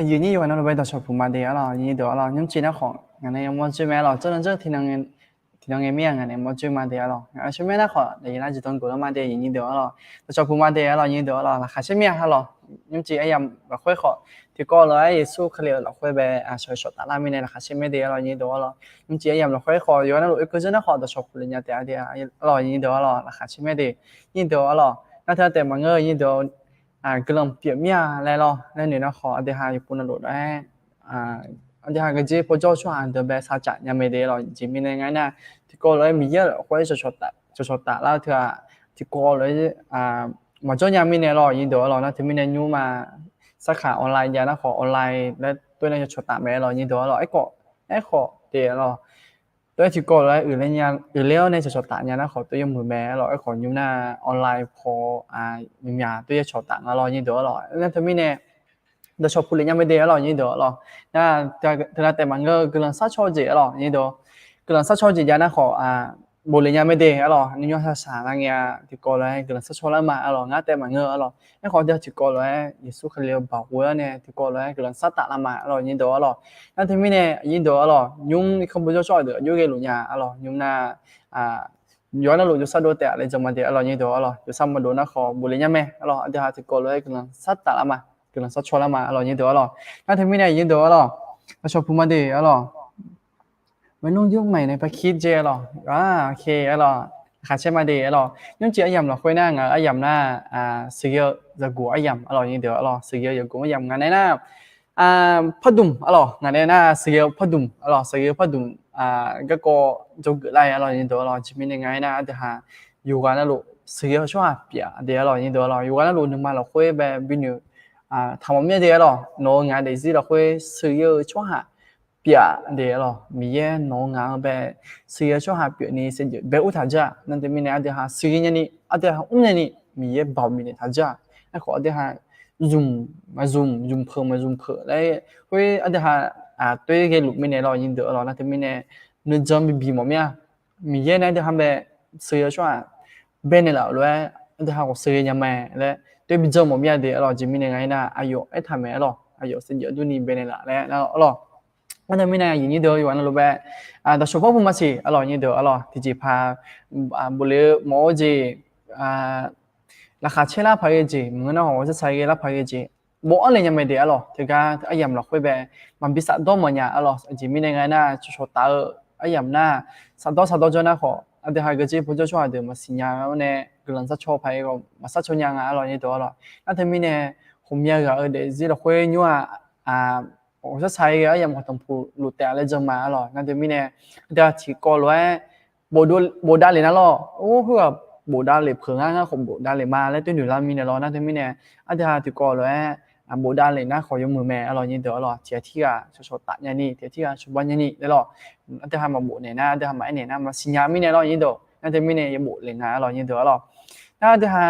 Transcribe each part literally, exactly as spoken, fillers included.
Yuiqnyir yawqghaq navluf bae dawqshawq puq ma de arlawq, nyirdeuq arlawq. Nymrcif nar khawf ngaq nae yawmawr dzoer mae arlawq, tsawrnanq dzeur tiqnan ngae mirnae ngaq nae mawr dzoer ma de arlawq. Ngaq-euq shawrmaer nar khawf daqyeq nar jiqdan geuq lar ma de, nyirdeuq arlawq. Dawqshawq puq ma de arlawq, nyirdeuq arlawq. Laqkhaq caer mir-a arlawq. Nymrcif aryamq lafkhoer khawf tiqkawv lof-aer Yeqsur Kali-euq lafkhoer bae shawq shawq taf lar mirnae laqkhaq caer mae de arlawq, nyirdeuq arlawq. Nymrcif aryamq lafkhoer khawf yawqghaq navluf oekeuv dzeur nar khawf dawqshawq puq le nya taef-a de arlawq, nyirdeuq arlawq. Laqkhaq caer mae de, nyirdeuq arlawq. Nar teu taef maqngeur, nyirdeuq guiqlanq pyeuf mir-a laer lawr laer noeq nar khawf, aqdui ha yawqpov navluf lof-aer aqdui ha gaqjir povjawr-eu tsawrhaq deuq bae sarcaf nya mae de arlawq. Jeq mirnae nga aernar, tiqkawv lof-aer Miqyaer lafkhoer shawq shawq taf lar-eu teu-aq, tiqkawv lof-aer maqjawr nya mirnae arlawq, nyirdeuq arlawq. Nar teumirnae nymrma sarkaq online jav nar khawf online laer toer nae yawcawq taf mae arlawq, nyirdeuq arlawq. Aerkhawf, aerkhawf de arlawq, toer tiqkawv lof-aer uiqler-awr nae cawqcawq taf nya nar khawf toer yawmuiq mae arlawq. Aerkhawf nymr nar online paw mqmyaq toer yawcawq taf nga arlawq, nyirdeuq arlawq. Nar teumirnae dawqshawq puq le nya mae de arlawq, nyirdeuq arlawq. Nar teunav taef maqngeur-eu guiqlanq sharcaw-eu jeq arlawq, nyirdeuq. Guiqlanq sharcaw-eu jeq jav nar khawf bof le nya mae de arlawq. Nymrnymr shaqshaq lar ngae-a tiqkawv lof-aer guiqlanq sharcaw lar ma arlawq, ngar taef maqngeur arlawq. Aerkhawf aqdui ha tiqkawv lof-aer Yeqsur Kali-eu baoq ghoe-awr nae tiqkawv lof-aer guiqlanq shar taf lar ma arlawq, nyirdeuq arlawq. Nar teumirnae nyirdeuq arlawq, nymr irkanr bujawr tsawrhaq deuq aqjox ghae luf nya arlawq, nymr nar yawqghaq navluf jawrshar dov taef-a laer jan ma de arlawq, nyirdeuq arlawq. Jawrshar maqdov nar khawf bof le nya mae arlawq. Aqdui ha tiqkawv lof-aer guiqlanq shar taf lar ma, guiqlanq sharcaw lar ma arlawq, nyirdeuq arlawq. Nar teumirnae nyirdeuq arlawq, dawqshawq puq ma de arlawq. Maernmr yurmaeq nae parkir dzae arlawq, arlawq, laqkhaq caer ma de arlawq. Nymrcif aryamq lafkhoer nar ngaq-euq aryamq nar sheuqghae-eu zaqguq aryamq arlawq, nyirdeuq arlawq. Sheuqghae-eu zaqguq aryamq ngaq nae nar pardmq arlawq, ngaq nae nar sheuqghae-eu pardmq arlawq, sheuqghae-eu pardmq garkawv dzawgeuf lar-aer arlawq, nyirdeuq arlawq. Jeq mirnae nga aernar aqdui ha yawqghaq navluf sheuqghae-eu tsawrhaq pyeuf de arlawq, nyirdeuq arlawq. Yawqghaq navluf nuima lafkhoer bae binoeq taq mawf mir-a de arlawq. Nawq-eu ngaq-eu daefzir lafkhoer sheuqghae-eu tsawrhaq pyeuf de arlawq. Miqyaer nawq-eu ngaq-anr bae sheuqghae-eu tsawrhaq pyeufni saevdzeuf bae ur taq jawr-aq. Nar teumirnae aqdui ha sheuqghae nyani, aqdui ha mr nyani Miqyaer baoq bifnaeq taq jawr-aq. Aerkhawf aqdui ha zmq maqzmq, zmq peuq maqzmq peuq laer khoer aqdui ha toer ghae luf mirnae arlawq, nyirdeuq arlawq. Nar teumirnae nuijan bibiq mawf mir-a. Miqyaer nae aqdui ha bae sheuqghae-eu tsawrhaq baenaeq laf-euq lof-aer aqdui ha khawf sheuqghae nya mae laer toer bijan mawf mir-a de arlawq. Jeq mirnae nga aernar aqyawf aertaq mae arlawq, aqyawf saevdzeuf durni baenaeq laf laer arlawq. Nar teumirnae aqyuif nyirdeuq yawqghaq navluf bae dawqshawq par pu maqsiq arlawq, nyirdeuq arlawq. Tiqjeqpaq bof le-eu mawf-eu jeq laqkhaq caer lar paq ghae jeq, maqngeur nar hawq-awr zarsaq ghae lar paq ghae jeq, bofanr le nya mae de arlawq. Teugar aryamq lafkhoer bae maqbi safdawr mawf nya arlawq. Aqjeq mirnae nga aernar, cawqcawq taf-eu aryamq nar safdawr safdawr jawr nar khawf aqdui ha gaqjir povjawr tsawrhaq deuq maqsiq nya-awr nae guiqlanq sharcaw paq-aer maqsharcaw nya nga arlawq, nyirdeuq arlawq. Nar teumirnae ghawqmya ghaq-eu daefzir lafkhoer nymr-aq ghawq zarsaq ghae aryamq khawf tanqpuq luf taef-a laer jan ma arlawq. Nar teumirnae aqdui ha tiqkawv lof-aer bofdav lef nar lawr, or khoerghaq bofdav lef peuq ngar, ngar khawf bofdav lef ma laer toer noeq lar mirnae lawr. Nar teumirnae aqdui ha tiqkawv lof-aer bofdav lef nar khawf yawmuiq mae arlawq, nyirdeuq arlawq. Tiq ghaq tiq ghaq shawq shawq taf nyani, tiq ghaq tiq ghaq shawq bar nyani laer lawr. Aqdui ha maqbof naeq nar, aqdui ha maqaer naeq nar maqsiq nya mirnae lawr, nyirdeuq. Nar teumirnae yabof le nga arlawq, nyirdeuq arlawq. Nar aqdui ha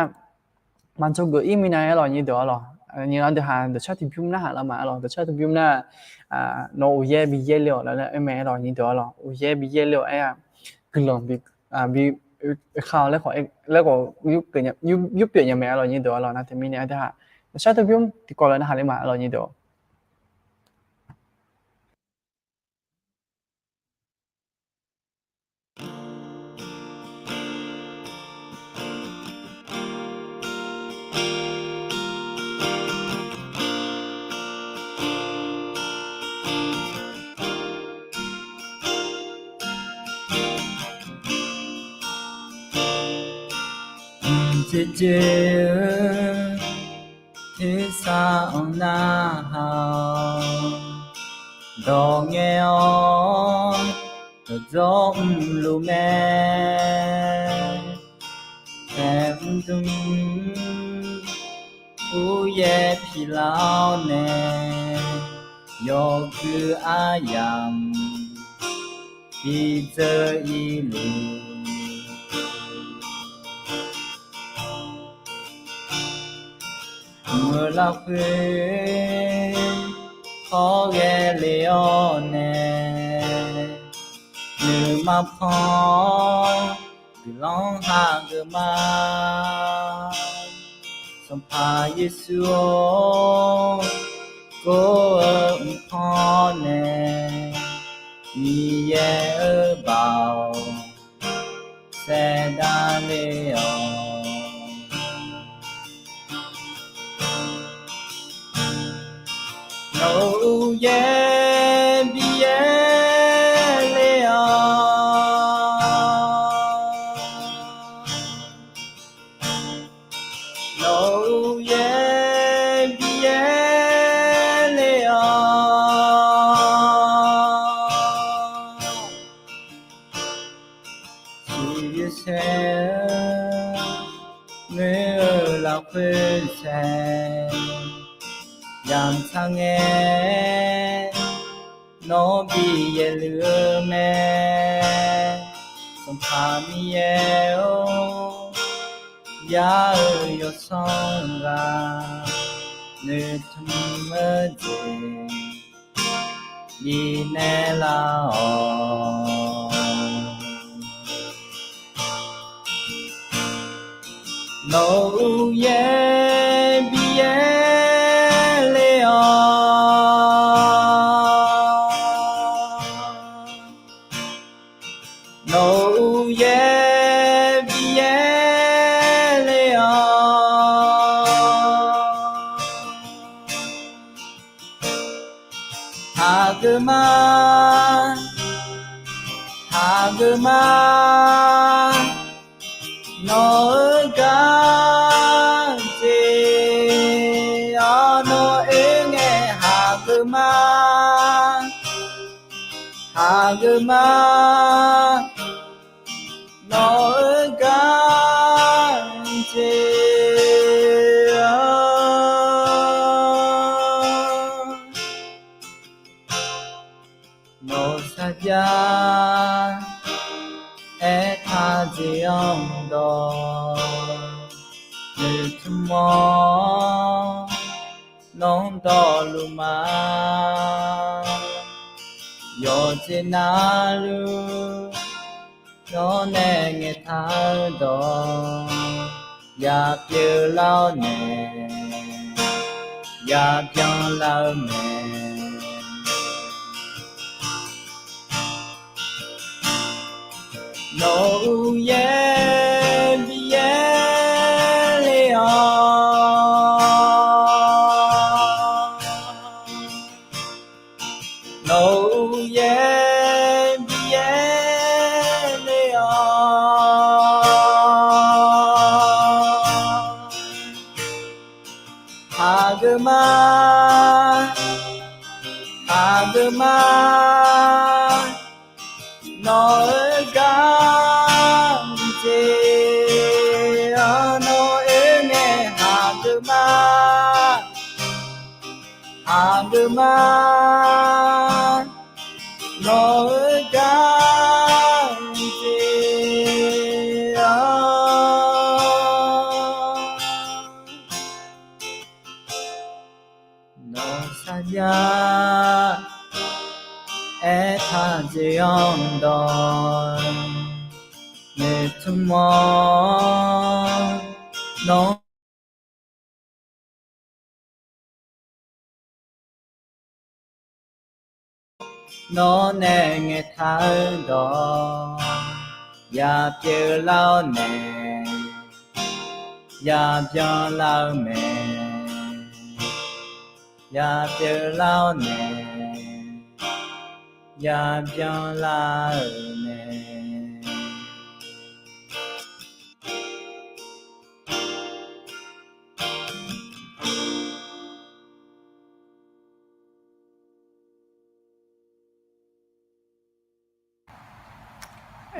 maqdzawgeuf ir mirnae arlawq, nyirdeuq arlawq. Nyirdeuq aqdui ha dawqcar tiqbymr narhaq lar ma arlawq. Dawqcar tiqbymr nar nawq-eu uqyaer bi yaerle-awq laer aer mae arlawq, nyirdeuq arlawq. Uqyaer bi yaerle-awq aer-a, guiqlanq bi bi oekar-awq laer khawf, laer khawf yurpyeuf nya mae arlawq, nyirdeuq arlawq. Nar teumirnae aqdui ha dawqcar tiqbymr tiqkawv lof-aer narhaq ler ma arlawq, nyirdeuq. Jeqjeq-eu tersar-anr narhaq-awq. Dawq ngae-awr dawqdzawr mrluf mae. Taef mrdmq uqyaer pilar-awr nae, yawgui aryamq bidzeur ir luf. Mq-eu lafkhoer hawr ghae le-awr nae, nuima pan-awr guiqlanq hageuf ma. Sanqpaq Yeqsur-or, gor-eu Nawq-euq uqyaer bi yaerle-awq. Nawq-euq uqyaer bi yaerle-awq. Tiqbyaer saer-eu ngoer-eu lafkhoer saer yamq tsaq ngae, nawr bi yaerluf-eu mae. Sanqpaq Miqyaer-or, yar-eu yawsanr ghaq noeqtmq-eu jeq bifnaeq lar-awq. Nawq-euq uqyaer bi yaerle-awq. Nawq-euq uqyaer bi yaerle-awq. Hageuf ma, hageuf ma, nawq-euq gar jeq-awr nawr oe ngae, hageuf ma, hageuf ma, nawq-euq gar jeq-awr nawq sarjax aertaq jeq-anr dawq noeqtmq-awr nawr dawqluf ma. Yawqjeq navluf nawr nae ngaeqtaq-eu dawq yapyeuf lar-awr nae, yabyan lar-eu mae. Nawq-euq uqyaer bi yaerle-awq. Nawq-euq uqyaer bi yaerle-awq. Hageuf ma, hageuf ma, nawq-euq gar jeq-awr nawr oe ngae, hageuf ma, hageuf ma, nawq-euq gar jeq-awr nawq sarjax aertaq jeq-anr dawq noeqtmq-awr nawr nawr nae ngaeqtaq-eu dawq yapyeuf lar-awr nae, yabyan lar-eu mae. Yapyeuf lar-awr nae, yabyan lar-eu mae.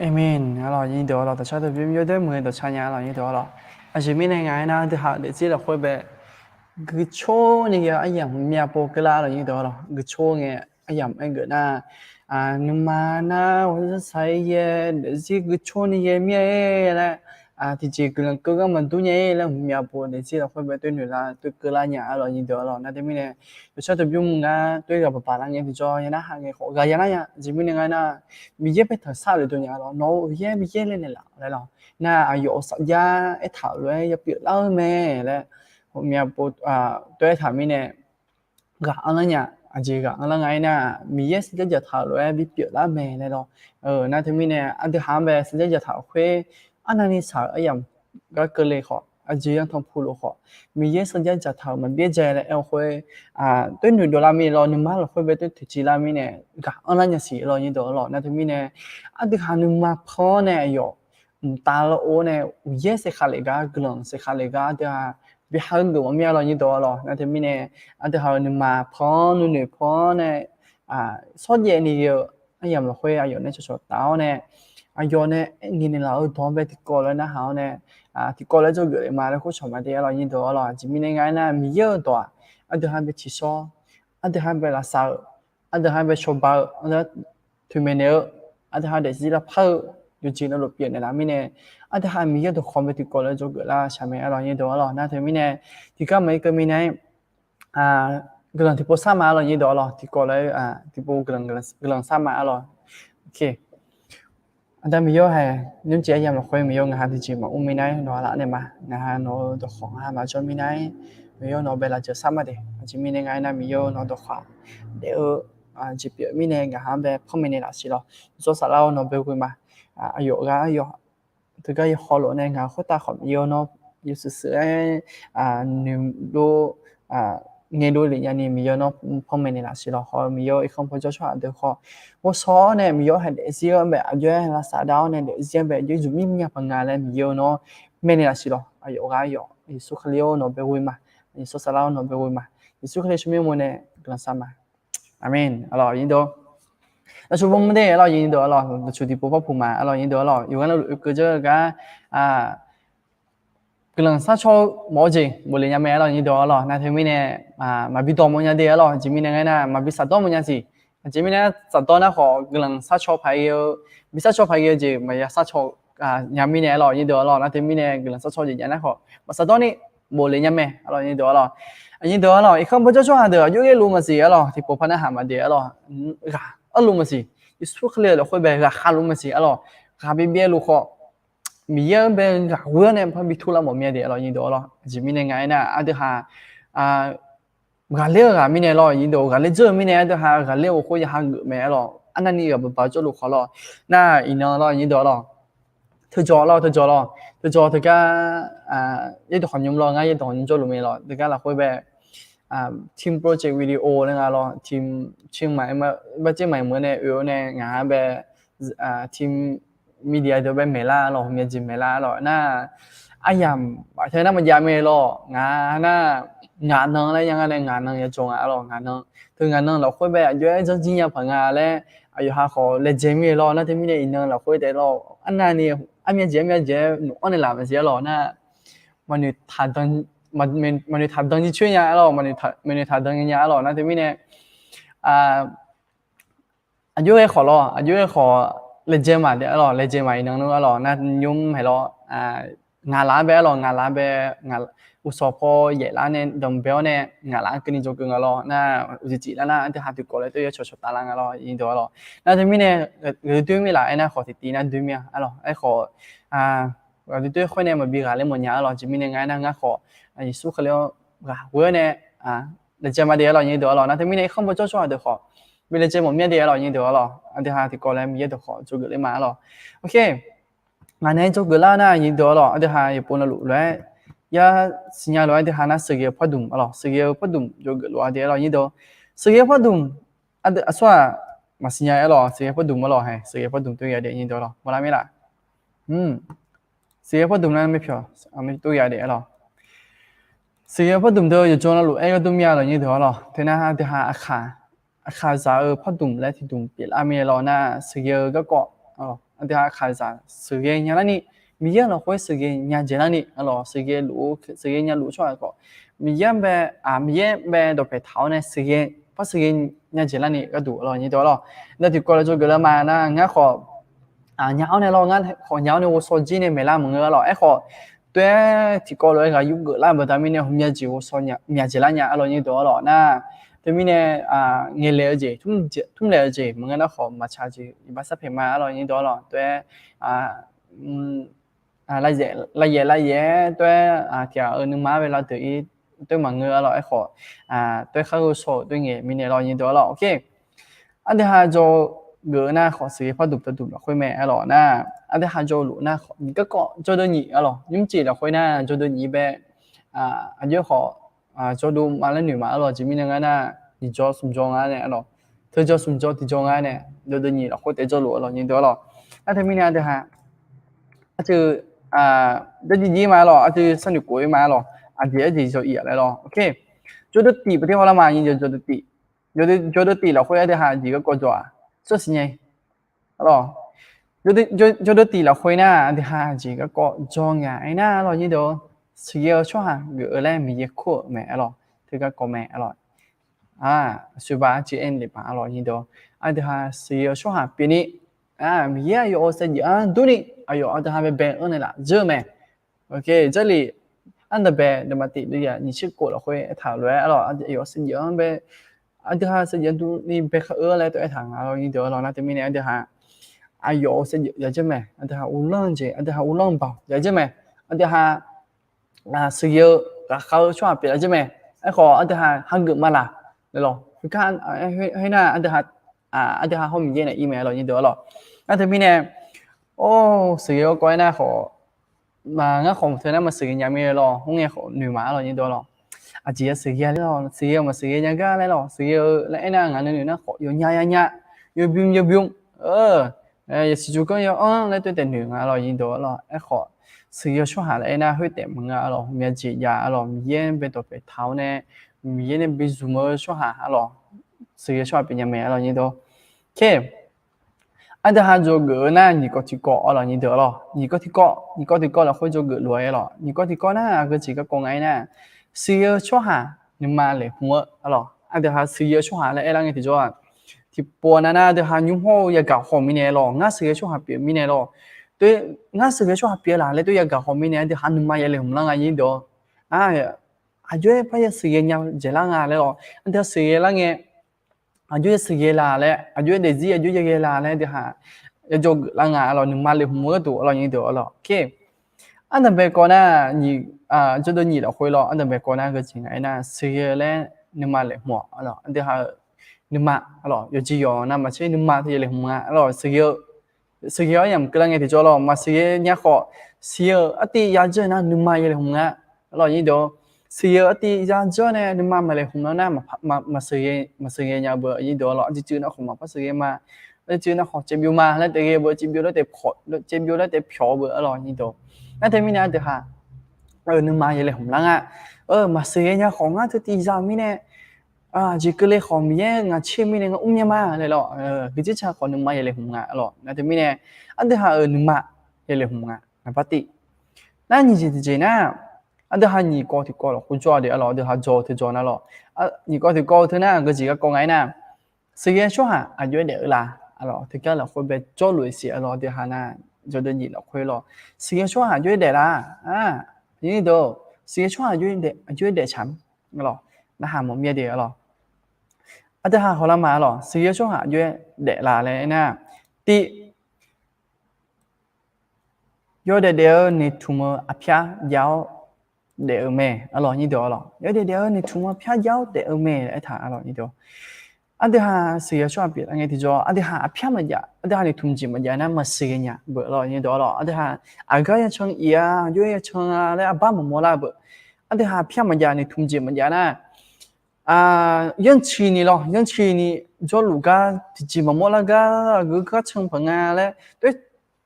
Aqmeq. Arlawq, nyir deuq arlawq, dawqcar deuq bymr yawdoer muiq-eu dawqcar nya arlawq, nyir deuq arlawq. Aqjeq mirnae ngaq-aer nar, deuq haq daefzir lafkhoer bae guiqcawr ni ghae-awr aryamq myavpov keuvlar arlawq, nyir deuq arlawq. Guiqcawr ngae aryamq aer geuf nar, nuima nar ghawqshaq yaer daefzir guiqcawr ni ghae mir-aer laer, tiqjeq guiqlanq keuv gar maqdur nya-ir laer, myavpov daefzir lafkhoer bae toer noeq lar toer keuvlar nya arlawq, nyir deuq arlawq. Nar teumirnae dawqcar deuq bymr ngar toer ghaq baqbaq lar ngae tiqjawr ya nar haq ngae khawf ghaq ya nar nya. Aqjeq mirnae ngar nar, Miqyaer paertanq sharluf deuq nya arlawq, nawq-euq uqyaer bi yaerle naeqlaf laer lawq. Nar aqyawf-euq sarjax aertaq-euq lof-aer yapyeuf lar-eu mae laer, myavpov toer aertaq mirnae ghaq anrlar nya. Aqjeq ghaq anrlar nga-aer nar, Miqyaer sarjax dzaqtaq-euq lof-aer bipyeuf lar mae laer lawq. Nar teumirnae aqdui haq-anr bae sarjax dzaqtaq-euq khoer, arnavni shaq-euq aryamq gar keuvle khawf, aqjeq yanr tanqpuq luf khawf, Miqyaer sanqjar dzaqtaq-euq maqbyaer dzae laer aer-eu khoer, toer noeqdov lar mirnae lawr, nuima lafkhoer bae toer toeqciv lar mirnae ghaq anrlar nya siq lawr nyir deuq-awr lawr. Nar teumirnae aqdui haq nuima pan-awr nae aqyawf mqtav lawr-or nae uqyaer saeqkhav lef gar guiqlanq saeqkhav lef gar aqdui haq bi ha-eu geuf mawf mir-a lawr nyir deuq-awr lawr. Nar teumirnae aqdui haq-euq nuima pan-anr nuinoeq pan-anr nae shawrjaev ni ghae-eu aryamq lafkhoer aqyawf nae cawqcawq taf-awr nae aqyawf nae aer ngaeq naeqlaf-eu dawq-anr bae tiqkawv lof-aer narhaq-awr nae tiqkawv lof-aer dzawgeuf le ma laer khoer cawq ma de-a lawr nyir deuq-awr lawr. Aqjeq mirnae nga aernar, Miqyaer-euq dawq-aq aqdui haq bae tiqshawr, aqdui haq bae lafsaf-eu, aqdui haq bae cawba-eu, aqdui haq toeqmaeq naeq-eu, aqdui haq daefzir lavpar-eu yawqjeq navluf pyeuf naeqlaf mirnae, aqdui haq Miqyaer-euq dawqkawq bae tiqkawv lof-aer dzawgeuf lar shaq mae-a lawr nyir deuq-awr lawr. Nar teumirnae tiqgar maqir keuv mirnae guiqlanq tiqpov sar ma-a lawr nyir deuq-awr lawr. Tiqkawv lof-aer tiqpov guiqlanq sar ma-a lawr. Aqda Miqyaer-or hae, nymrcif aryamq lafkhoer Miqyaer ngaq ha tiqjeq maqmr minav-aer nawq-anr laf naeq ma. Ngaq ha nawq-eu dawqkawq ngaq ha maqjawr minav-aer Miqyaer nawq bae lafjeuq sar ma de. Aqjeq mirnae nga aernar, Miqyaer nawq-eu dawqkawq daef-eu jeq pyeuf mirnae ngaq ha-anr bae panmaeq naeqlaf siq lawr. Yawshawr Saflar-or nawq bae ghoe ma. Aqyawf ghaq aqyawf teugar yawhaw lof nae ngaq khoertav khawf Miqyaer nawr yawshuif shuif-aer noeqdov ngaeqdov lef nyani Miqyaer nawr panmaeq naeqlaf siq lawr. Haw-eu Miqyaer-or, irkanr paw jawr tsawrhaq deuq khawf ghovshaw-awr nae Miqyaer-or hae daefzir-anr bae aqjox-aer lavsav dav-awr nae daefzir-anr bae aqjox-aer zmqmir mya paq nga laer Miqyaer-or nawr maeqnaeq laf siq lawr. Aqyawf ghaq aqyawf Yeqsur Kali-or nawq bae ghoe ma. Yawshawr Saflar-or nawq bae ghoe ma. Yeqsur Kali tsawrmyanr mawr nae guiqlanq sar ma. Aqmeq. Aqlawq nyir deuq-awr, lafsur bawrmur de aqlawq nyir deuq-awr lawr, dawqtsuif tiqpov par puq ma aqlawq nyir deuq-awr lawr, yawqghaq navluf oekeuv dzeur-eu gar guiqlanq sharcaw-eu mawf-eu jeq bofle nya mae aqlawq nyir deuq-awr lawr. Nar teumirnae maqbi dawq mawf nya de aqlawq. Aqjeq mirnae nga aernar, maqbi shafdawr mawf nya siq. Aqjeq mirnae shafdawr nar khawf guiqlanq sharcaw paq-aer ghae-eu, bi sharcaw paq-aer ghae-eu jeq maqya sharcaw nya mirnae aqlawq nyir deuq-awr lawr. Nar teumirnae guiqlanq sharcaw jeq jav nar khawf maqshafdawr ni bofle nya mae aqlawq nyir deuq-awr lawr. Aqnyir deuq-awr lawr, irkanr paw jawr tsawrhaq deuq aqjox-aer luf maqsiq aqlawq, tiqpov par narhaq ma de aqlawq. Ghaq arluf maqsiq, Yeqsur Kali-euq lafkhoer bae ghaq khavluf maqsiq aqlawq. Ghaq bibyaevluf khawf Miqyaer-anr bae ghaq ghoe-awr nae par bi turlar mawf mir-a de aqlawq nyir deuq-awr lawr. Aqjeq mirnae nga aernar, aqdui haq ghaqler-eu ghaq mirnae lawr nyir deuq, ghaqler dzeur-eu mirnae aqdui haq ghaqler-eu khoer ya hageuf mae aqlawq. Arnavni ghaq baqbaq jawrluf khawf lawr. Nar iqnan lawr nyir deuq-awr lawr, teujawq lawr teujawq lawr, teujawq teugar yaerdawq khawf nymr lawr, ngar yaerdawq khawf nymr jawrluf mae lawr. Teugar lafkhoer bae team project video laer nga lawr, team team maq barjer maq meuq-eu nae oe-awr nae ngaq-anr bae team media deuq bae maeqlar lawr, hmqmya jeq maeqlar lawr. Nar aryamq baf teu nar maqjav mae lawr. Ngaq nar ngaq nan laer ya nga nae ngaq nan ya jawr nga lawr, ngaq nan. Teu ngaq nan lafkhoer bae aqjox-aer janrjir nya paq nga laer aqyawf ha khawf laejae mir-a lawr. Nar teumirnae iqnan lafkhoer taef lawr, arnavni armya jeq armya jeq-aer nmq-anr naeqlaf maqsiq aqlawq nar, maqnoeq taqdan jircoer nya aqlawq, maqnoeq taqdan nya nya aqlawq. Nar teumirnae aqjox-aer khawf lawr, aqjox-aer khawf laejae maq de aqlawq, laejae maq iqnan nmr aqlawq. Nar nymr hae lawr, ngaq laf-anr bae aqlawq, ngaq laf-anr bae uqshawq paw yaef lar nae danqbae-awr nae ngaq laf-anr keuvni dzawgeuf nga lawr. Nar uqcif cif lar nar aqdui haq tiqkawv laer tov ya cawqcawq taf lar nga lawr nyir deuq aqlawq. Nar teumirnae ghaqdoer doer mir laf aernar khawf tiqtiv nar doer mir-a aqlawq. Aerkhawf ghaqdoer doer khoer nae maqbi ghaqler mawf nya aqlawq. Aqjeq mirnae nga aernar ngar khawf Yeqsur Kali-anr ghaq ghoe-awr nae laejae ma de aqlawq nyir deuq aqlawq. Nar teumirnae irkanr paw jawr tsawrhaq deuq khawf bi laejae mawf mir-a de aqlawq nyir deuq aqlawq. Aqdui haq tiqkawv laer Miqyaer dawq khawf dzawgeuf ler ma aqlawq. Ok. Ngaq nae dzawgeuf lar nar nyir deuq aqlawq, aqdui haq yawqpov navluf lof-aer ya siqnya lof-aer aqdui haq nar sheuqghae-eu pardmq aqlawq, sheuqghae-eu pardmq dzawgeuf lof-a de aqlawq nyir deuq. Sheuqghae-eu pardmq aqsur-aq maqsiqnya aqlawq, sheuqghae-eu pardmq aqlawq hae, sheuqghae-eu pardmq tov ya de nyir deuq aqlawq, mawrlar mir laf. Sheuqghae-eu pardmq nar mepyawq tov ya de aqlawq. Sheuqghae-eu pardmq deuq yawqjawr navluf aer gharduq mir-a lawq nyir deuq aqlawq. Teunar aqdui haq aqkaq zaq-eu pardmq laer tiqdmq pyeuflar mir-a lawq nar, sheuqghae-eu garkawv aqdui haq aqkaq zaq sheuqghae nya larni, Miqyaer lafkhoer sheuqghae nya dzaeq larni aqlawq, sheuqghae luf-eu sheuqghae nya luf-eu tsawrhaq khawf Miqyaer bae, Miqyaer bae dawqpaeq taq-awr nae sheuqghae par sheuqghae nya dzaeq larni gharduq aqlawq nyir deuq aqlawq. Nar tiqkawv laer dzawgeuf lar ma nar ngar khawf nya-awr nae lawr, ngar khawf nya-awr nae ghovshaw jir nae maeqlar maqngeur aqlawq. Aerkhawf toer-aer tiqkawv lof-aer ghaq yurgeuf lar-eu baqda mirnae hmqmya jeq ghovshaw myav dzaeq lar nya aqlawq nyir deuq aqlawq nar, teumirnae ngaeqlaeq-eu jeq, tmrlaeq-eu jeq maqngeur nar khawf maqtsaq jeq iqbax sarpaeq ma aqlawq nyir deuq aqlawq. Toer-aer lavyaef lavyaef-aer toer-aer tiq ghaq-euq nuima-anr bae lavdeuq-ir toer maqngeur aqlawq. Aerkhawf toer khar ghovshaw-euq toer ngaeq mirnae lawr nyir deuq aqlawq. Ok. Aqdui haq jawq geuf-eu nar khawf, sheuqghae par duq par duq lafkhoer mae arlawq nar, aqdui ha jawrluf nar khawf, nyiq garkawv jawrdeuv nyiq arlawq, nymrcif lafkhoer nar jawrdeuv nyiq bae, aqjox khawf, jawrduv ma laer noeq ma arlawq, aqjeq mirnae ngar nar, nyiq jawr smq jawr nga nae arlawq, teu jawr smq jawr tiq jawr nga nae, jawrdeuv nyiq lafkhoer taef jawrluf arlawq nyiq deuq arlawq. Nar teumirnae aqdui ha, aqceuq, jawrjir jir ma arlawq, aqceuq sharnoeq khof-ir ma arlawq, aqjeq arjeq jawr-ir-aq laer lawr. Jawrdeuv tif paqtir haw lar ma nyiq deuq, jawrdeuv tif, jawrdeuv tif lafkhoer aqdui ha jeq garkawv jawr-aq, sawr siqnya arlawq. Jawrdeuv tif lafkhoer nar aqdui ha jeq garkawv jawr nga aernar arlawq nyiq deuq, sheuqghae-eu tsawrhaq geuf-eu laer Miqyaer kur-euq mae arlawq, teu garkawv mae arlawq. Aqsur ba arciv aer le paq arlawq nyiq deuq, aqdui ha sheuqghae-eu tsawrhaq pyeuf ni, Miqyaer aqyawf-euq saevdzeuf-anr durni, aqyawf aqdui ha baebae-anr nae laf dzeur mae. Jarlif, ardanqbae deuq ma tif deuq ya nyiq tser khof lafkhoer aertaq lof-aer arlawq, aqyawf saevdzeuf-anr bae, aqdui ha saevdzeuf durni bae kar-eu laer tov aertaq nga arlawq nyiq deuq arlawq. Nar teumirnae aqdui ha, aqyawf-euq saevdzeuf ya dzeur mae, aqdui ha uvlanr jeq, aqdui ha uvlanr baoq ya dzeur mae, aqdui ha sheuqghae-eu ghaqkhav-eu tsawrhaq pyeuf la dzeur mae. Aerkhawf aqdui ha hageuf ma laq laer lawr. Khoernar aqdui ha, aqdui ha hawr Miqyaer naeq-ir mae arlawq nyiq deuq arlawq. Nar teumirnae, or, sheuqghae garkawv aernar khawf, ngar khawf maqteu nar maqsheuqghae nya mir lawr, hawr ngae khawf noeq ma arlawq nyiq deuq arlawq. Aqjeq ya sheuqghae laer lawr, sheuqghae-eu maqsheuqghae nya gar laer lawr, sheuqghae-eu laer aernar ngaq nuinoeq nar khawf yawqnya yawqnya, yawbym yawbym, yasiq jawrganr yaw-anr laer tov taef noeq nga arlawq nyiq deuq arlawq. Aerkhawf sheuqghae-eu tsawrhaq laer aernar khoertaef maqnga arlawq, myav jeq jav arlawq, Miqyaer bae dawq paeq taq-awr nae, Miqyaer nae bi zmq-eu tsawrhaq arlawq, sheuqghae-eu tsawrhaq pyeuf nya mae arlawq nyiq deuq. Aqdui ha dzawgeuf-eu nar nyiq kawv tiq kawv arlawq nyiq deuq arlawq, nyiq kawv tiq kawv, nyiq kawv tiq kawv lafkhoer dzawgeuf lof-aer arlawq, nyiq kawv tiq kawv nar aqgeu jeq garkawv nga aernar, sheuqghae-eu tsawrhaq nuima laeqhmq-eu arlawq, aqdui ha sheuqghae-eu tsawrhaq laer aerlar ngae tiqjawr-aq, tiqpov nav nar aqdui ha nymr hawr-eu yagaq haw mirnae lawr, ngar sheuqghae tsawrhaq pyeuf mirnae lawr, ngar sheuqghae tsawrhaq pyeuf laq laer tov yagaq haw mirnae aqdui ha nuima ya laeqhmq lar nga nyiq deuq-awr, aqjox-aer par ya sheuqghae nya dzaeqlar nga laer lawr, aqdui ha sheuqghae lar ngae, aqjox ya sheuqghae laq laer, aqjox-aer daefzir aqjox ya ghae laq laer aqdui ha ya dzawgeuf lar nga arlawq, nuima laeqhmq-eu gharduq arlawq nyiq deuq arlawq. Ardanqbae kawv nar, jawrdeuv nyiq lafkhoer lawr, ardanqbae kawv nar geujeq nga aernar sheuqghae-eu laer nuima laeqhmq-awq arlawq, aqdui ha-euq nuima arlawq, yawqjeq yawq navmaqtser nuima teu ya laeqhmq nga arlawq, sheuqghae-eu sheuqghae-awr yamq keuvlar ngae tiqjawr lawr, maqsheuqghae nya khawf, sheuqghae-euq artiv ya dzeur nar nuima ya laeqhmq nga arlawq nyiq deuq-awr, sheuqghae-euq artiv ya dzeur nae nuima maqlaeqhmq lar nar, maqsheuqghae nya-eu beu nyiq deuq arlawq, aqjeq cuiv nar khawf maqpar sheuqghae ma, aqjeq cuiv nar khawf caevbyov ma laer taef ghae-eu beu, caevbyov laer taef pyawq-eu beu arlawq nyiq deuq. Nar teumirnae aqdui ha nuima ya laeqhmq lar nga, maqsheuqghae nya khawf ngar teu tiv za-eu mirnae, jeq keuvle khawf Miqyaer ngaq tser mirnae ngar mr nya ma laer lawr, geujeq tsaq khawf nuima ya laeqhmq nga arlawq. Nar teumirnae aqdui ha-euq nuima ya laeqhmq nga naqbar tiv. Nar nyiq jeq tiqjeq nar, aqdui ha nyiq kawv tiqkawv lafkhoer jawr-a de arlawq, aqdui ha dzaw teu dzaw nar lawr, nyiq kawv tiqkawv teu nar geujeq garkawv nga aernar, sheuqghae tsawrhaq aqjox-aer daef-eu la arlawq, teugar lafkhoer bae jawrluf-eu siq arlawq, aqdui ha nar jawrdeuv nyiq lafkhoer lawr, sheuqghae tsawrhaq aqjox-aer daef la, nyiq deuq, sheuqghae tsawrhaq aqjox-aer daef tsaq arlawq, narhaq mawf mir-a de arlawq. Aqdui ha hawlar ma arlawq, sheuqghae tsawrhaq aqjox-aer daef la laer aernar, tiv, yawdaef daef-eu noeqtmq-eu aqpyar jav-awr daef-eu mae arlawq nyiq deuq arlawq, yawdaef daef-eu noeqtmq-eu aqpyar jav-awr daef-eu mae laer aertaq arlawq nyiq deuq. Aqdui ha sheuqghae tsawrhaq pyeuf lar ngae tiqjawr, aqdui ha aqpyar maqjav, aqdui ha noeqtmq jeq maqjav nar maqsheuqghae nya beu arlawq nyiq deuq arlawq, aqdui ha aqgar ya can-a, aqjox ya can-a laer aqbar maqmawr lar beu, aqdui ha aqpyar maqjav noeqtmq jeq maqjav nar, yanrciq ni lawr, yanrciq ni jawrluf gar tiqjeq maqmawr lar gar, aqgeu gar can paq nga laer, toer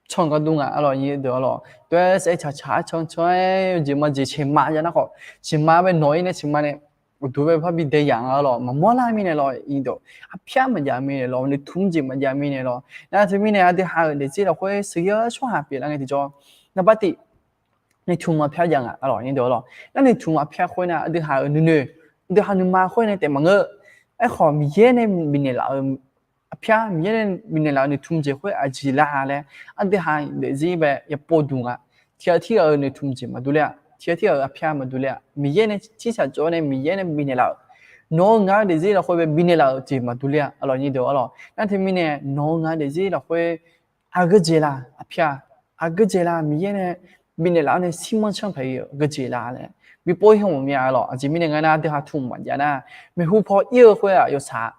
can gar dur nga arlawq nyiq deuq arlawq, toer saef tsaq tsaq-aer can can-aer jeq ma jeq ceqma ya nar khawf, ceqma bae nawq-ir nae ceqma nae uqduq bae parbi dae yaq nga arlawq, maqmawr lar mirnae lawr nyiq deuq, aqpyar maqjav mirnae lawr, noeqtmq jeq maqjav mirnae lawr. Nar teumirnae aqdui ha-euq daefzir lafkhoer sheuqghae-eu tsawrhaq pyeuf lar ngae tiqjawr, naqbar tiv noeqtmq aqpyar jav nga arlawq nyiq deuq arlawq. Nar noeqtmq aqpyar khoer nar aqdui ha-euq nuinoeq, aqdui ha nuima khoer nae taef maqngeur. Aerkhawf Miqyaer nae bifnaeq laf-euq aqpyar, Miqyaer nae bifnaeq laf-euq noeqtmq jeq khoer aqjeq la laer, aqdui ha daefzir bae yapov duq nga. Tiq ghaq tirghaq-euq noeqtmq jeq maqdur ler-a, tiq ghaq tirghaq-euq aqpyar maqdur ler-a, Miqyaer nae tsirtsaq jawr nae Miqyaer nae bifnaeq laf-euq, nawq-eu ngaq-eu daefzir lafkhoer bae bifnaeq laf-euq jeq maqdur ler-a arlawq nyiq deuq arlawq. Nar teumirnae nawq-eu ngaq-eu daefzir lafkhoer aqgeujeq la aqpyar, aqgeujeq la Miqyaer nae bifnaeq laf-awr nae shirmanr canr paq-ir-euq aqgeujeq la laer bipov-ir hmq mya arlawq. Aqjeq mirnae ngar nar aqdui ha tmq maqjav nar, maeqhu paw ir-eu khoer-aq yawshaq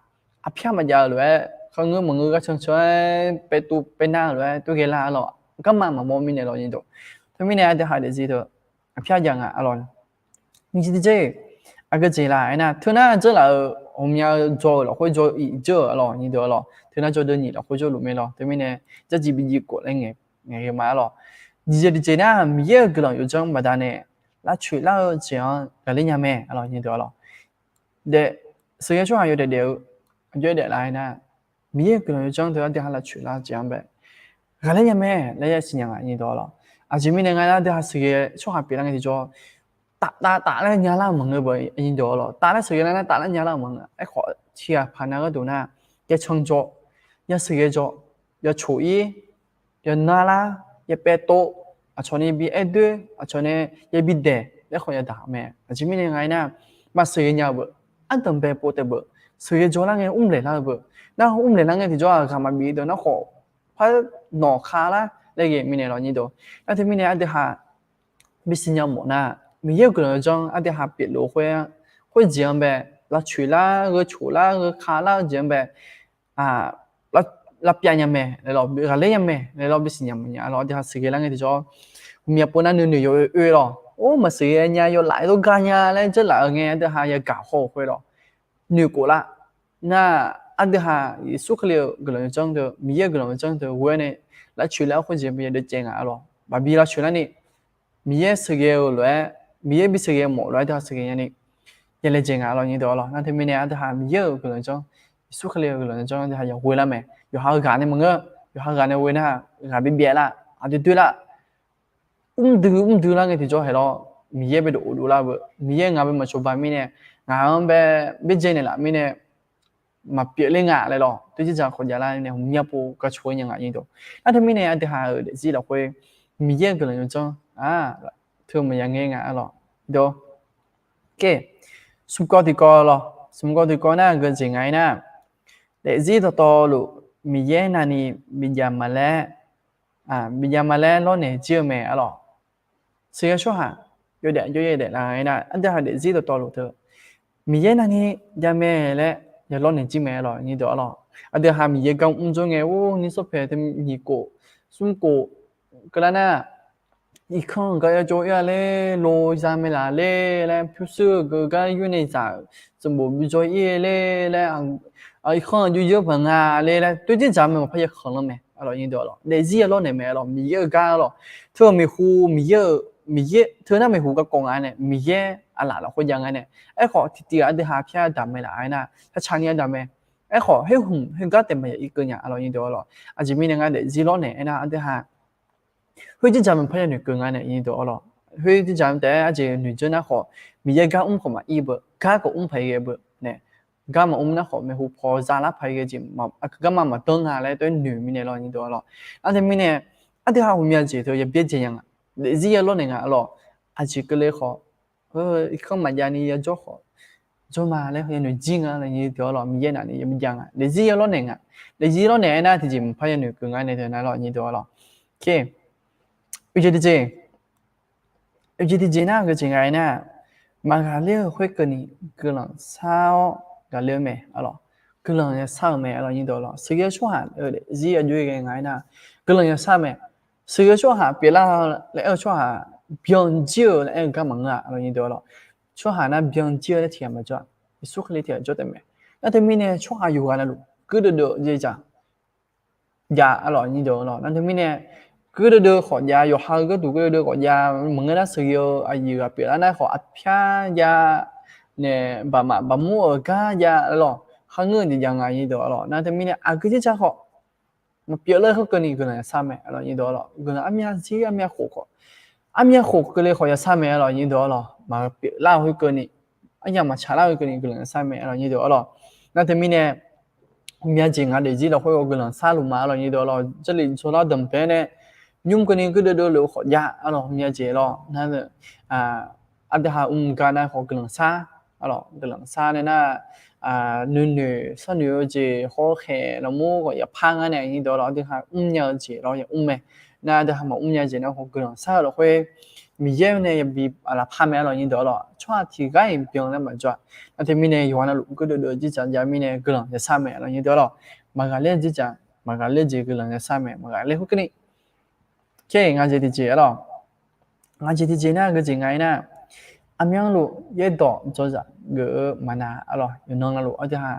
aqpyar maqjav-eu lof-aer kharngeur maqngeur gar cancawr-aer paev tov paev nar-eu lof-aer tov ghae lar-a lawq. Garma maqmawr mirnae lawq nyiq dawq. Teumirnae aqdui ha daefzir deuq aqpyar jav nga-a lawq. Nyiq jeq tiqjeq, aqgeu jeq laf aernar, teunar dzeur laf-euq ghawqmya dzaw-euq lafkhoer dzaw-iq dzeur-euq-a lawq nyiq dawq-a lawq. Teunar dzaw deuq nyiq lafkhoer dzawrluf mae lawq. Teumirnae dzardziv bi jiv khof laer ngaeq ngaeq ghae ma-a lawq. Nyiq jeq tiqjeq nar, Miqyaer-euq guiqlanq yawdzanr baqdanae lavcoeq lar-eu jeq-anr ghaqler nya mae-a lawq nyiq dawq-a lawq. Daef, sheuqghae tsawrhaq yawdaef daef-eu aqjox-aer daeflar aernar, Miqyaer-euq guiqlanq yawdzanr deuq aqdui ha lavcoeq lar-eu jeq-anr bae ghaqler nya mae laer ya siqnya nga nyiq dawq-a lawq. Aqjeq mirnae nga nar, aqdui ha sheuqghae tsawrhaq pyeuflar ngae tiqjawr, taf taf taf laer nya lar maqngeur beu nyiq dawq-a lawq. Taf laer sheuqghae lar nar taf laer nya lar maqngeur. Aerkhawf tiqghaq paq nav gharduq nar, ya can jawr, ya sheuqghae jawr, ya coq-ir, ya nar lar, ya paev tov, aqcawq nae bi aer doer, aqcawq nae ya bi daeq laer khawf ya daq mae. Aqjeq mirnae nga aernar, maqsheuqghae nya-eu beu, ardanqbae pov taef beu, sheuqghae jawrlar ngae mrlaeq lar-eu beu, nar mrlaeq lar ngae tiqjawr-aq ghaq maqbif deuq nar khawf par nawq khav lar laer ghae mirnae lawq nyiq dawq. Nar teumirnae aqdui ha bisiqnya mawf nar, Miqyaer-euq guiqlanq yawdzanr aqdui ha pyeufluf khoer, khoerjeq-anr bae, lavcoeq lar, gheu coq lar, gheu khav lar-eu jeq-anr bae, lavpyav nya mae laer lawq, ghaqler nya mae laer lawq, bisiqnya mawf nya-a lawq. Aqdui ha sheuqghae lar ngae tiqjawr, ghawqmya pov nar nuinoeq yawoe oe lawq. Or, maqsheuqghae nya, yawlaf-aer gar nya laer dzeur laf-eu ngae aqdui ha yagaq haw-eu khoer lawq. Noeqkhof lar nar, aqdui ha Yeqsur Kali-euq guiqlanq yawdzanr deuq, Miqyaer-euq guiqlanq yawdzanr deuq ghoe-aer nae lavcoeq lar khoerjeq-anr bae ya deuv caev nga-a lawq. Baqbi lavcoeq larni, Miqyaer sheuqghae-eu lof-aer, Miqyaer bisheuqghae mawf lof-aer aqdui ha sheuqghae nyani, ya laejae nga-a lawq nyiq dawq-a lawq. Nar teumirnae aqdui ha Miqyaer-euq guiqlanq yawdzanr, Yeqsur Kali-euq guiqlanq yawdzanr aqdui ha yawghoe lar mae. Yawqha-eu ghaq nae maqngeur, yawqha ghaq nae ghoe nar, ghaq bi byaev lar, aqdui doer lar, mrdui mrdui lar ngae tiqjawr hae lawr, Miqyaer bae dov uvdov lar beu, Miqyaer ngaq bae maqcawba mirnae, ngaq-anr bae byaerdzae naeqlaf mirnae, maqpyeuf ler nga laer lawq. Toer dzerdzaq khawf javlar nae ghawqmya pov gar coq-aer nya nga nyiq dawq. Nar teumirnae aqdui ha-euq daefzir lafkhoer, Miqyaer-euq guiqlanq yawdzanr-aq, teu maqya ngaer nga-a lawq. Dawq, smq kawv tiqkawv lawq. Smq kawv tiqkawv nar geujeq nga aernar, daefzir dawqtawvluf Miqyaer navni bijav ma laer, bijav ma laer lawrnaeq jir-eu mae-a lawq. Sheuqghae tsawrhaq yawdaef jawr-aer daeflar nga aernar, aqdui ha daefzir dawqtawvluf teu Miqyaer navni jav mae laer ya lawrnaeq jir mae-a lawq nyiq dawq-a lawq. Aqdui ha Miqyaer gar mr jawr ngae, or, nyiq sawr paeq teu nyiq khof, smr khof keuvlar nar, irkanr-eu gar ya jawr-ir-a ler, lo za mae laf ler laer, pyurshuir geu gar yur nae zaq-euq sanqbof bi jawr-ir ler laer, irkanr-eu jawr yeur paq nga ler laer, toer dzerdzaq mae maqpar ya khanqlanr mae-a lawq nyiq dawq-a lawq. Daefzir ya lawrnaeq mae-a lawq, Miqyaer-eu gar-a lawq. Teu-eu maeqhu Miqyaer-euq, Miqyaer teu nar maeqhu garkawv nga nae, Miqyaer aqlaf lafkhoer jav nga nae, aerkhawf tiqtiv-aq aqdui ha pyar daq mae laf aernar, taqtsaq ni-a daq mae. Aerkhawf khoer hmq khoergar taef maqya irkeuv nya-a lawq nyiq dawq-a lawq. Aqjeq mirnae nga daefzir lawrnaeq aernar aqdui ha khoer dzerdzaq maqpar ya noeqkeuv nga nae nyiq dawq-a lawq. Khoer dzerdzaq taef-aer aqjeq noeqdzeur nar khawf, Miqyaer gar mr khawf maqir beu, gar khawf mr paq-aer ghae beu nae, gar maqmr nar khawf maeqhu paw zalar paq-aer ghae jeq, aqgeu garma maqdanr nga laer tov-aer noeq mirnae lawq nyiq dawq-a lawq. Nar teumirnae aqdui ha ghawqmya jeq teu ya byaerdzae nya nga, daefzir ya lawrnaeq nga-a lawq. Aqjeq keuvle khawf, irkanr maqjav ni ya jawr khawf, jawr ma laer ya noeq jir nga laer nyiq dawq-a lawq. Miqyaer navni ya byaerdzae nga, daefzir ya lawrnaeq nga. Daefzir lawrnaeq aernar tiqjeq maqpar ya noeqkeuv nga nae teu nar lawq nyiq dawq-a lawq. Oeq jeq tiqjeq, oeq jeq tiqjeq nar geujeq nga aernar, maqghaq ler-euq khoerkeuvni guiqlanq shar-awr ghaqler-eu mae-a lawq. Guiqlanq yashar-euq mae-a lawq nyiq dawq-a lawq. Sheuqghae tsawrhaq-euq daefzir ya jawr-aer ghae nga aernar, guiqlanq yashar mae. Sheuqghae tsawrhaq pyeuflar laer aer-eu tsawrhaq byanjir-eu laer aer-eu gar maqngeur-a lawq nyiq dawq-a lawq. Tsawrhaq nar byanjir-eu laer tiqghaq maqjawr-a, Yeqsur Kali tiqghaq jawr taef mae. Nar teumirnae tsawrhaq yawqghaq navluf guirdeuv deuv-eu jeq dzaq jav-a lawq nyiq dawq-a lawq. Nar teumirnae guirdeuv deuv khawf jav, yawqha-eu gharduq guirdeuv deuv khawf jav maqngeur nar, sheuqghae-eu aqyuif ghaq pyeuflar nar khawf aqpyar jav nae, baqmaf baqmur-euq gar jav-a lawq. Kharngeur-eu jeq jav nga nyiq dawq-a lawq. Nar teumirnae aqgeu dzerdzaq khawf maqpyeuf ler khoerkeuvni guiqlanq yashar mae-a lawq nyiq dawq-a lawq. Guiqlanq armya zir armya khof khawf, armya khof keuvle khawf yashar mae-a lawq nyiq dawq-a lawq. Maqpyeuf lar-eu khoerkeuvni, aryamq maqtsaq lar-eu keuvni guiqlanq yashar mae-a lawq nyiq dawq-a lawq. Nar teumirnae ghawqmya jeq nga daefzir lafkhoer-eu guiqlanq sharluf ma-a lawq nyiq dawq-a lawq. Jarlif dzawrlar danqbae nae nymr keuvni guirdeuv deuv luf khawf jav-a lawq ghawqmya jeq lawq. Nar aqdui ha mr gar nar khawf guiqlanq shar-a lawq. Guiqlanq shar nae nar, nuinoeq sharnoeq-eu jeq hawkhaeq lafmur khawf yaqpar ngar nae nyiq dawq-a lawq. Aqdui ha mrnya-eu jeq lawr ya mr mae. Nar aqdui ha maqmr nya jeq nar khawf guiqlanq shar-eu lafkhoer Miqyaer nae yabi aqlaf par mae-a lawq nyiq dawq-a lawq. Tsawrhaq tiqghaq-iq byan laer maqjawr-a. Nar teumirnae yawqha navluf guirdeuv deuv jeq dzaq jav mirnae guiqlanq yashar mae-a lawq nyiq dawq-a lawq. maqghaqler-eu dzerdzaq, maqghaqler-eu jeq guiqlanq yasar mae, maqghaqler khoerkeuvni. Khaer-iq ngaq jeq tiqjeq arlawq. Ngaq jeq tiqjeq nar geujeq nga-ir nar, aqmyanluf yaerdawq dzawzaq geuf-eu maqnav arlawq. Yawqnan navluf aqdui ha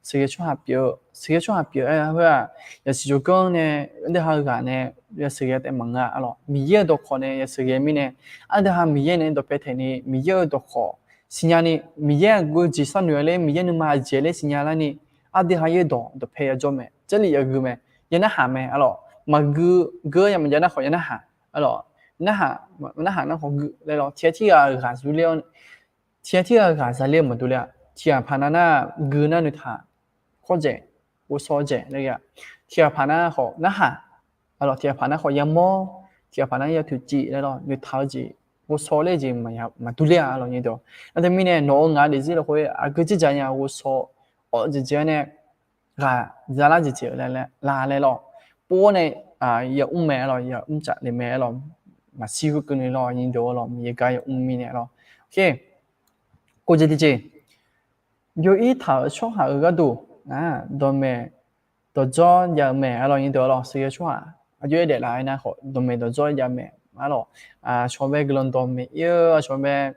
sheuqghae tsawrhaq pyeuf-eu, sheuqghae tsawrhaq pyeuf-eu aer-eu khoer-aq, yasiq jawrganr nae, aqdui ha-eu ghaq nae yasheuqghae taef maqngeur arlawq. Miqyaer-euq dawqkawq nae yasheuqghae mirnae, aqdui ha Miqyaer nae dawqpae taeqni, Miqyaer-euq dawqkawq siqnya ni, Miqyaer-aq geujeq sharnoeq-a ler, Miqyaer nuima aqjeq laer siqnya larni, aqdui ha yaerdawq dawqpae yajawr mae, jarlif yagui mae, yanarhaq mae arlawq. Maqgui geur-eu ya maqjav nar khawf yanarhaq arlawq. Narhaq, narhaq nar khawf gui laer lawr. Tiq ghaq tirghaq ghaq zurler-awr, tiq ghaq tirghaq ghaq zaler-eu maqdur ler-a. Tiq ghaq paq nav nar gui nar noeqtaq, kawrdzaeq, ghovshaw dzaeq laer ghae-a. Tiq ghaq paq nar khawf narhaq arlawq, tiq ghaq paq nar khawf yamawr, tiq ghaq paq nar yatoeqciv laer lawr, noeqtaq-eu jeq, ghovshaw ler-eu jeq maqdur ler-a arlawq nyirdawq. Nar teumirnae nawq-eu ngaq-eu daefzir lafkhoer aqgeu dzerdzaq nya ghovshaw awv jeq jeq-awr nae ghaq zalar jeq jeq la laer lawr. Pov-awr nae yamr mae arlawq, yamr tsaf le mae arlawq. Maqshir khoerkeuvni lawr nyirdawq arlawq, Miqyaer gar yamr mirnae lawr. Kov jeq tiqjeq, yaw-ir taq-euq tsawrhaq-euq gharduq dawqmaeq dawqdzawr jav-eu mae arlawq nyirdawq arlawq. Sheuqghae tsawrhaq aqjox-aer daeflaf-aer nar khawf dawqmaeq dawqdzawr jav mae arlawq. Aqcawq bae guiqlanq dawqmaeq ir-eu, aqcawq bae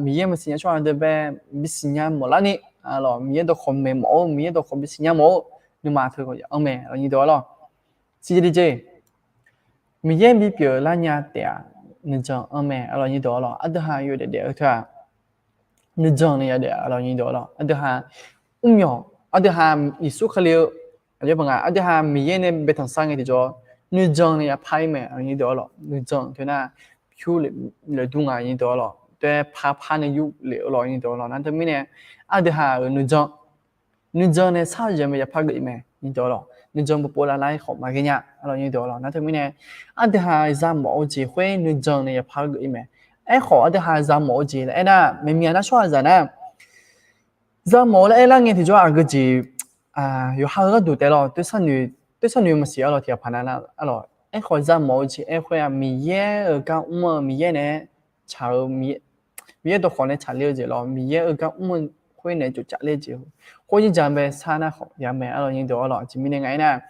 Miqyaer maqsiqnya tsawrhaq deuq bae bisiqnya mawf larni arlawq, Miqyaer dawqkawq maeq mawf-eu, Miqyaer dawqkawq bisiqnya mawf-eu nuima teu khawf yamr mae arlawq nyirdawq arlawq. Sheuqghae tiqjeq, Miqyaer bipyeuf lar nya taef-aq nuijan anr mae arlawq nyirdawq arlawq. Aqdui ha yawdaef daef-eu teu-aq nuijan nae yadaef arlawq nyirdawq arlawq. Aqdui ha mrmyawq, aqdui ha Yeqsur Kali-eu aqjox paq nga, aqdui ha Miqyaer nae baetanq sar ngae tiqjawr nuijan nae yapar-ir mae arlawq nyirdawq arlawq. Nuijan teu nar pyur lef dur nga nyirdawq arlawq. Tae par par nae yur lef-eu lawq nyirdawq arlawq. Nar teumirnae aqdui ha-euq nuijan nuijan nae sar-eu jeq mae yapar geuf-ir mae nyirdawq arlawq. Nuijan povpov lavlar-aer khawf maqghae nya arlawq nyirdawq arlawq. Nar teumirnae aqdui ha za mawf-eu jeq khoer nuijan nae yapar geuf-ir mae. Aerkhawf aqdui ha za mawf-eu jeq laer aernar, maeqmyaq nar tsawrhaqzaq nar za mawf-eu laer aerlar ngae tiqjawr aqgeu jeq yawqha-eu gharduq taef lawr, toer sharnoeq maqsiq arlawq tiq ghaq paq nav arlawq. Aerkhawf za mawf-eu jeq aer khoer-aq Miqyaer-euq gar mr-eu, Miqyaer naeq-aer tsaq-eu, Miqyaer dawqkawq nae tsaqler-eu jeq lawr, Miqyaer-euq gar mr-eu khoer naeq-aer tsofcaf ler-eu jeq, khoer jirjaq bae sar nar khawf ya mae arlawq nyirdawq arlawq. Aqjeq mirnae nga aernar,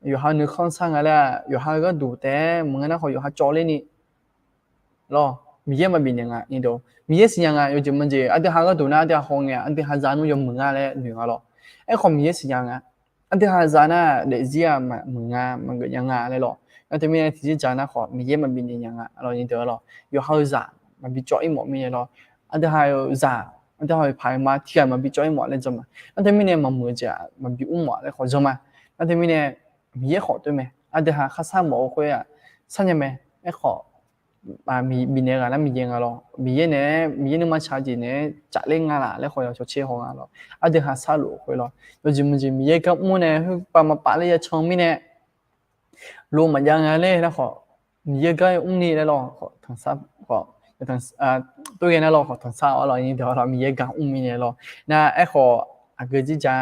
yawqha nuikhanr sar nga laer-aq yawqha-eu gharduq taef-aer maqngeur nar khawf yawqha cawv ler ni lawr, Miqyaer maqbif naeq nga nyirdawq. Miqyaer siqnya nga, yawjeq maqjeq aqdui ha gharduq nar aqdui ha haw ngae aqdui ha za nmr yawmuiq nga laer noeq nga lawr. Aerkhawf Miqyaer siqnya nga, aqdui ha za nar daefzir-aq maqmuiq nga, maqgeuf nya nga laer lawr. Nar teumirnae tiqjir dzaq nar khawf Miqyaer maqbif naeq nya nga arlawq nyirdawq arlawq. Yawqha-eu zaq maqbi cawv-ir mawf mirnae lawr, aqdui ha-euq zaq, aqdui ha-euq paq-eu ma tiq ghaq maqbi cawv-ir mawf laer jan ma. Nar teumirnae maqmuiq-eu jeq-aq maqbi mr mawf laer khawf jan ma. Nar teumirnae Miqyaer khawf toer mae, aqdui ha kharshar mawf-eu khoer-aq sharnya mae. Aerkhawf bifnaeq ghaq nar Miqyaer nga lawr. Miqyaer naeq-aer, Miqyaer nuima tsaq-eu jeq naeq-aer tsafler nga laf laer khawf yawcawq tser haw nga lawr. Aqdui ha sharluf-eu khoer lawr, yawjeq maqjeq Miqyaer gar mr nae khoerpav maqpav ler ya can mirnae lo maqjav nga ler nar khawf, Miqyaer gar mr ni laer lawr khawf, tawrghae nar lawr khawf tanqsar-awr lawr nyirdawq arlawq, Miqyaer gar mr mirnae lawr. Nar aerkhawf aqgeu jirjaq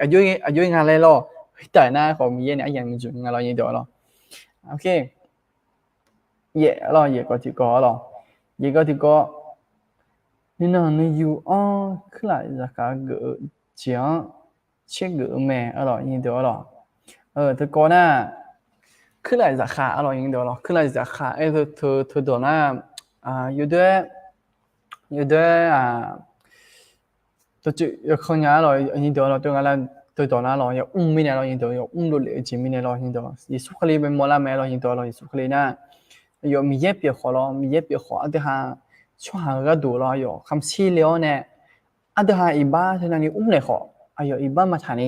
aqjox-aer nga laer lawr, khoertav nar aerkhawf Miqyaer nae aryamq jeq nga lawr nyirdawq arlawq. Yaef arlawq, yaef kawv tiqkawv arlawq, yaef kawv tiqkawv, nuinanq nuiyu-anr kuirlaf zaqkhav geuf-eu jeq-anr tsergeuf-eu mae arlawq nyirdawq arlawq. Teukawv nar kuirlaf zaqkhav arlawq nyirdawq arlawq, kuirlaf zaqkhav aer-eu teu teudawq nar yawdoer-aer, yawdoer-aer tawcoeq yawkanr nya arlawq nyirdawq arlawq, teunga lar teudawq nar lawr yamr mirnae lawr nyirdawq, yamr dovlef-eu jeq mirnae lawr nyirdawq, Yeqsur Kali bae mawrlar mae lawr nyirdawq arlawq, Yeqsur Kali nar yawf Miqyaer pyeuf khawf lawr, Miqyaer pyeuf khawf aqdui ha tsawrhaq-eu gharduq lawr aqyawf kamq shir le-awr nae aqdui ha iqbax teu navni mrnaeq khawf aqyawf iqbax maqtaq ni,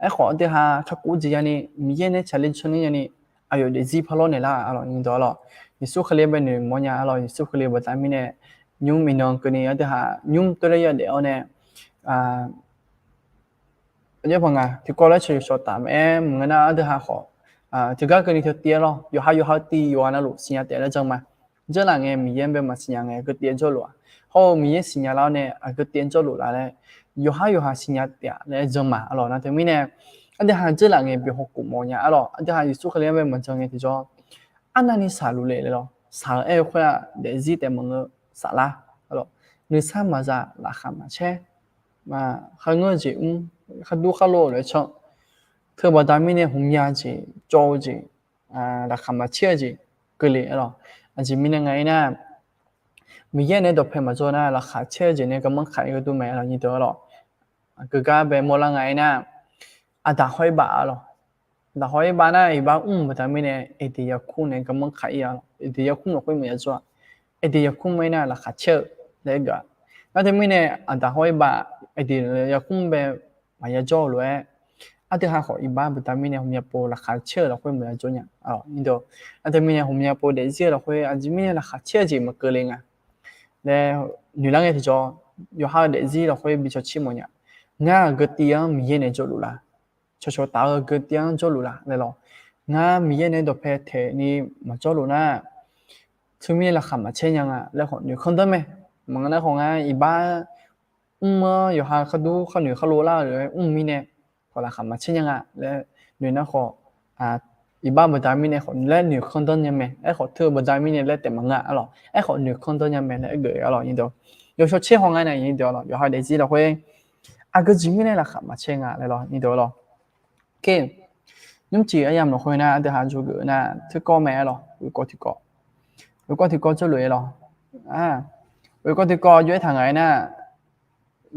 aerkhawf aqdui ha kakhof-eu jeq yani Miqyaer nae tsaqler tsawrni yani aqyawf daefzir parlawr naeqlar arlawq nyirdawq arlawq, Yeqsur Kali bae noeqmawr nya arlawq, Yeqsur Kali baqda mirnae nymr iqnan keuvni aqdui ha nymr tov ler yadaef-awr nae aqjox paq nga tiqkawv laer cawq yawshawq taf maqaer maqngeur nar aqdui ha khawf teugar keuvni teu tiv-aer lawr, yawqha yawqha-eu tiv yawqghaq navluf siqnya taef laer jan ma. Dzeurlaf ngae Miqyaer bae maqsiqnya ngae aqgeu tiv-aer jawrluf-a, hawr-eu Miqyaer siqnya lar-awr nae aqgeu tiv-aer jawrluf laf laer yawqhar yawqha siqnya taef-a laer jan ma arlawq. Nar teumirnae aqdui ha dzeurlaf ngae bi hawkhof mawf nya arlawq, aqdui ha Yeqsur Kali-anr bae maqjan ngae tiqjawr arnavni shaqluf le laer lawr, shaq-eu aer-eu khoer-aq daefzir taef maqngeur saflar arlawq, nuisar maqza laqkhaq maqcaer kharngeur-eu jeq mr, khardur kharlov-eu lof-aer canr. Teu baqda mirnae hmqmya jeq, cawv-eu jeq, laqkhaq maqcaer-eu jeq keuvle-a lawq. Aqjeq mirnae nga aernar, Miqyaer naeq-aer dawqpae maqjawr nar, laqkhaq caer-eu jeq nae garmanr kaq-ir gharduq mae-a lawq, nyiq deuq-a lawq. Aqgeu gar bae mawrlar nga aernar, aqdaq hawr-ir baf-a lawq. Aqdaq hawr-ir baf nar, iqbax mr-eu baqda mirnae, Eqdeq yarkmr nae garmanr kaq-ir-a lawq. Eqdeq yarkmr lafkhoer maqya jawr-a. Eqdeq yarkmr mae nar, laqkhaq caer-eu laer geuf-a. Nar teumirnae aqdaq hawr-ir baf, Eqdeq yarkmr bae maqya jawr-eu lof-aer, aqdui ha khawf iqbax baqda mirnae hmqmya pov laqkhaq caer-eu lafkhoer maqya jawr nya-a lawq, nyiq deuq. Nar teumirnae hmqmya pov daefzir-eu lafkhoer aqjeq mirnae laqkhaq caer-eu jeq maqkeuvle nga laer noeqlar ngae tiqjawr, yawqha-eu daefzir lafkhoer bi cawqcir mawf nya. Ngar aqgeu tiv-anr Miqyaer naeq-aer jawrluf la? Cawqcawq taf-eu aqgeu tiv-anr jawrluf la laer lawq. Ngar Miqyaer naeq-aer dawqpae taeqni maqjawrluf nar, teumirnae laqkhaq maqcaer nya nga laer khawf noeqkanr danr mae. Maqngeur nar khawf ngar iqbax mr-anr yawqha khardur kharnoeq kharlov lar-eu lof-aer mr-eu mirnae khawf laqkhaq maqcaer nya nga laer noeq nar khawf, iqbax baqda mirnae khawf laer noeqkanr danr nya mae. Aerkhawf teu-eu baqda mirnae laer taef maqnga-a lawq. Aerkhawf noeqkanr danr nya mae laer aergeuf-a lawq, nyiq deuq. Yawshawr caer haw nga nae, nyiq deuq-a lawq, yawqha daefzir lafkhoer aqgeu jeq mirnae laqkhaq maqcaer nga laer lawq, nyiq deuq-a lawq. Kar, nymrcif aryamq lafkhoer nar aqdui ha jawrgeuf nar teukawv mae-a lawq, ghoekawv tiqkawv. Ghoekawv tiqkawv jawrluf-a lawq. Ghoekawv tiqkawv jov-aer taq ngaq-aer nar,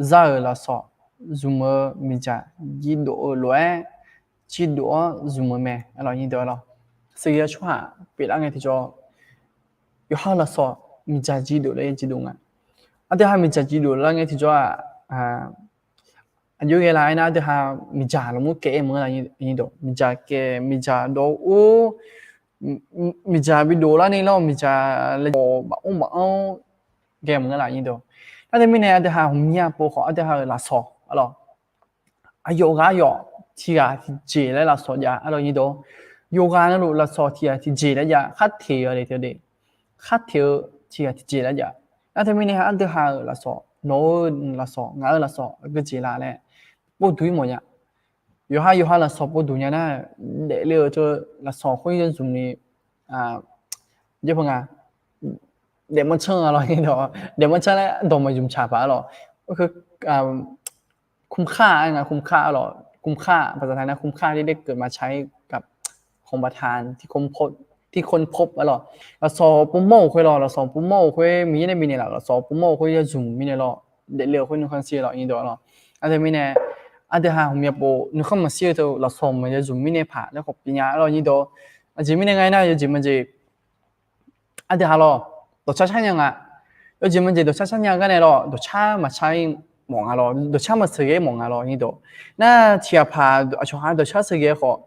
za-euq lafsawq zmq-eu miqdzaq jiv dof-eu lof-aer, jiv dof-anr zmq-eu mae-a lawq, nyiq deuq-a lawq. Sheuqghae-eu tsawrhaq pyeuflar ngae tiqjawr, yawqha lafsawq miqdzaq jiv dof laer jiv dof nga. Aqdui ha miqdzaq jiv dof lar ngae tiqjawr-aq, aqjox ghae la aernar aqdui ha miqdzaq lafmur kaev-aer maqngeur la, nyiq deuq. Miqdzaq kaev, miqdzaq dawv-ur, miqdzaq bi dof larni lawr, miqdzaq laer jawq baf-or baf-anr ghae maqngeur la, nyiq deuq. Nar teumirnae aqdui ha hmqmya pov khawf aqdui ha-euq lafsawq-a lawq, aqyawf ghaq aqyawf tiq ghaq tiqjeq laer lafsawq jav-a lawq, nyiq deuq. Yawqghaq navluf lafsawq tiq ghaq tiqjeq laer jav, khar teq-eu le teu de. Khar teq-eu tiq ghaq tiqjeq laer jav. Nar teumirnae aqdui ha-euq lafsawq, nawq-eu lafsawq, ngaq-euq lafsawq aqgeu jeq la laer pov duq-ir mawf nya. Yawqha yawqha lafsawq pov duq nya nar, daefle-euq teu lafsawq khoer yawzmq ni, jawr pa nga, daefmanr canr-a lawq, daefmanr canr laer dawq maqzmq tsaq paq-a lawq. คุ้มค่า-a nga, คุ้มค่า-a lawq, คุ้มค่า ภาษาไทยนะ คุ้มค่าที่ได้เกิดมาใช้กับของประทานที่ค้นพบ ที่ค้นพบ-a lawq. Lafsawq povmawr-euq khoer lawq, lafsawq povmawr-euq khoer Miqyaer nae bifnaeq laf, lafsawq povmawr-euq khoer yawzmq mirnae lawr, daefle-euq khoer nuikhanr shir lawq, nyiq deuq-a lawq. Nar teumirnae aqdui ha hmqmya pov nuikhanr maqshir-eu teu lafsawq maqya zmq mirnae paq laer khawf pyeuf nya-a lawq, nyiq deuq. Aqjeq mirnae nga aernar, yawjeq maqjeq aqdui ha lawq, dawqcar car nya nga. Yawjeq maqjeq dawqcar car nya gar nae lawq, dawqcar maqcar-ir mawf nga lawq, dawqcar maqsheuqghae-ir mawf nga lawq, nyiq deuq. Nar tiq ghaq paq aqcawq ha dawqcar sheuqghae khawf,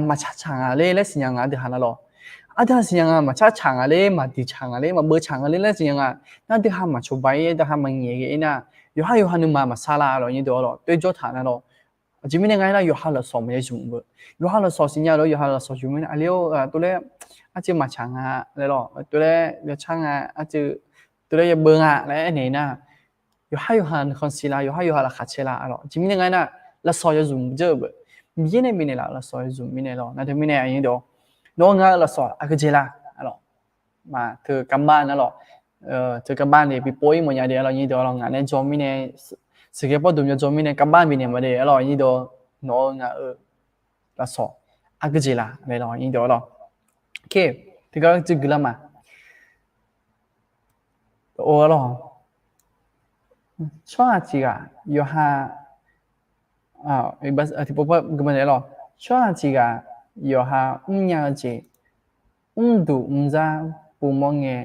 maqcar tsaq nga ler laer siqnya nga aqdui ha nar lawq. Aqdui ha siqnya nga maqcar tsaq nga ler, maqdiq tsaq nga ler, maqbeuv tsaq nga ler laer siqnya nga. Nar aqdui ha maqcawba-ir, aqdui ha maqngaeq ghae-ir nar, yawqha yawqha nuima maqsar la-a lawq, nyiq deuq-a lawq, toer jawr taq nar lawq. Aqjeq mirnae nga aernar, yawqha lafsawq maqya zmq beu. Yawqha lafsawq siqnya lof, yawqha lafsawq zmq mirnae aqli-or, tov laer arcuiv maqtsaq nga laer lawq, tov laer yacar nga, arcuiv tov laer yabeuv nga laer aernaeq nar, yawqha yawqha nuikhanr shir la, yawqha yawqha laqkhaq caer la-a lawq. Aqjeq mirnae nga aernar, lafsawq ya zmq dzeur-eu beu. Miqyaer nae bifnaeq laf lafsawq ya zmq mirnae lawq. Nar teumirnae aqnyir deuq, nawq-eu ngaq-eu lafsawq aqgeu jeq la-a lawq. Maqteu การบ้าน nar lawq, teu การบ้าน de bipov-ir mawfnya de-a lawq, nyiq deuq-a lawq. Ngaq nae jawr mirnae, sheuqghae pawrduq mya jawr mirnae การบ้าน bifnaeq ma de-a lawq, nyiq deuq. Nawq-eu ngaq-eu lafsawq aqgeu jeq la laer lawq, nyiq deuq-a lawq. Oke, tiqgar tsuif guiqlar ma. Or-a lawq, tsawrhaq tiq ghaq yawqha, tiqpov par guiqma lawq, tsawrhaq tiq ghaq yawqha mrnya-eu jeq mrduq mrzar pov mawr ngae,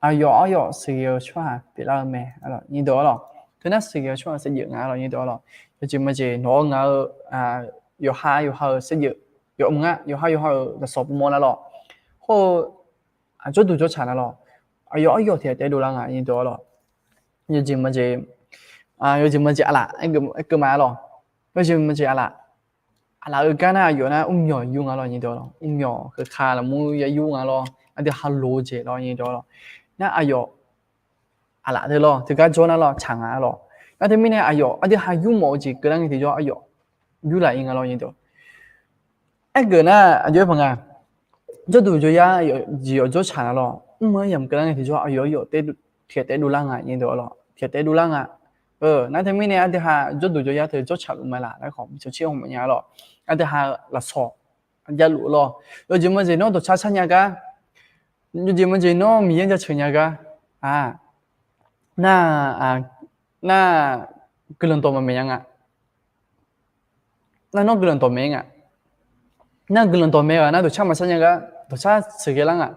aqyawf aryawf sheuqghae-eu tsawrhaq pyeuflar-eu mae-a lawq, nyiq deuq-a lawq. Teunar sheuqghae-eu tsawrhaq saevdzeuf nga-a lawq, nyiq deuq-a lawq. Yawjeq maqjeq nawq-eu ngaq-eu yawqha yawqha-euq saevdzeuf, yawf mq nga, yawqha yawqha-euq lafsawq pov mawr nar lawq, hawr-eu aqjawr duq jawr tsaq nar lawq, aqyawf aryawf tiq ghaq taef-aer dovlar nga, nyiq deuq-a lawq. Yawjeq maqjeq, yawjeq maqjeq aqlaf aerkeuv ma-a lawq. Yawjeq maqjeq aqlaf, aqlaf-eu gar nar aqyawf nar mrmyawq yur nga lawq, nyiq deuq-a lawq. Mrmyawq keuka lafmur ya yur nga lawq, aqdui ha loq-eu jeq lawq, nyiq deuq-a lawq. Nar aqyawf aqlaf teu lawq, teugar jawr nar lawq, tsaq nga-a lawq. Nar teumirnae aqyawf aqdui ha yur mawf-eu jeq keuvlar ngae tiqjawr aqyawf yurlaf-ir nga lawq, nyiq deuq. Aergeuf nar aqjox-aer paq nga, jawrduq jawryar jeq yawf jawr tsaq nar lawq, mr-eu yamq keuvlar ngae tiqjawr aqyawf aryawf tiq ghaq taef-aer dovlar nga, nyiq deuq-a lawq, tiq ghaq taef-aer dovlar nga. Nar teumirnae aqdui ha jawrduq jawryar teu jawrtsaq luf ma laq laer khawf, miqcawq tser hawmawf nya lawr. Aqdui ha lafsawq javluf-eu lawr. Yawjeq maqjeq nawr dawqcar shar nya gar, yawjeq maqjeq nawr Miqyaer jaceuq nya gar, nar, nar guiqlanq dawq maqmaeq nya nga. Nar nawr guiqlanq dawq maeq nga. Nar guiqlanq dawq maeq-aq nar dawqcar maqshar nya gar, dawqcar sheuqghae lar nga.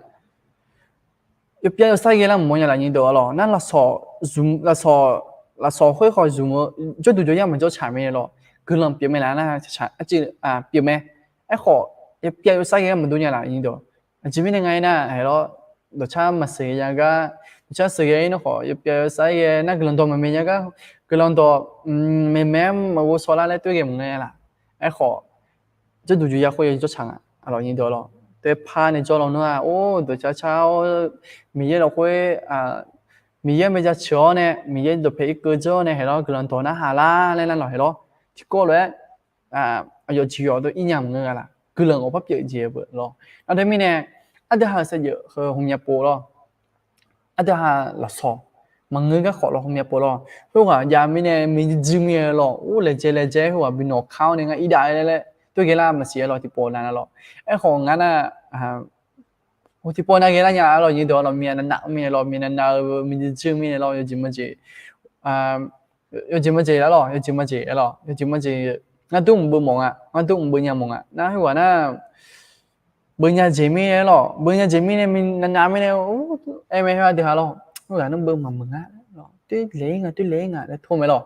Yawpyav yawsar ghae lar maqmawr nya laf nyir deuq-a lawr. Nar lafsawq, lafsawq khoer khawf zmq-eu jawrduq jawryar maqjawr tsaq mae lawr. Guiqlanq pyeuf mae laf nar, pyeuf mae. Aerkhawf yawpyav yawsar ghae gar maqdur nya laf nyir deuq. Aqjeq mirnae nga aernar, aerlawr, dawqcar maqsheuqghae nya gar, dawqcar sheuqghae-ir nar khawf yawpyav yawsar ghae nar guiqlanq dawq maqmaeq nya gar, guiqlanq dawq maeqmaeq-aer maqghov shaw lar laer toer ghae maqngeur nya laf. Aerkhawf jawrduq jawryar khoer yawjawr tsaq nga, aqlawq nyir deuq-a lawr. Taepa nae jawr lawnmr-aq, or dawqcar car-awr, Miqyaer lafkhoer, Miqyaer mae jaceuq-awr nae, Miqyaer dawqpae irkeuv dzeur-awr nae haeq lawr guiqlanq dawq narhaq lar laer nar lawq haeq lawr. Tiqkawv lof-aer aqyawf jeq yawf dov ir nya maqngeur nga laf. Guiqlanq-awq par pyeuf jeq-eu beu lawr. Nar teumirnae aqdui ha-euq saevdzeuf heu hmqmya pov lawr. Aqdui ha lafsawq maqngeur gar khawf lawr hmqmya pov lawr. Khoerghaq jav mirnae miqdzuir mir-aer lawr, or laejae laejae khoerghaq bi nawq kar-awr nae ngar irdav laer laer toer ghae lar maqsiq-aer lawr tiqpov nav nar lawr. Aerkhawf ngar nar, tiqpov nav ghae lar nya-a lawr nyir deuq-a lawr, miqnav nav mir-aer lawr, miqnav nav-eu miqdzuir mir-aer lawr, yawjeq maqjeq yawjeq maqjeq-aer lawr, yawjeq maqjeq-aer lawr, yawjeq maqjeq ngar dur mq beuv mawf nga, ngar dur mq beuv nya mawf nga. Nar khoerghaq nar beuv nya jeq mir-aer lawr, beuv nya jeq mirnae miqnav nav mirnae, aer mae khoer aqdui ha lawr, khoerghaq nar beuv maqmeuq nga lawr, toer laeq-ir nga, toer laeq-ir nga laer tor mae lawr.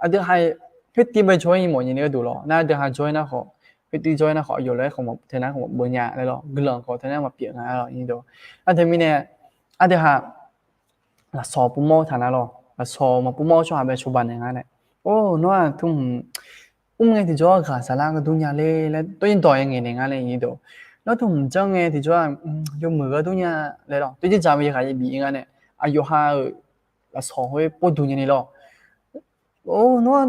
Aqdui ha khoertiv bae jawr-aer nymawf nyae ni gharduq lawr, nar aqdui ha jawr-aer nar khawf, khoertiv jawr-aer nar khawf aqyawf lof-aer khawf maqteu nar khawf maqbeuv nya laer lawr, guiqlanq khawf teu nar maqpyeuf nga lawr nyir deuq. Nar teumirnae aqdui ha lafsawq puvmawr-eu taq nar lawr, lafsawq maqpuvmawr-eu tsawrhaq bae cawba naeq nga nae, or nawr-aq tmr hmq mr ngae tiqjawr ghaq saflar ghardur nya le laer tov-ir dawq-aer ngaeq naeq nga nae nyir deuq. Nawr tmr hmq janr ngae tiqjawr-aq, yawmuiq ghardur nya laer lawr, toer dzerdzaq mae yaghaq yabi nga nae, aqyawf ha-euq lafsawq khoer pov duq nya ni lawr. Or nawr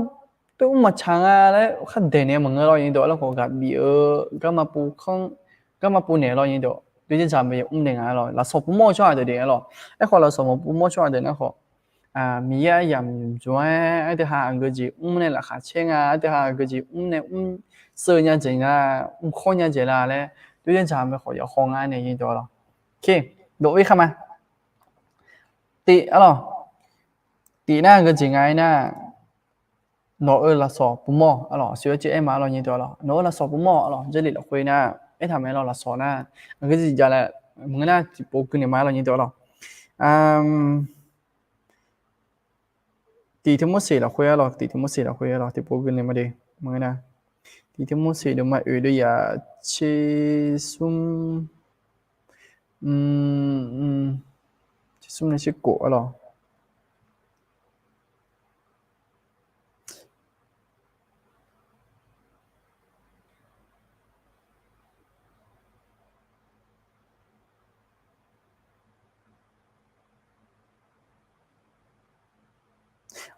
tov mr maqtsaq nga laer khardaeq naeq maqngeur lawr nyir deuq. Aerlawr khawf ghaq bif-eu garma pov naeq lawr nyir deuq, toer dzerdzaq mae mr naeq nga lawr, lafsawq puvmawr-eu tsawrhaq deuq daef-aer lawr. Aerkhawf lafsawq maqpuvmawr tsawrhaq deuq nar khawf Miqyaer aryamq mqmr-aer aqdui ha aqgeu jeq mr nae laqkhaq caer nga, aqdui ha aqgeu jeq mr nae mr seuv nya jeq nga, mr khawr nya jeq la laer toer dzerdzaq mae khawf yawkhaw nga nae nyir deuq lawr. Dov-ir khar ma. Tif-a lawr. Tif nar aqgeu jeq nga aernar, nawq-euq lafsawq puvmawr-a lawr, aqsur-aer ceuv aer ma-a lawr nyir deuq-a lawr, nawq-euq lafsawq puvmawr-a lawr, Jarlif lafkhoer nar aertaq mae lawr, lafsawq nar aqgeu jeq jav laer maqngeur nar tiqpov gui naeq ma-a lawr nyir deuq-a lawr. Tiq Tiqmorseq lafkhoer-a lawr, Tiq Tiqmorseq lafkhoer-a lawr, tiqpov gui naeq ma de maqngeur nar. Tiq Tiqmorseq deuvma oeq deuv yaf tser smr, tser smr nae tser kof-a lawr.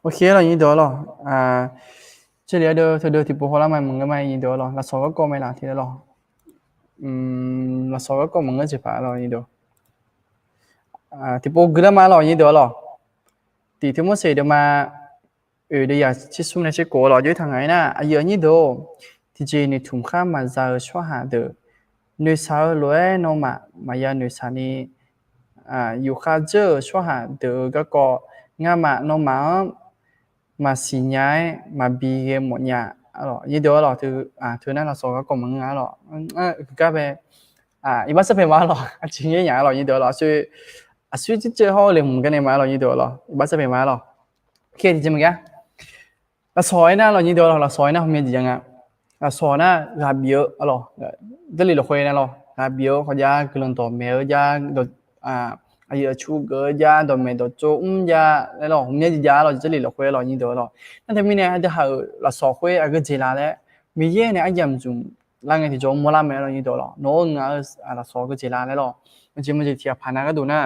Oke lawr nyir deuq-a lawr. Jarlif ardeuv teudeuv tiqpov hawlar ma maqngeur ma nyir deuq-a lawr, lafsawq garkawv mae laf tiq-a lawr. Lafsawq garkawv maqngeur jeq paq-a lawr nyir deuq. Tiqpov gui lar ma lawr nyir deuq-a lawr. Tiq Tiqmorseq deuvma oeq deuv yaf tser smr nae tser kof-a lawr, jov-aer taq ngaq-aer nar, aqyuif aqnyir deuq-or, tiqjeq noeqtmq khar maqza-eu tsawrhaq deuq, noeqshaq-eu lof-aer nawmaf maqya noeqshaq ni, yufkhav dzeur-euq tsawrhaq deuq-euq garkawv, ngamaf nawmaf-anr maqsiq nya-aer maqbi ghae mawf nya-a lawr nyir deuq-a lawr. Teu nar lafsawq garkawv maqngeur-a lawr, gar bae iqbax sarpaeq ma-a lawr, aqjeq ngaer nya-a lawr nyir deuq-a lawr, aqsur, aqsur jirceuv hawr-eu le hmq gar nae ma-a lawr nyir deuq-a lawr, iqbax sarpaeq ma-a lawr. Oke tiqjeq maqgaq, lafsawq aernar lawr nyir deuq-a lawr, lafsawq aernar hawmya jeq jav nga. Lafsawq nar ghaq bif-eu-a lawr, Jarlif lafkhoer nar lawr, ghaq bif-eu khawf jav, guiqlanq dawqmaeq-eu jav, aqyuif aqtsu geuf-eu jav, dawqmaeq dawqtsov mr jav laer lawr, hawmya jeq jav-a lawr, Jarlif lafkhoer lawr nyir deuq-a lawr. Nar teumirnae aqdui ha-euq lafsawq khoer aqgeu jeq la laer, Miqyaer nae aryamq zmq lar ngae tiqjawr mawrlar mae lawr nyir deuq-a lawr, nawq-eu ngaq-eu lafsawq aqgeu jeq la laer lawr, aqjeq maqjeq tiqghaq paq nav gharduq nar,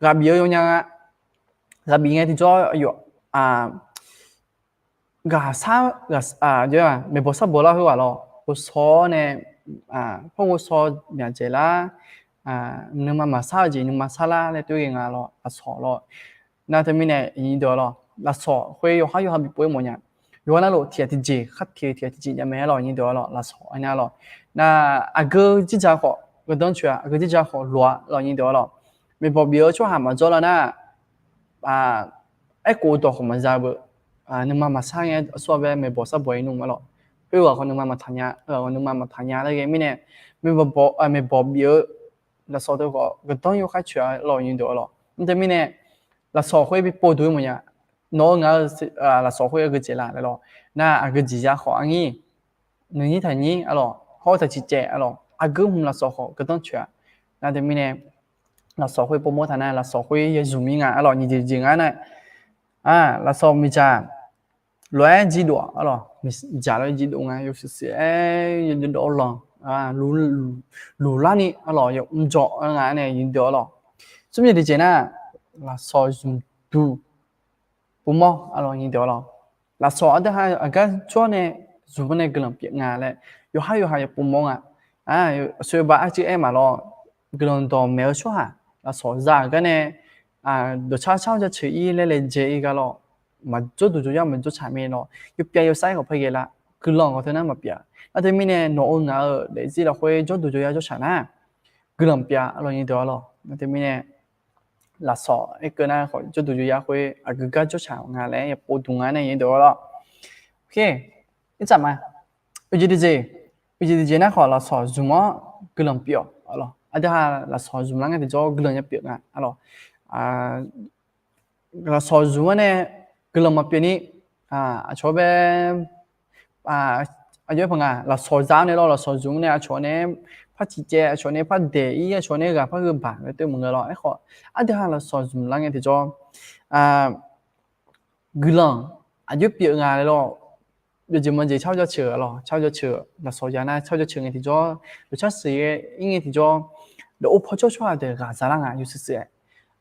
ghaq bif-eu yawnya nga. Ghaq bif ngae tiqjawr aqyawf ghaqsar, maeqbawq sar bawq lar khoerghaq lawr, ghovshaw-awr nae, par ghovshaw myaq dzaeq lar, nuima maqsar-eu jeq nuima sar lar laer toer ghae nga lawr, lafsawq lawr. Nar teumirnae nyir deuq-a lawr, lafsawq khoer yawqhar yawqha bipov-ir mawfnya. Yawqha navluf tiq ghaq tiqjeq khar tiq tiq ghaq tiqjeq jav mae-a lawq, nyir deuq-a lawq, lafsawq aernar lawq. Nar aqgeu jirdzaq khawf geurdawr coeq-a, aqgeu jirdzaq khawf loq-a lawq, nyir deuq-a lawq. Maeqbawq bif-eu tsawrhaq maqjawr lar nar, aerkhof dawq khawf maqza beu. Nuima maqsar ngae aqsur-a bae maeqbawq sar bawq-ir nmr-a lawq. Khoerghaq khawf nuima maqtaq nya, khoerghaq khawf nuima maqtaq nya laer ghae mirnae, maeqbawq bif-eu lafsawq teu khawf geurdawr yawkhar coeq-a lawq, nyir deuq-a lawq. Nar teumirnae, lafsawq khoer bipov duq-ir mawfnya. Nawq-eu ngaq-eu lafsawq khoer aqgeu jeq laf laer lawq. Nar aqgeu jeq ya khawf arnyir, nuinyir taqnyir-a lawq, hawr-eu taqciq caev-a lawq, aqgeu hmq lafsawq khawf geurdawr coeq-a. Nar teumirnae, lafsawq khoer povmawr taq nar lafsawq khoer ya zmq-ir nga-a lawq, nyiq jeq jeq nga nar. Lafsawq miqdzaq lof-aer jir dov-a lawq, miqdzaq lof-aer jir dov nga, yawshuif shuif-aer yadawv lanq, luqlar ni-a lawq, ya mrjawr-a nga nae, nyir deuq-a lawq. Smrmyaeq tiqjeq nar, lafsawq zmq duq povmawr-a lawq, nyir deuq-a lawq. Lafsawq aqdui ha aqgar jawr nae zmq-anr nae guiqlanq pyeuf nga laer yawqhar yawqha ya povmawr nga. Aqsoeq ba arcuiv aer maqlawr, guiqlanq dawqmaeq-eu tsawrhaq lafsawq za-euq gar nae dawqcar car-awr jaceuq-ir laer laejae-ir gar lawr, maqjawr duq jawryar maqjawr tsaq mae lawr, yawpyav yawsav-aer khawf par ghae lar, guiqlanq khawf teu nar maqpyeuf. Nar teumirnae nawq-eu ngaq-eu daefzir lafkhoer jawr duq jawryar jawr tsaq nar, guiqlanq pyeuf-a lawq, nyir deuq-a lawq. Nar teumirnae lafsawq aerkeuv nar khawf jawr duq jawryar khoer aqgeu gar jawr tsaq nga laer ya pov duq nga nae, nyir deuq-a lawq. Oke, irtsaq ma. Oeq jeq tiqjeq, oeq jeq tiqjeq nar khawf lafsawq zmq-anr guiqlanq pyeuf-awq-a lawq. Aqdui ha lafsawq zmq lar ngae tiqjawr guiqlanq ya pyeuf nga-a lawq. Lafsawq zmq-anr nae guiqlanq maqpyeuf ni, aqcawq bae, aqjox aer paq nga, lafsawq za-awr nae lawr, lafsawq zmq-anr nae aqcawq nae par ciqcaev, aqcawq nae par daeq-ir, aqcawq nae ghaq par gheu baq-eu teu maqngeur lawr. Aerkhawf aqdui ha lafsawq zmq lar ngae tiqjawr guiqlanq aqjox pyeuf nga laer lawr. Yawjeq maqjeq car-awr jaceuq-a lawq, car-awr jaceuq, lafsawq ya nar car-awr jaceuq ngae tiqjawr, dawqcar sheuq-ir ngae tiqjawr, dawq-or paw cawr tsawrhaq deuq ghaq za lar nga, yawshuif shuif-aer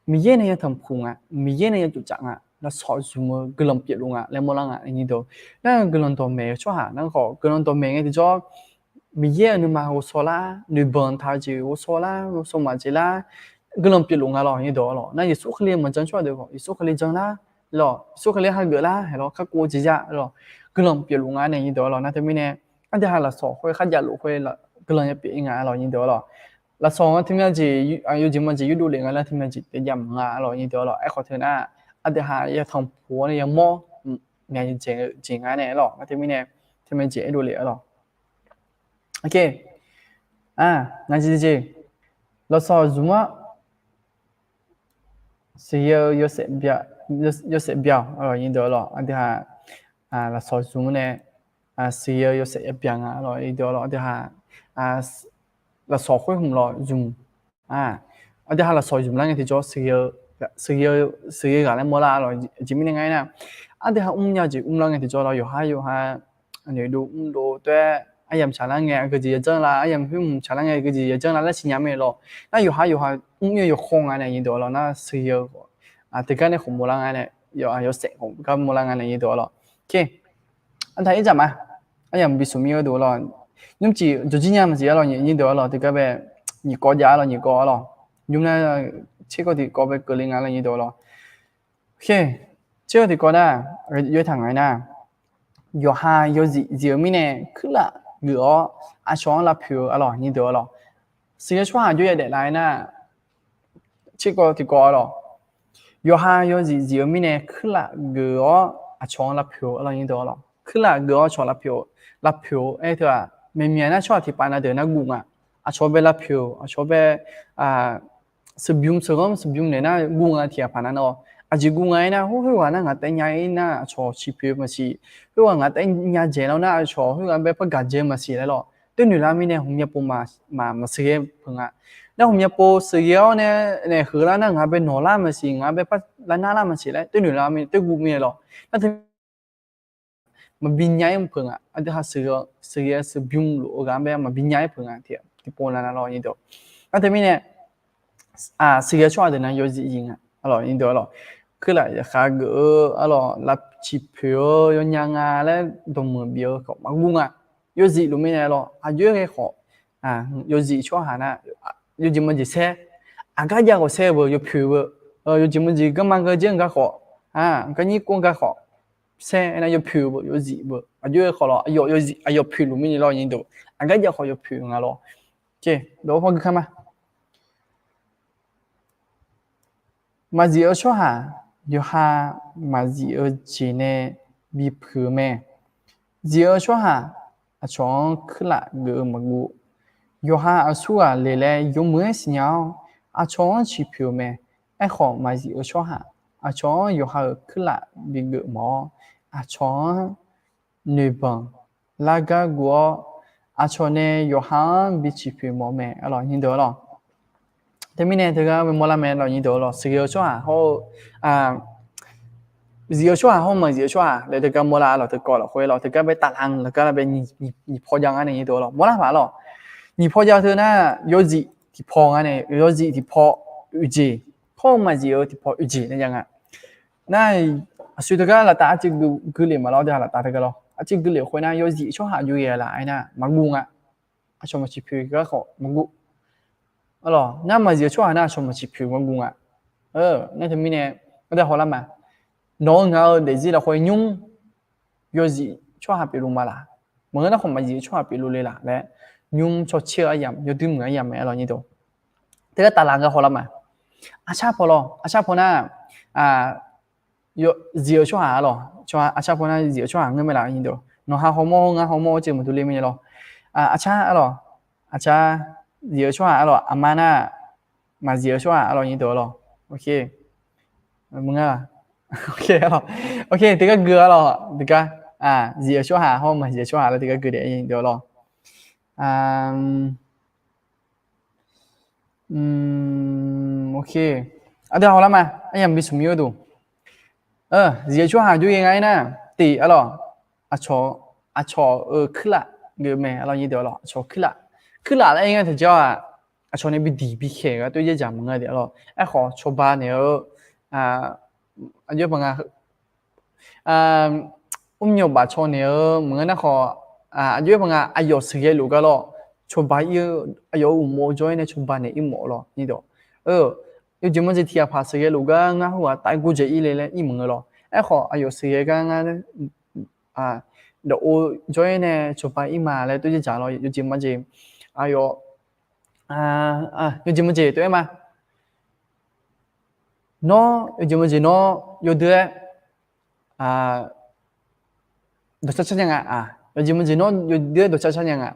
Miqyaer nae ya tanqpuq nga, Miqyaer nae ya tsoftsaf nga, lafsawq zmq-eu guiqlanq pyeufluf nga laer mawrlar nga, nyir deuq. Nar-eu guiqlanq dawqmaeq-eu tsawrhaq nar khawf guiqlanq dawqmaeq ngae tiqjawr, Miqyaer-euq nuima ghovshaw lar, noeqbanq taq-eu jeq ghovshaw lar, ghovshaw maqjeq lar, guiqlanq pyeufluf nga lawq, nyir deuq-a lawq. Nar Yeqsur Kali maqjan tsawrhaq deuq khawf Yeqsur Kali jan lar lawq, Yeqsur Kali hageuf lar-aer lawr, kakhof-eu jeq ya lawq, guiqlanq pyeufluf nga nae, nyir deuq-a lawq. Nar teumirnae aqdui ha lafsawq khoer kharjav luf khoer guiqlanq ya pyeuf-ir nga-a lawq, nyir deuq-a lawq. Lafsawq-anr teumirnae jeq, yawjeq maqjeq yurdov lef nga laer teumirnae jeq taef jav maqnga-a lawq, nyir deuq-a lawq. Aerkhawf teu nar aqdui ha ya tanqpuq-awr nae ya mawr myav ya dzaeq-eu jeq nga nae lawq. Nar teumirnae teumirnae jeq aerdov lef-a lawq. Oke, ngaq jeq jeq, lafsawq zmq-anr siqya-eu yawshaef bya-awq, nyir deuq-a lawq. Aqdui ha lafsawq zmq-anr nae siqya-eu yawshaef ya bya nga lawq, nyir deuq-a lawq. Aqdui ha lafsawq khoer hmq lawq zmq, aqdui ha lafsawq zmq lar ngae tiqjawr siqya-eu ghaq laer mawrlar-a lawq. Aqjeq mirnae nga aernar, aqdui ha mrnya jeq mrlar ngae tiqjawr lawr, yawqhar yawqha noeqdov mrdov taef-aer aryamq tsaqlar ngae aqgeujeq yajanr lar, aryamq khoer hmq tsaqlar ngae aqgeujeq yajanr lar laer siqnya mae lawq. Nar yawqhar yawqha mr-ir-eu yawkhaw nga nae, nyir deuq-a lawq. Nar siqya-eu teugar nae khawf mawrlar nga nae, yawshaef khawf gar mawrlar nga nae, nyir deuq-a lawq. Oke, aqdui ha irdzaq ma. Aryamq bisuq mir-eu deuq-a lawq. Nymrcif jawrjir nya maqsiq-a lawq, nyir deuq-a lawq. Teugar bae nyiq kawv jav-a lawq, nyiq kawv-a lawq. Nymr nar tserkawv tiqkawv bae keuvle nga lawq, nyir deuq-a lawq. Oke, tserkawv tiqkawv nar, yaw taq ngaq-aer nar, yawqha yawzif zif-eu mirnae kuirlaf geuf-awr aqcawq-anr lavpoeq-eu-a lawq, nyir deuq-a lawq. Siqya tsawrhaq jawr ya daef laf-aer nar, tserkawv tiqkawv-a lawq. Yawqha yawzif zif-eu mirnae kuirlaf geuf-awr aqcawq-anr lavpoeq-eu-a lawq, nyir deuq-a lawq. Kuirlaf geuf-awr aqcawq lavpoeq-eu, lavpoeq-eu aer teu-aq, maeqmyaq nar tsawrhaq tiqpav na deuq nar guv nga. Aqcawq bae lavpoeq-eu, aqcawq bae sheuqbymr sheuqghanr sheuqbymr naeq nar guv nga tiq ghaq paq nar nawr. Aqjeq guv nga aer nar, khoerghaq nar ngaq taef nya-ir nar aqcawq ciqpoeq-eu maqsiq. Khoerghaq ngaq taef nya dzaeq lar nar aqcawq khoerghaq bae par gaq dzae maqsiq laer lawq. Teunoeq lar mirnae hmqmya pov maqsiq ghae peuq nga. Nar hmqmya pov sheuqghae-awr nae naeq heuq lar nar ngaq bae nawq lar maqsiq, ngaq bae par lar nar lar maqsiq laer teunoeq lar mirnae, teuguv mirnae lawq. Nar teu maqbi nya-ir peuq nga. Aqdui ha sheuqghae sheuqbymr luf-eu ghaq-anr bae maqbi nya-ir peuq nga tiqpov nar nar lawq, nyir deuq. Nar teumirnae siqya tsawrhaq deuq nar yawzif zif nga-a lawq, nyir deuq-a lawq. Kuirlaf yaqkhav geuf-eu-a lawq, lavciq poeq-eu yawnya nga laer dawqmuiq bif-eu khawf maqguv nga. Yawzif luf mirnae lawq, aqjox-aer ghae khawf, yawzif tsawrhaq nar, yawjeq maqjeq saer, aqgar jav khawf saer-eu beu, yawpoeq beu, yawjeq maqjeq garma gar jaer-eu gar khawf Aqgar nyir kov gar khawf, saer aernar yawpoeq beu, yawzif beu, aqjox-aer khawf lawr, aqyawf yawzif, aqyawf poeq luf mirnae lawr nyir deuq, aqgar jav khawf yawpoeq nga lawr. Dawq-eu paw gui kar ma. Maqzif-eu tsawrhaq, yawqha maqzif-eu jeq nae bipuiq-eu mae. Zif-eu tsawrhaq, aqcawq-anr kuirlaf geuf-eu maqguv. Yawqha aqsurghaq le laer yawmuiq-aer siqnya-awr, aqcawq-anr ciqpoeq-eu mae. Aerkhawf, maqzif-eu tsawrhaq, aqcawq-anr yawqha-euq kuirlaf bigeuf mawf-awr, aqcawq-anr noeqbanq lar gar guv-awr, aqcawq nae yawqha-anr bi ciqpoeq mawf-eu mae. Arlawq nyir deuq arlawq. Teumirnae teugar bae mawrlar mae lawq nyir deuq arlawq. Sheuqghae-eu tsawrhaq hawr-eu, zif-eu tsawrhaq hawr-eu maqzif-eu tsawrhaq laer teugar mawrlar arlawq. Teukawv lafkhoer lawq, teugar bae taflar-anr laqgar lar bae nyiq paw jav ngar nae nyir deuq arlawq. Mawrlar paq arlawq. Nyiq paw jav teu nar, yawzif tiqpaw ngar nae, yawzif tiqpaw oeqjeq, hawr-eu maqzif-eu tiqpaw oeqjeq nae jav nga. Nar, aqsur teugar laftav arcuiv gui lef maqlawr de, laftav teugar lawr. Arcuiv gui lef khoer nar, yawzif tsawrhaq jov ghae laf aernar maqguv nga. Aqcawq maqciqpoeq gar khawf maqguv. Arlawq, nar maqzif-eu tsawrhaq nar aqcawq maqciqpoeq maqguv nga. Nar teumirnae, aqdui hawlar ma. Nawq-eu ngaq-eu daefzir lafkhoer nymr yawzif tsawrhaq pyeufluf ma laq? Maqngeur nar khawf maqzif-eu tsawrhaq pyeufluf le laq laer, nymr cawcaer-eu aryamq, yawdui muiq aryamq mae arlawq nyir deuq. Teugar taflar gar hawlar ma. Aqcar paw lawr, aqcar paw nar, zif-eu tsawrhaq arlawq, aqcar paw nar zif-eu tsawrhaq ngeur mae laf nyir deuq. Nawqha hawmawr-awr ngar hawmawr-awr ceuq maqdur le mirnae lawr. Aqcar arlawq, aqcar zif-eu tsawrhaq arlawq, aqma nar maqzif-eu tsawrhaq arlawq nyir deuq arlawq. Ok, teugar gui arlawq, teugar, zif-eu tsawrhaq hawr maqzif-eu tsawrhaq laer teugar gui daef nyir deuq arlawq. Ok, aqdui hawlar ma. Aryamq bi smq mir-eu duq, zif-eu tsawrhaq jov ghae nga aernar, tiq arlawq, aqcawq, aqcawq-euq kuirlaf geuf mae arlawq nyir deuq arlawq. Aqcawq kuirlaf, kuirlaf laer aer nga taqjar-aq, aqcawq nae bi diq bi khaeq gar toer jaerdzaq maqngeur de arlawq. Aerkhawf cawba naeq-eu, aqjox-aer paq nga, mrmyawf baf caw naeq-eu maqngeur nar khawf, aqjox-aer paq nga aqyawf sheuqghae luf gar lawr, cawba ir-eu, aqyawf-euq uqmov jawr-aer nae cawba naeq ir mawf lawr nyir deuq. Yawjeq maqjeq tiq ghaq paq sheuqghae luf gar ngar khoerghaq taef-aer gor dzae ir le laer ir maqngeur lawr. Aerkhawf aqyawf sheuqghae gar ngar dawqov jawr-aer nae cawba ir ma laer toer jaerdzaq lawr. Yawjeq maqjeq, aqyawf, yawjeq maqjeq toer-aer ma. Nawr yawjeq maqjeq nawr yawdui-aer dawqcar car nya nga. Yawjeq maqjeq nawr yawdui-aer dawqcar car nya nga.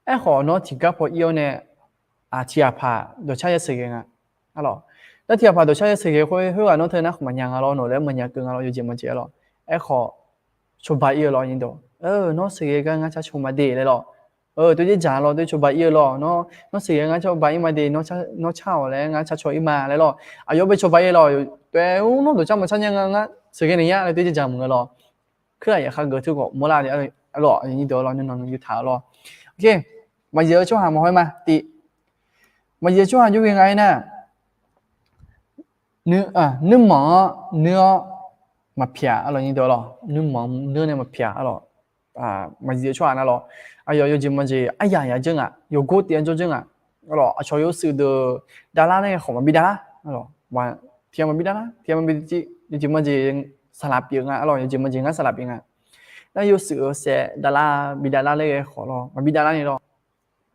Aerkhawf nawr tiqgar paw ir-awr nae tiq ghaq paq dawqcar ya sheuqghae nga. Arlawq, nawr tiq ghaq paq dawqcar ya sheuqghae khoer khoerghaq nawr teu nar khawf maqnya nga lawr, nawq laer maqnya keuv nga lawr, yawjeq maqjeq arlawq. Aerkhawf cawba ir-eu lawr nyir deuq. Nawr sheuqghae gar ngar car caw ma de laer lawr. Toer jaerdzaq lawr, toer cawba ir-eu lawr. Nawr sheuqghae ngar cawba ir ma de, nawr car-awq laer ngar car caw ir ma laer lawr. Aqyawf bae cawba ir lawr, toer-aer nawr dawqcar maqcar nya nga, ngar sheuqghae naeq nya laer toer jaerdzaq maqngeur lawr. Kuirlaf yaqkhar geuf teu khawf mawrlar de arlawq, nyir deuq arlawq, nuinanq nuiyu taq-eu lawr. Ok, maqzif-eu tsawrhaq maqhaw-aer ma tiq. Maqzif-eu tsawrhaq jov ghae nga aernar, nuirmanq-anr nuir-awr maqpyaeq arlawq nyir deuq arlawq. Nuirmanq nuir nae maqpyaeq arlawq. Maqzif-eu tsawrhaq nar lawr, aqyawf yawjeq maqjeq aryaq yaq dzeur nga, yawgor tiv-aer jawr dzeur nga. Arlawq, aqcawq yawshuif deuq davlar nae khawf maqbi davlar. Tiq ghaq maqbi davlar, tiq ghaq maqbi, yawjeq maqjeq saqlaq pyeuf nga arlawq, yawjeq maqjeq ngar saqlaq pyeuf nga. Nar yawshuif-eu saev davlar bi davlar laer ghae khawf lawr maqbi davlar ni lawr.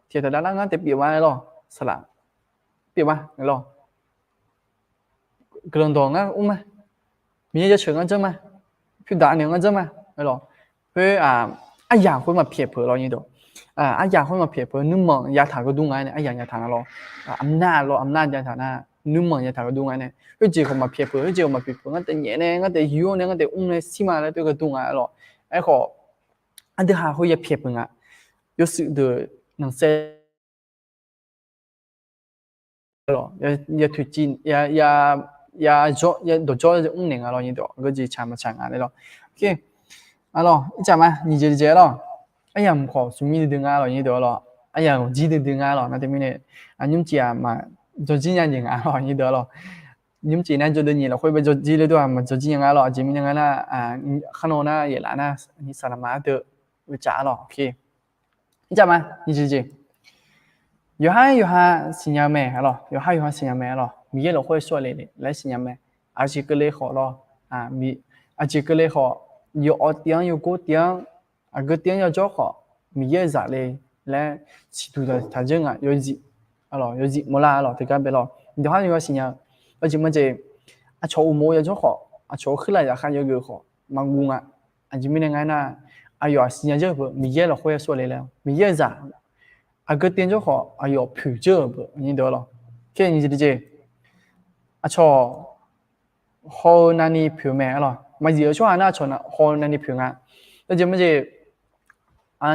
Tiq ghaq taq davlar ngar taef pyeuf ma lawr, saqlaq pyeuf ma lawr. Guiqlanq dawq ngar mr ma, Miqyaer jaceuq ngar janr ma, pyurdaq naeq ngar janr ma lawr. Khoer, aryaq khoer maqpyaeq peuq lawr nyir deuq. Aryaq khoer maqpyaeq peuq, nuirmanq yataq geur dur nga nae aryaq yataq nga lawr. Aqmar lawr, aqmar yataq nar, nuirmanq yataq geur dur nga nae khoerjeq khawf maqpyaeq peuq, khoerjeq khawf maqpyaeq peuq, ngar taef nyaef nae, ngar taef yur-awr nae, ngar taef mr nae shir ma laer toer geur dur nga lawr. Aerkhawf aqdui haq khoer yapyaeq peuq nga. Yawshuif deuq nanqsaer lawr, ya toeqciv, ya dawqjawr mr naeq nga lawr nyir deuq, geujeq tsaq maqtsaq nga laer lawr. Arlawr, ircaf ma nyiq jeq jeq lawr. Aryamq khawf smq mir duidui nga lawr nyir deuq lawr. Aryamq jir duidui nga lawr, nar teumirnae nymrcif aqma jawrjir nya jeq nga lawr nyir deuq lawr. Nymrcif nar jawrdeuv nyiq lafkhoer bae jawrjir ler dur-aq maqjawrjir nya nga lawr. Aqjeq mirnae nga nar, khar nawr nar yaeqlaf nar saqlaqma ardeuv uicav lawr. Ircaf ma nyiq jeq jeq. Yawqhar yawqha siqnya mae arlawr, yawqhar yawqha siqnya mae arlawr. Miqyaer lafkhoer sawr le laer siqnya mae. Aqjeq keuvle khawf lawr, Aqjeq keuvle khawf, yawawv tiv-anr yawgor tiv-anr, aqgeu tiv-anr yawjawr khawf, Miqyaer-euq zaq le laer siqduq taqdzeur nga. Yawzif, yawzif mawrlar lawq, teugar bae lawq. Dawqhar yawqha siqnya-eu, yawjeq majeq, aqcawq uqmov yawjawr khawf, aqcawq-eu khaerlaf zaqkhav yawgeuf khawf maqguv nga. Aqjeq mirnae nga aernar, aqyawf-aq siqnya dzeur-euq beu Miqyaer lafkhoer yasur le laer, Miqyaer-euq zaq aqgeu tiv-anr jawr khawf aqyawf poeq dzeur-euq beu nyi deuq-a lawq. Kar nyiq jeq tiqjeq, aqcawq haw-eu navni poeq-eu mae-a lawq. Maqzif-eu tsawrhaq nar aqcawq haw-eu navni poeq nga. Yawjeq majeq,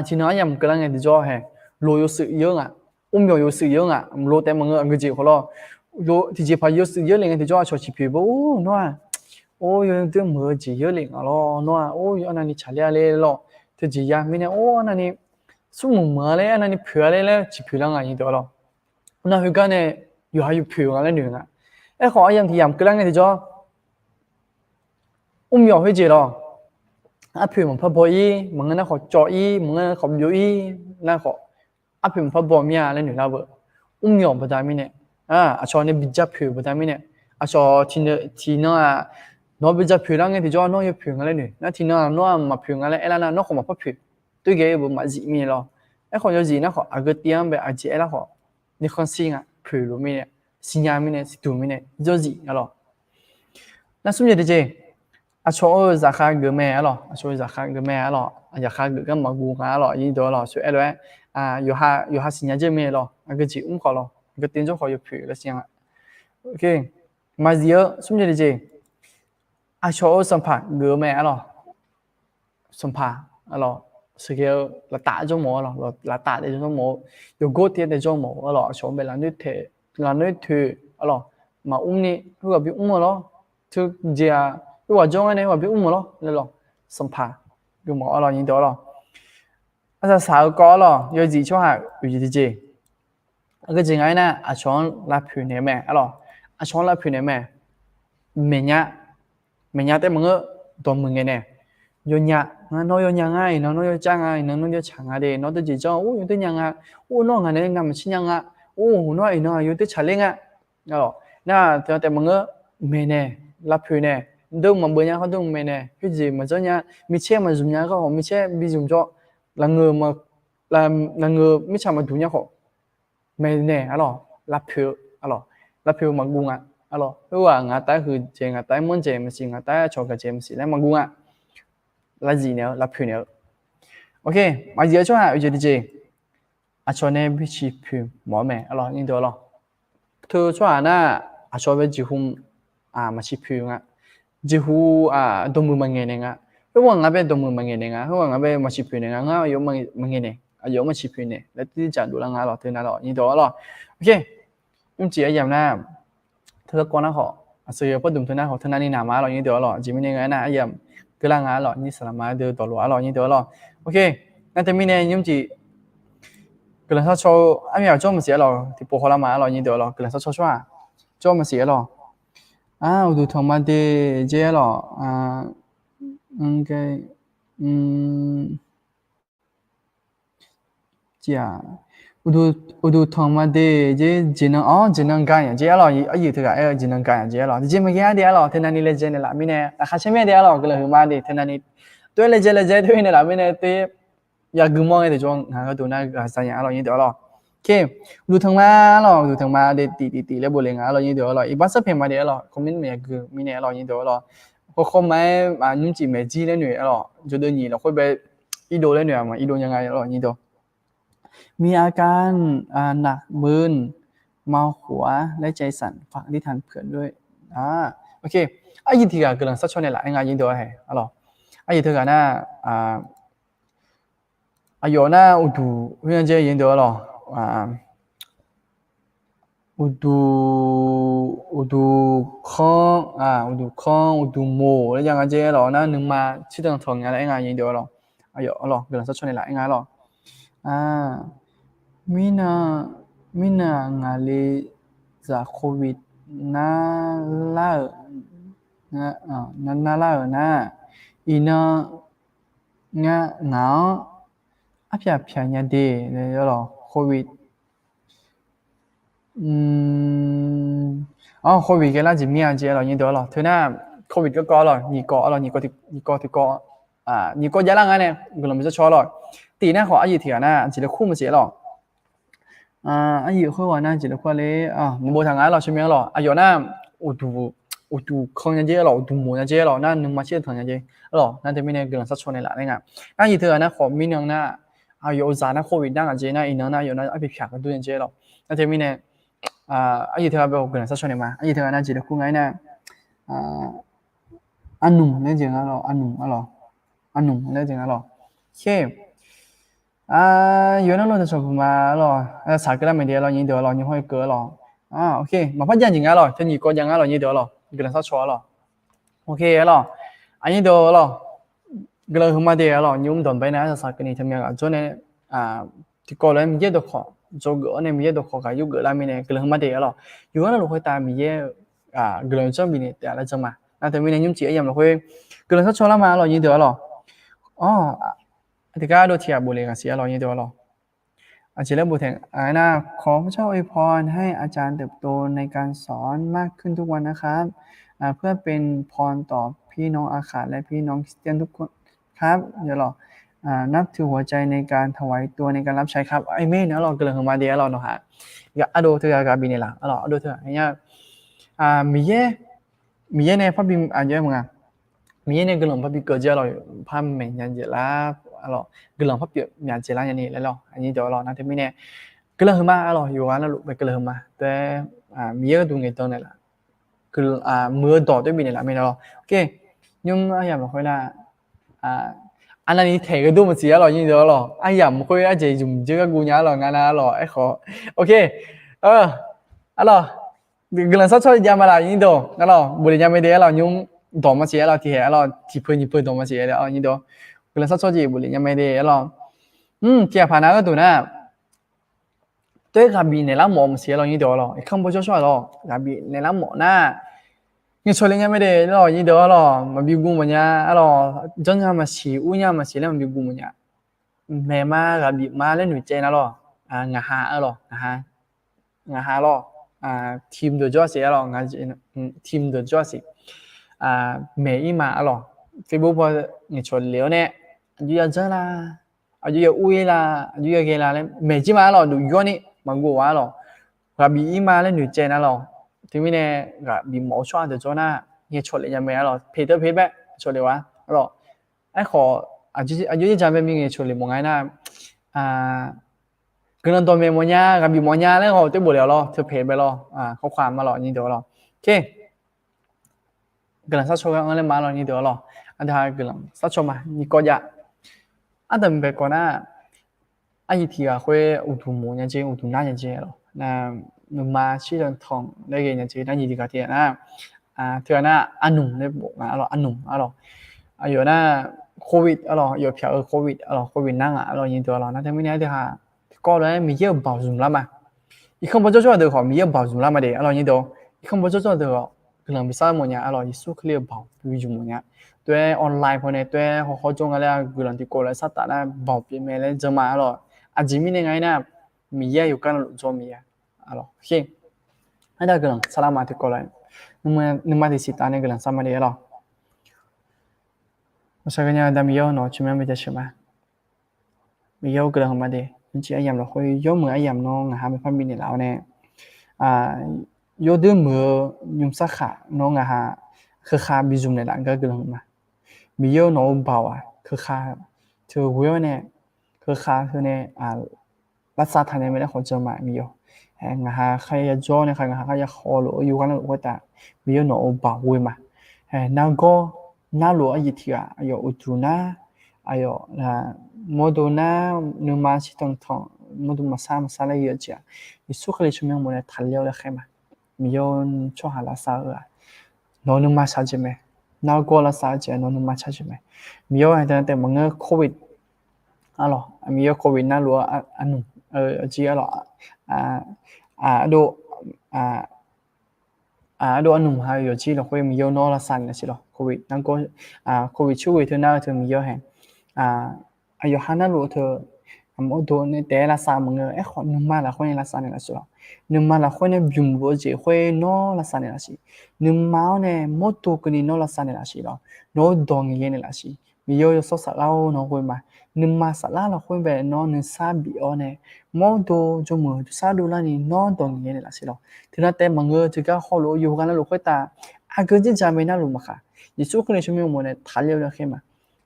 tiqnan aryamq keuvlar ngae tiqjawr hae, loq yawshuif yeur nga, mrmyawq yawshuif yeur nga, mqloq taef maqngeur aqgeu jeq khawf lawr. Tiqjeqpaq yawshuif yeur le ngae tiqjawr aqcawq ciqpoeq beu, or nawr-aq, or yawdui meuq-eu jeq yeur le nga lawr, nawr-aq, or arnavni tsaqler-a le lawr. Teujeq ya mirnae or arnavni smrmuiq muiq-a laer, arnavni poeq-a laer laer ciqpoeq lar nga nyi deuq-a lawq. Nar khoergar nae yawqha yawpoeq nga laer noeq nga. Aerkhawf aryamq tiq yamq keuvlar ngae tiqjawr, mrmyawq khoerjeq lawr, arpoeq maqpar baw-ir, maqngeur nar khawf cawv-ir, maqngeur nar khawf byov-ir, nar khawf arpoeq maqpar baw mir-a laer noeq lar beu. Mrmyawq baqda mirnae, aqcawq nae bi ja poeq baqda mirnae, aqcawq tiqnan-aq, nawr bi ja poeq lar ngae tiqjawr nawr yawpoeq nga laer noeq. Nar tiqnan-aq nawr-aq maqpoeq nga laer aerlar nar nawr khawf maqpar poeq. Toerghae-eu beu maqzif mirnae lawr. Aerkhawf yawzif nar khawf aqgeu tiv-anr bae aqjeq aerlar khawf, nuikhanr shir nga, poeq luf mirnae, siqnya mirnae, siqduq mirnae yawzif-a lawq. Nar smr jeq tiqjeq, aqcawq-euq zaqkhav geuf mae-a lawq, aqcawq-euq zaqkhav geuf mae-a lawq, zaqkhav geuf gar maqguv nga-a lawq, nyi deuq-a lawq, soq aer lof-aer, yawqha siqnya dzeur mae lawq, aqgeu jeq mr khawf lawr, aqgeu tiv-anr jawr khawf yawpoeq laer siqnya nga. Maqzif-eu smr jeq tiqjeq, aqcawq-euq sanqpaq geuf-eu mae-a lawq. Sanqpaq-a lawq, sheuqghae-eu laftav jawr mawf-a lawq, laftav daef jawr mawf-eu, yawgor tiv-aer daef jawr mawf-a lawq, aqcawq-anr bae lafnoer toeq-a lawq, maqmr ni khoerghaq bimr-eu lawr, teujeq-aq khoerghaq jawr ngar nae khoerghaq bimr-eu lawr laer lawq. Sanqpaq geuf mawf-a lawq, nyi deuq-a lawq. Arsaq saq-eu kawv-a lawq, yawzif tsawrhaq oeq jeq tiqjeq, aqgeu jeq nga aernar aqcawq-anr lavpoeq naeq mae-a lawq, aqcawq-anr lavpoeq naeq mae. Maeqnya, maeqnya taef maqngeur, dawqmuiq ngaeq nae, yawnya, nawr yawnya nga, iqnan nawr yawcav nga, iqnan nawr yawtsaq nga de, nawr deujeq janr, or yawdui nya nga, or nawr ngaq nae navmaqtser nya nga, or nawr iqnan aqyawf dui tsaqler nga. Nar teu taef maqngeur, maeqnaeq, lavpoeq nae, deuv maqbeuv nya khawf deuv maeqnaeq, khoerjeq maqjanr nya, micaer maqzmq nya khawf micaer bizmq jawr, lafngeur mirtsaq maqduq nya khawf maeqnaeq-a lawq, lavpoeq-a lawq, lavpoeq maqguv nga-a lawq. Khoerghaq ngaq taef-aer huiqdzaeq, ngaq taef-aer manrdzaeq maqsiq, ngaq taef-aer aqcawq gaqdzaeq maqsiq laer maqguv nga. Lavzif naeq-eu, lavpoeq naeq-eu. Ok, maqzif-eu tsawrhaq oeq jeq tiqjeq, aqcawq nae bi ciqpoeq mawf-eu mae-a lawq, nyi deuq-a lawq. Teu tsawrhaq nar, aqcawq bae jeqhu maqciq poeq nga. Jeqhu dawqmuiq maqngaeq naeq nga. Khoerghaq ngaq bae dawqmuiq maqngaeq naeq nga. Khoerghaq ngaq bae maqciq poeq naeq nga. Ngar aqyawf maqngaeq naeq, aqyawf maqciq poeq naeq laer tiqjeq dovlar nga-a lawq, teu nar lawq, nyi deuq-a lawq. Ok, nymrcif aryamq nar, teu garkawv nar khawf, aqsur yawpar dmq teu nar khawf teu navni naq ma-a lawq, nyi deuq-a lawq. Aqjeq mirnae nga aernar aryamq keuvlar nga-a lawq, nyiq saqlaq ma deuq dawqlof-a lawq, nyi deuq-a lawq. Ok, nar teumirnae nymrcif guiqlanq sharcaw-eu armyaq jawr maqsiq-a lawq, tiqpov hawlar ma-a lawq, nyi deuq-a lawq. Guiqlanq sharcaw tsawrhaq jawr maqsiq-a lawq. Uqduq tanqma de jaer-a lawq. Uqduq tanqma de jaer jeqnan, awr, jeqnan gaq nya jaer-a lawq. Aryuif teughaq aer-eu jeqnan gaq nya jaer-a lawq. Tiqjeq maqghae-a de-a lawq, teu navni laejae naeqlaf mirnae laqkhaq caer mir-a de-a lawq. Guiqlanq huiqma de, teu navni toer-aer laejae laejae toer-aer naeqlaf mirnae toer yagui mawr ngae tiqjawr ngaq gharduq nar ghaqza nya-a lawq, nyi deuq-a lawq. Ok, uqduq tanqma-a lawq, uqduq tanqma de tiqtiq tiq laer bofle nga-a lawq, nyi deuq-a lawq. Iqbax sarpaeq ma de-a lawq, comment maqyagui mirnae-a lawq, nyi deuq-a lawq. Khawkhaw ma-aer nymrcif maeq jir laer noeq-a lawq, jawdeuv nyiq lafkhoer bae irdov laer noeq-a ma, irdov nya nga-a lawq, nyi deuq. มีอาการหนักมึนเมาหัวและใจสั่น ฝากอธิษฐานเผื่อด้วย Ok, aryuif tiq ghaq guiqlanq sharcaw naeqlaf-aer nga, nyi deuq-a lawq. Aryuif teughaq nar, aqyawf nar uqduq khoer-a jaer, nyi deuq-a lawq. Uqduq, uqduq kanr, uqduq kanr, uqduq moq laer ya nga jaer-a lawq. Nar nuima tsirdan tawq nya laer aer nga, nyi deuq-a lawq. Aqyawf-a lawq, guiqlanq sharcaw naeqlaf-aer nga-a lawq. Mirnan, mirnan ngaqli zaq โควิด narlar-euq, narlar-euq nar, iqnan ngaq-anr arpyaq pyaq nya de, โควิด Awr, โควิด ghae lar jeq mir-a jeq-a lawq, nyi deuq-a lawq. Teu nar, Covid garkawv arlawq, nyiq kawv arlawq, nyiq kawv tiqkawv, nyiq kawv jav lar nga nae guiqlanq bi sar caw arlawq. Tiq nar khawf aryuif tiq ghaq nar jeq laer kur maqsiq arlawq. Aryuif khoerghaq nar jeq laer kur-a le, maqbof taq nga arlawq, tsawrmyanr arlawq. Aqyawf nar uqduq kan nya jer arlawq, uqduq moq nya jer arlawq, nar nuima shir tanq nya jer arlawq. Nar teumirnae guiqlanq sar caw naeqlaf laer nga. Nar aqyuif teughaq nar khawf mirnan nar, aqyawf uqzaq nar Covid nar ngaq jeq nar iqnan nar aqyawf nar arpyaq pyaq gharduq nya jer arlawq. Nar teumirnae aryuif teughaq bae guiqlanq sar caw naeq ma. Aqyuif teughaq nar jeq laer kur nga-ir nar, arnmq laer jeq nga arlawq, arnmq arlawq, arnmq laer jeq nga arlawq. Khe, yawf nar lawr dawqcawq puq ma arlawq, saq keuvlar mae de arlawq, nyir deuq arlawq, nymr hawr-eu keuv arlawq. Maqpar jav jeq nga arlawq, teu nyiq kawv jav nga arlawq, nyir deuq arlawq, guiqlanq sar caw arlawq. Ok arlawq, aqnyir deuq arlawq, guiqlanq huiqma de arlawq, nymr dawqbae nar saq keuvni taqmya ghaq jawr nae, tiqkawv lof-aer Miqyaer dawqkawq dzawgeuf-awr nae Miqyaer dawqkawq ghaq yurgeuf lar mirnae guiqlanq huiqma de arlawq. Yawf nar lafkhoer taf Miqyaer guiqlanq janrbi naeq taef-a laer janr ma. Nar teumirnae nymr cif aryamq lafkhoer guiqlanq sar caw lar ma arlawq, nyir deuq arlawq. Tiqgar ardov tiq ghaq bof le ghaq siq arlawq, nyir deuq arlawq. Aqjeq laer bof taeq-a nar, ขอพระเจ้าอวยพรให้อาจารย์เติบโตในการสอนมากขึ้นทุกวันนะครับ เพื่อเป็นพรต่อพี่น้องอาขาและพี่น้องคริสเตียนทุกคนครับ นับถือหัวใจในการถวายตัวในการรับใช้ครับ Amen arlawq, guiqlanq huiqma de arlawq, nawqha ardov teughaq ghaq bifnaeq laf arlawq, ardov teughaq nya, Miqyaer, Miqyaer nae parbi aqjox-aer maqnga, Miqyaer nae guiqlanq parbi keuv jir arlawq, par maeq nya jeq lar arlawq, guiqlanq par pyeuf myaq jeq lar nyani laer lawq, aqnyir deuq arlawq. Nar teumirnae guiqlanq huiqma arlawq, yawqghaq navluf bae guiqlanq huiqma taef-aer, Miqyaer gharduq ngaeqdan naeqlaf, muiq-eu dawq taef-aer bifnaeq laf mae lawq. Ok, nymr aryamq lafkhoer nar, arnavni taeq gharduq maqsiq arlawq, nyir deuq arlawq, aryamq khoer arjeq zmq dzeur gar guv nya arlawq, ngar nar arlawq, aerkhawf. Ok, arlawq, guiqlanq sar caw jav ma laf, nyir deuq arlawq, bof le nya mae de arlawq, nymr dawq maqsiq arlawq, tiqhaeq arlawq, tiqpeu nyiqpeu dawq maqsiq arlawq, nyir deuq guiqlanq sar caw jeq bof le nya mae de arlawq. Tiqghaq paq nav gharduq nar, taef-aer ghaq bifnaeq lar mawf maqsiq arlawq, nyir deuq arlawq, irkanr bawjawr tsawrhaq lawq, ghaq bifnaeq lar mawf nar, ngaeqcawq le nya mae de arlawq, nyir deuq arlawq, maqbi guv mawf nya arlawq, janrnya maqsiq, urnya maqsiq laer maqbi guv mawf nya. Maeq ma ghaq bif ma laer noeqtsaev nar lawq, ngaq ha arlawq, ngaq ha, ngaq ha lawq, team deuq jawr-a siq arlawq, team deuq jawr-a siq, maeq-ir ma arlawq, Facebook paw ngaeqcawq le-awr nae, aqjox ya janr la, aqjox ya ur-ir la, aqjox ya ghae la laer maeq jir ma arlawq, duq yawr ni maqguv-a arlawq, ghaq bif-ir ma laer noeqtsaev nar lawq. Teumirnae ghaq bif mawf-eu tsawrhaq deuq jawr nar, ngaeqcawq le nya mae arlawq, peq teu peq bae ngaeqcawq le-a arlawq. Aerkhawf, aqjox yaerjaq bae mi ngaeqcawq le mawf nga-ir nar, guiqlanq dawqmaeq mawf nya, ghaq bif mawf nya laer haw taef bof le-awq lawr, teu peq bae lawr, kawrkhav ma lawq, nyir deuq arlawq. Ok, guiqlanq sar caw gar anr laer ma lawq, nyir deuq arlawq. Aqdui ha guiqlanq sar caw ma, nyiq kawv jav. Ardanq bae kawv nar, aryuif tiq ghaq khoer uqduq mawf nya jer, uqduq nar nya jer lawq. Nuima shir tanq laer ghae nya jer nar, nyiq tiq ghaq tiq ghaq nar, teughaq nar arnmq laer bof nga arlawq, arnmq arlawq. Aqyawf nar Covid arlawq, aqyawf pyaq-eu Covid arlawq, Covid nar ngaq arlawq, nyir deuq arlawq. Nar teumirnae aqdui ha tiqkawv lof-aer Miqyaer-euq baoq zmq lar ma. Irkanr bawjawr tsawrhaq deuq khawf Miqyaer-euq baoq zmq lar ma de arlawq, nyir deuq. Irkanr bawjawr tsawrhaq deuq khawf guiqlanq bi sar mawf nya arlawq, Yeqsur Kali-euq baoq bi zmq mawf nya. Tov-aer online pawnae tov-aer hawr hawr jawr nga laer guiqlanq tiqkawv lof-aer sar taf nar baoq pyeuf mae laer jan ma arlawq. Aqjeq mirnae nga-ir nar, Miqyaer yawqgar navluf jawr Miqyaer arlawq. Aernar guiqlanq sar lar ma tiqkawv lof-aer, nuima tiqsiq taf nae guiqlanq sar ma de arlawq. Aqsaqghae nya-eu da Miqyaer-awr, nawq-eu tsawrmyanr bae jasheuq ma. Miqyaer-or, guiqlanq huiqma de. Nymrcif aryamq lafkhoer yawmuiq aryamq nawr ngaq ha maqpar bifnaeq laf-awr nae, yawdui muiq-eu nymrsar khaq nawr ngaq ha keuka bi zmq naeqlaf gar guiqlanq huiqma. Miqyaer-or, nawq-eu baoq-aq keuka teu ghoe-awr nae, keuka teu nae lavsav taq nae mae laer khawf jan ma Miqyaer-or. Ngaq ha kharya yajawr nae kha, ngaq ha kharya khawf lof-eu yawqghaq navluf khoertav Miqyaer nawq-eu baoq ghoe ma. Nargawr narluf-eu aryiq tiq ghaq aqyawf uqduq nar, aqyawf mawrdo nar, nuima shir tanq tanq, mawrdo maqsar maqsar laer ghae-eu jeq-aq, Yeqsur Kali tsawrmyanr mawf nae taqler-awr laer khaer ma. Miqyaer-or, tsawrhaq lavsav-eu-aq nawq-eu nuima shaq-eu jeq mae. Nargawr lavsav-eu jeq nawq-eu nuima shaq-eu jeq mae. Miqyaer-or, haiq taev maqngeur Covid arlawq, Miqyaer-or, Covid narluf-eu arnmq, jir arlawq, ardov, ardov arnmq ha-eu yawqjir lafkhoer Miqyaer-or, nawr lavsav naeq siq lawq. Covid nargawr, Covid coer ghoe teu nar-eu teu Miqyaer-or hae, aqyawf ha narluf-eu teu Mawrdo nae taef-aer lavsav maqngeur. Aerkhawf, nuima lafkhoer nae lavsav naeq laf siq lawq. Nuima lafkhoer nae bymq luf-eu jeq khoer nawr lavsav naeq laf siq. Nuima-anr nae mawrdo keuvni nawr lavsav naeq laf siq lawq. Nawq-anr dawq ngaeqghae naeq laf siq. Miqyaer-or, yawshawr saflar-or, nawq ghoe ma. Nuima saflar lafkhoer bae nawr nuisar bif-awr nae, mawrdo jawrmuiq-eu sar dovlarni nawr dawq ngaeqghae naeq laf siq lawq. Teunar taef maqngeur, teugar hawluf-eu yawqghaq navluf khoertav aqgeu dzerdzaq mae navluf maqkhaq, Yeqsur Kali tsawrmyanr uqmov nae taqler-eu laer khaer ma.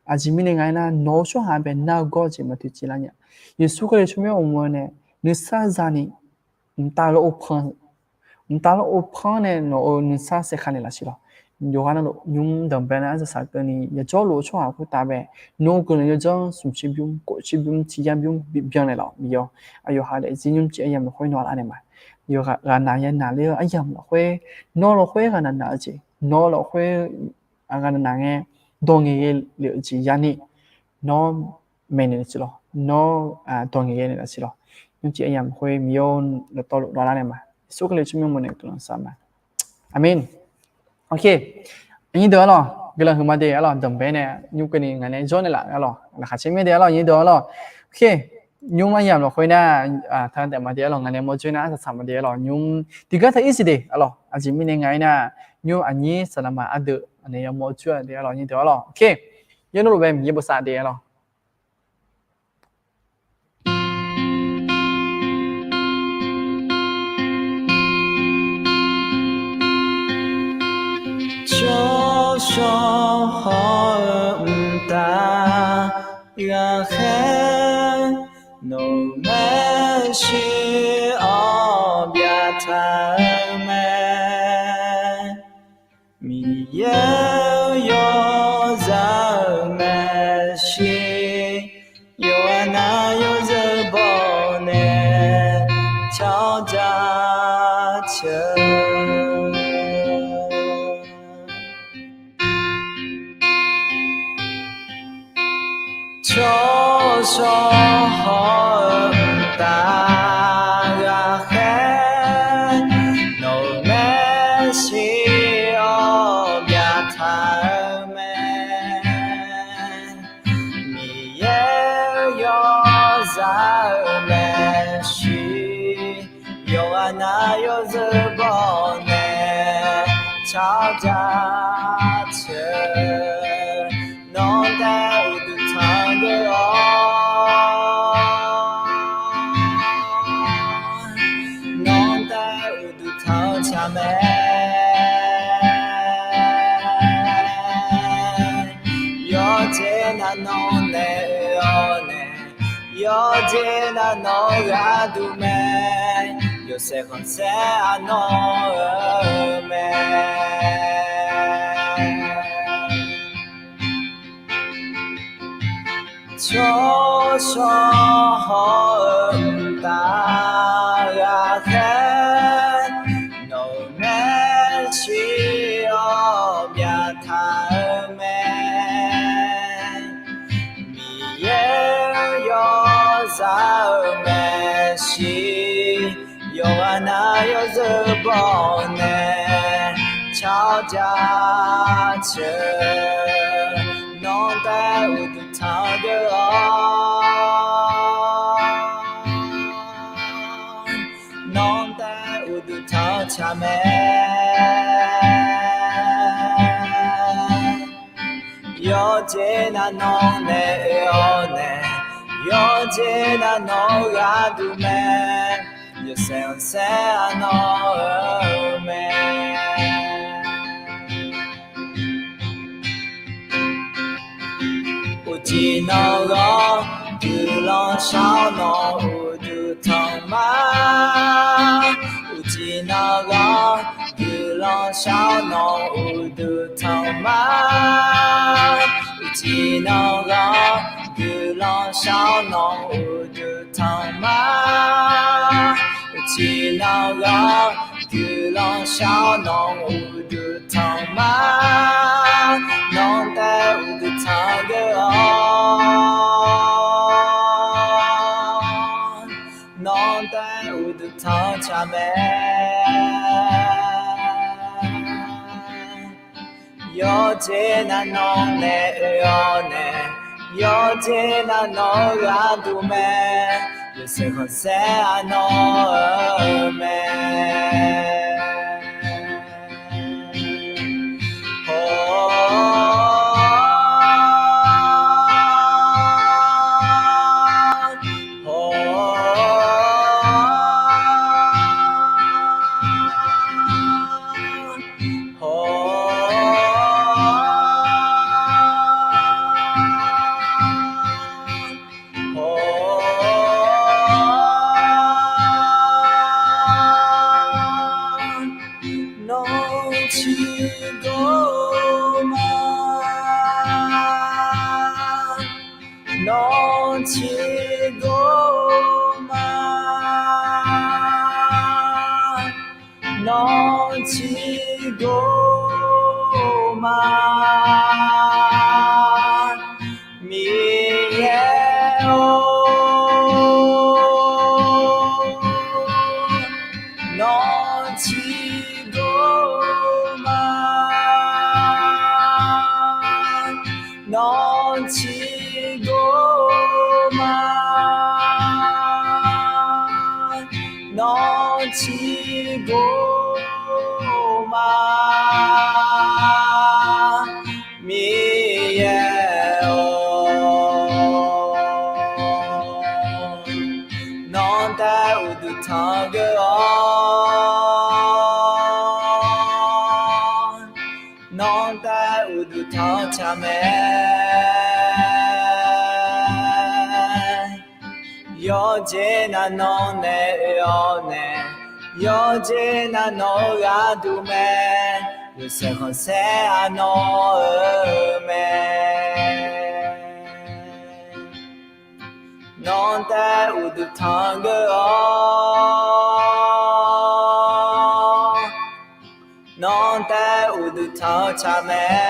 Aqjeq mirnae nga aernar, nawq-euq tsawrhaq bae nar-eu gawr-eu jeq maqtoeq civ lar nya. Yeqsur Kali tsawrmyanr uqmov nae nuisar zani mqtav lawr ovpanr, mqtav lawr ovpanr nae nawq-euq nuisar saerkhav naeq laf siq lawq. Yawqghaq navluf nymr danqbae nar arsaq saq keuvni yajawrluf-eu tsawrhaq khoertav bae, nawq-euq guiqlanq yawdzanr smq tser bymr, kof tser bymr, tiq yar bymr bibyan naeq laf-awq Miqyaer-or. Aqyawf ha daefzir nymrcif aryamq lafkhoer nawq lar naeq ma. Yawqghaq ghaqnaq ya naqler-eu aryamq lafkhoer, nawr lafkhoer ghaqnaq naq-eu jeq, nawr lafkhoer ghaqnaq naq ngae, dawq ngaeqghae lef-eu jeq yani, nawr maeqnaeq laf siq lawq. Nawr dawq ngaeqghae naeq laf siq lawq. Nymrcif aryamq lafkhoer Miqyaer-or, dawqtawvluf nawq lar naeq ma. Yeqsur Kali tsawrmyanr uqmov nae guiqlanq sar ma. Aqmeq. Aqnyir deuq arlawq, guiqlanq huiqma de arlawq, danqbae nae nymr keuvni ngaq nae jawr naeq laf arlawq, laqkhaq caer mir de arlawq, nyir deuq arlawq. Oke. Nymr aryamq lafkhoer nar, taq daef ma de arlawq, ngaq nae mawrjoer nar arsaq saq ma de arlawq, nymr tiqgar taq ir siq de arlawq. Aqjeq mirnae nga aernar, nymr aqnyir saqlaqma ardeuv aqnaeq yamawr joer-a de arlawq, nyir deuq arlawq. Oke. Yaernuv luf bae Miqyaer bosav de arlawq. Tsawrshawr hawr-eu mqtav ghaqkhaer, nawq maeqshi-awr byaqtaq-eu mae. Miqyaer-or, yawzaq-euq maeqshi, yawqghaq nav yawzeu baw nae car-awr jaceuq. Tsawrshawr hawr-eu mqtav ghaqkhaer, nawq maeqshi-awr byaqtaq-eu mae. Miqyaer-or, yawzaq-euq maeqshi, yawqghaq nav yawzeu baw nae car-awr jaceuq. Nawq-anr taef uqduq tanqdeuq-awr, nawq-anr taef uqduq tanqtaq mae. Yawqjeq nav nawq nae oe-awr nae, yawqjeq nav nawq-eu gharduq mae. Yawshaef khanqsaer-aq nawr-eu mae. Tsawrshawr hawr-eu mqtav ghaqkhaer, nawq maeqshi-awr byaqtaq-eu mae. Miqyaer-or, yawzaq-euq maeqshi, yawqghaq nav yawzeu baw nae car-awr jaceuq. Nawq-anr taef uqduq tanqdeuq-awr, nawq-anr taef uqduq tanqtaq mae. Yawqjeq nav nawq nae oe-awr nae, yawqjeq nav nawq-eu gharduq mae. Yawshaef khanqsaer-aq nawr-eu mae. Uqcif nav ghawr guiqlanq shar-awr nawq uqduq tanq ma. Uqcif nav ghawr guiqlanq shar-awr nawq uqduq tanq ma. Uqcif nav ghawr guiqlanq shar-awr nawq uqduq tanq ma. Uqcif nav ghawr guiqlanq shar-awr nawq uqduq tanq ma. Nawq-anr taef uqduq tanqdeuq-awr, nawq-anr taef uqduq tanqtaq mae. Yawqjeq nav nawq nae oe-awr nae, Yawqjeq nav nawq-eu gharduq mae, yawshaef khanqsaer-a nawr-eu mae. Nawr ciqgor ma, nawr ciqgor ma, nawr ciqgor ma, Miqyaer-or, nawr ciqgor ma, nawr ciqgor ma, nawr ciqgor ma, Miqyaer-or. Nawr taef uqduq tanq geur-awr, nawr taef uqduq tanq-eu tsaq mae. Yawqjeq nav nawq nae oe-awr nae, yawqjeq nav nawq-eu gharduq mae, yawshaef khanqsaer-a nawr-eu mae. Nawr taef uqduq tanq geur-awr, nawr taef uqduq tanq-eu tsaq mae.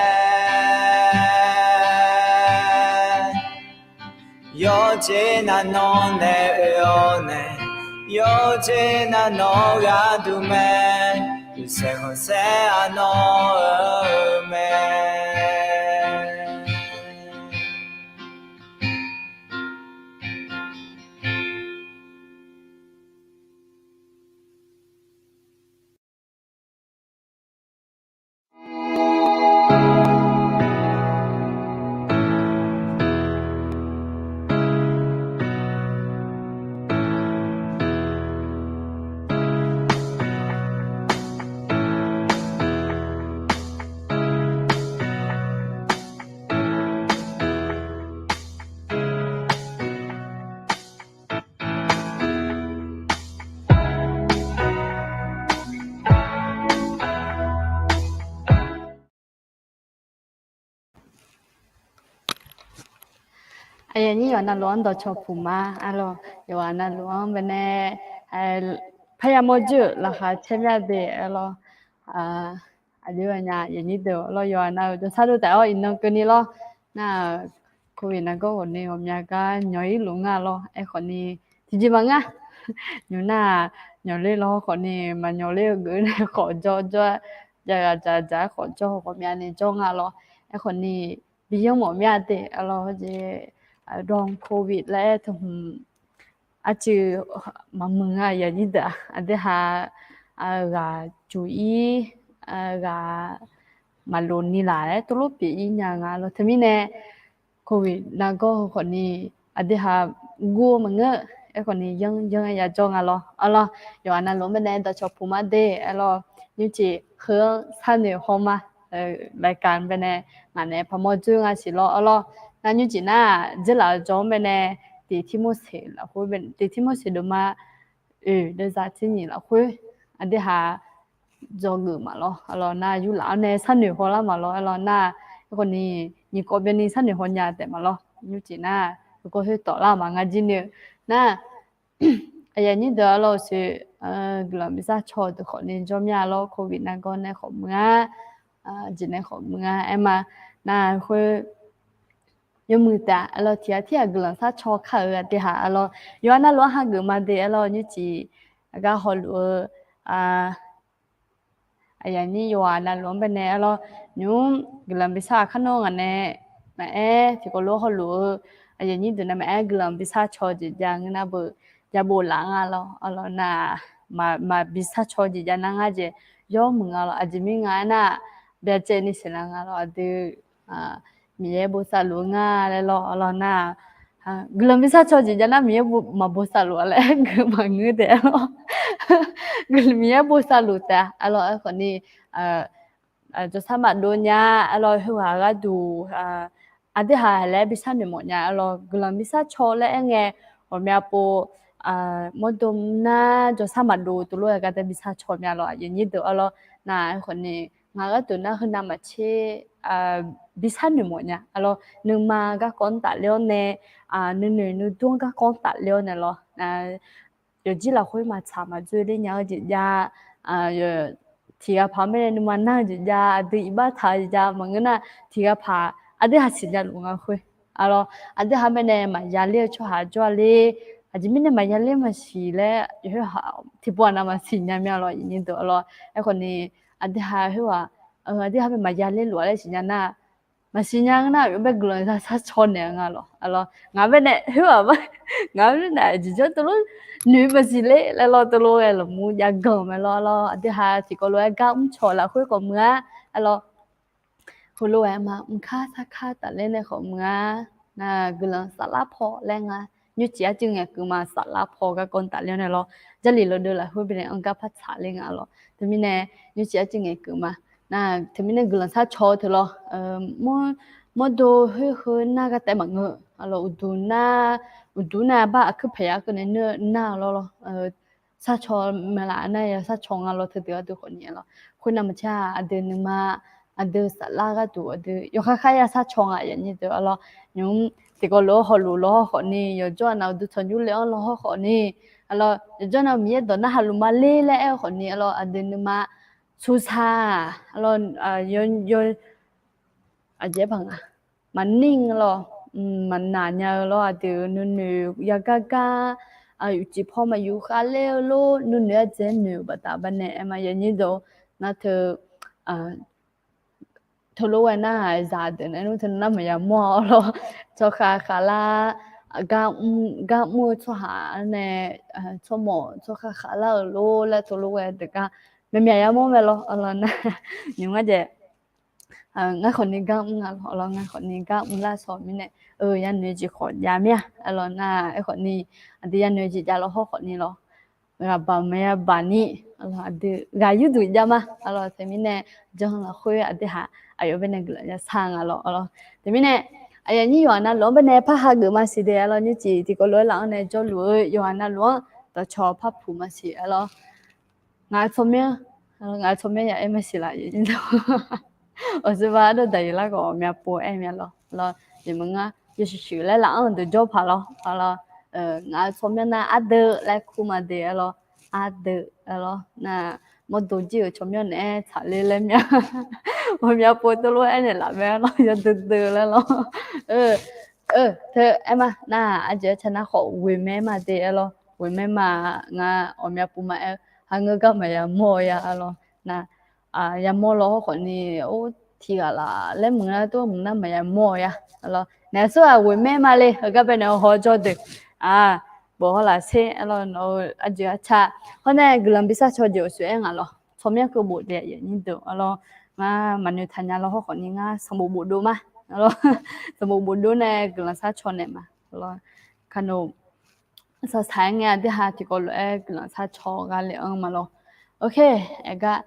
Yawqjeq nav nawq nae oe-awr nae, yawqjeq nav nawq-eu gharduq mae, yawshaef khanqsaer-a nawr-eu mae. Aqyuif aqnyir yawqha navluf-anr dawqcawq puq ma. Arlawr, yawqha navluf-anr baenae parya mawr jir-euq laqkhaq caer mya de. Arlawr, aqjox aqnyaf yaqnyir deuq lawr, yawqha navluf jawrsar dov taef-awr iqnan keuvni lawr. Nar-aq, covid nargawr ghawqni ghawqmya gar nyawq-ir luf nga lawr. Aerkhawfni tiqjeq maqngeur. Nymq nar-aq, nyawq ler lawr khawfni maqnyawq ler-eu geuf nae khawf jawr jawr-aer, dzaqghaq dzaqdzaq-aer khawf jawr ghawqmyani jawr nga lawr. Aerkhawfni bi yanr mawf mya de. Arlawr, jeq dawq covid laer teu hmq arcuiv maqmuiq nga yaqnyir deuq-aq. Aqdui ha ghaq juq-ir, ghaq maqlof ni laf-aer tuvlof pyeuf-ir nya nga lawr. Teumirnae covid nargawr heu khawfni aqdui ha gur-eu maqngeur. Aerkhawfni yanr yanr-aer yajawr nga lawr. Arlawr, yawqha navluf-anr baenae dawqcawq puq ma de. Arlawr, nymrcif heu-anr sharnoeq haw ma. Laqkaq baenae ngaq naeq paqmawr dzoer nga siq lawr. Arlawr, nar nymrcif nar-aq, dzeurlaf-eu jawr-anr baenae tiq Tirmorseq lafkhoer, tiq Tirmorseq deuvma oeq deuvzaq tser nyiq lafkhoer aqdui ha dzawgeuf maqlawr. Arlawr, nar yurlaf-awr nae sharnoeq hawlar maqlawr. Arlawr, nar aerkhawfni nyiq kawv byanni sharnoeq haw nya taef maqlawr. Nymrcif nar heukawv khoertawf lar maqnga jir ni-eu nar, aqyuif aqnyir deuq arlawr, uqshoe guiqlanq bishar caw-eu deuq khawfni jawr mya lawr. Covid nargawr nae khawf muiq-ar, jeq nae khawf muiq-ar aer ma. Nar khoer yawmuiq taef-a. Arlawr, tiq ghaq tirghaq guiqlanq shar caw kar-euq aqdui ha. Arlawr, yawqha navluf-anr hageuf ma de. Arlawr, nymrcif aqgar hawluf-eu aqyuif aqnyir yawqha navluf-anr baenae arlawr, nymq-mr guiqlanq bishar-aq kar nawr ngaq nae maqaer, tiqkawv lof hawluf-eu aqyuif aqnyir deuq nae maqaer guiqlanq bi sharcaw jeq jav ngeur nar beu, jav bof laf nga lawr. Arlawr nar, maqbi sharcaw jeq jav nar ngar jeq yawmuiq nga lawr. Aqjeq mirnae nga aernar, byacaevni saeqlaf nga lawr. Aqdui Miqyaer bosav luf-eu nga laer lawr. Arlawr nar, guiqlanq bi sharcaw jeq jav nar Miqyaer maqbosav luf-a laer gui maqngeur taef-a lawr. Miqyaer bosav luf taef-a. Arlawr aerkhawfni, jawrshar maqdov nya, arlawr khoerghaq gharduq aqdui haq laer bi sharnoeq mawf nya. Arlawr guiqlanq bi sharcaw laer aer ngae, ghawqmya pov mawrdo nar jawrshar maqdov teulof-aer gardaer bi sharcaw mya lawr. Aqyuif aqnyir deuq arlawr nar, aerkhawfni ngaq gharduq nar heunav maqtser bi sharnoeq mawf nya. Arlawr nuima garkawv-anr tafler-awr nae, nuinoeq nuidur-anr garkawv-anr tafler-awr nae lawr, yawqjir lafkhoer maqtsaq maqdzoer ler nya-eu jeq jav, tiq ghaq paq-aer nae nuima nar-eu jeq jav, aqdui iqbax taq-eu jeq jav maqngeur nar, tiq ghaq paq aqdui haq siqnya luf nga khoer. Arlawr aqdui haq mirnae maqya ler-eu tsawrhaq jawr-a ler, aqjeq mirnae maqya ler maqsiq laer, yawqha tiqpov-aq nav maqsiq nya mya lawr. Aqyuif aqnyir deuq arlawr aerkhawfni, aqdui haq khoerghaq, aqdui haq bae maqya ler luf-a laer siqnya nar, maqsiq nya ngeur nar, yawbae guiqlanq sharcaw naeq-eu nga lawr. Arlawr ngaq bae nae khoerghaq, ngaq bae nae aqjeq jawr teulof noeq maqsiq ler laer lawr, teulof-aer lafmur jav ganq mae lawr. Arlawr aqdui haq tiqkawv lof-aer gar mrcaw lafkhoer khawf muiq-a. Arlawr heulof-aer ma mrkar sarkar tafler nae khawf muiq-a. Nar guiqlanq saflar paw laer nga, nymrcif arcuiv ngaeqkeuv ma saflar paw garkawv-anr tafler-awr nae lawr, Jarlif lawdeuv lafkhoer bae nae anr gar par tsaqler nga lawr. Teumirnae nymrcif arcuiv ngaeqkeuv ma. Nar teumirnae guiqlanq sharcaw-eu teu lawr, mawrdo khoer heu nar gartaef maqngeur. Arlawr uqduq nar, uqduq nar bar aqkuir paq yar keuv nae nar-eu lawr lawr, sharcaw mae laf nar ya sharcaw nga lawr. Teudeuq aqdui khawfni lawr, khoernav maqtser aqdui nuima, aqdui saflar gharduq aqdui yawkhav khav ya sharcaw nga. Aqyuif aqnyir deuq arlawr, nymq-mr tiqkawv lof-aer hawluf lawr hawr khawfni, yawqjawr-aq nav uqduq tanqnymr le-anr lawr hawr khawfni, arlawr yawqjawr nav Miqyaer dawq narhaq luf ma ler laer aer-eu khawfni, arlawr aqdui nuima suqsaq, arlawr aqjeq-aer paq nga, maqnir lawr, maqnaq nya-eu lawr, aqdui nuinoeq yagar gar, uqcif paw maqyuf khavler-eu lor, nuinoeq ardzaeq noeq-euq baqda baqnaeq aer ma. Aqyuif aqnyir deuq nar teu teulof-aer nar-aq zaqdeuq nae nmr teu nar maqya mawr-a lawr. Tsawrkhav khavlar, gar mr-eu tsawrhaq nae tsawrmawf tsawrkhav khavlar-euq lor laer teulof-aer deuq gar myaqmyaq yamawr mae lawr. Arlawr nar nymq-mr ngar jaeq ngar khawfni gar mr nga lawr. Arlawr ngar khawfni gar mr lar shawq mirnae, yanoeq jeq khawf jav mir-a. Arlawr nar aerkhawfni aqdui yanoeq jeq jav lawr hawr khawfni lawr, ghaqbaq maqya baq ni, aqdui ghaq yurduq jav ma. Arlawr teumirnae jan lafkhoer aqdui haq aqyawf bae nae guiqlanq ya shar nga lawr. Arlawr teumirnae aqyuif aqnyir yawqha navluf-anr bae nae par hageuf maqsiq de. Arlawr nymrcif tiqkawv lof-aer laf-anr nae jawrluf-eu yawqha navluf-anr dawqcawq par puq maqsiq. Arlawr ngaq-eu tsawrmyanr, ngaq-eu tsawrmyanr ya aer maqsiq laf. Awqseuba ardov daqyeq lar khawf ghawqmya pov aer mya lawr. Arlawr jeq maqngeur, yawshuif shuif laer laf-anr deuq jawr paq lawr. Arlawr ngaq-eu tsawrmyanr nar ardeuv laer kur ma de. Arlawr ardeuv, arlawr nar mawrdo jir-euq tsawrmyanr naeq-aer tsaqler laer mya, ghawqmya pov teulof-aer naeq laf mae. Arlawr yawdui dui laer lawr. Teu aer ma nar, arjeq arca nar khawf ghoeq mae ma de. Arlawr ghoeq mae ma, ngar ghawqmya pov ma aer-eu, ha ngeur gar maqya mawr-eu ya. Arlawr nar yamawr lawr hawr khawfni, or tiq ghaq laf laer mq nar tov mq nar maqya mawr-eu ya. Arlawr naeq aqsur ghaq ghoeq mae ma le. Heugar bae nae hawjawr deuq, bof haw laf sher. Arlawr nawq-eu arjeq arca hawr nae guiqlanq bi sharcaw jeq uqshoe aer nga lawr. Tsawrmyanr keuv bof de aqyuif aqnyir deuq. Arlawr ngar maqnoeq taq nya lawr hawr khawfni ngar sanqbof bof dov ma. Sanqbof bof dov nae guiqlanq sharcaw naeq ma. Arlawr kanoq saqsaq-aer ngae aqdui haq tiqkawv lof-aer guiqlanq sharcaw gha le-anr ma lawr. Ok, aer gar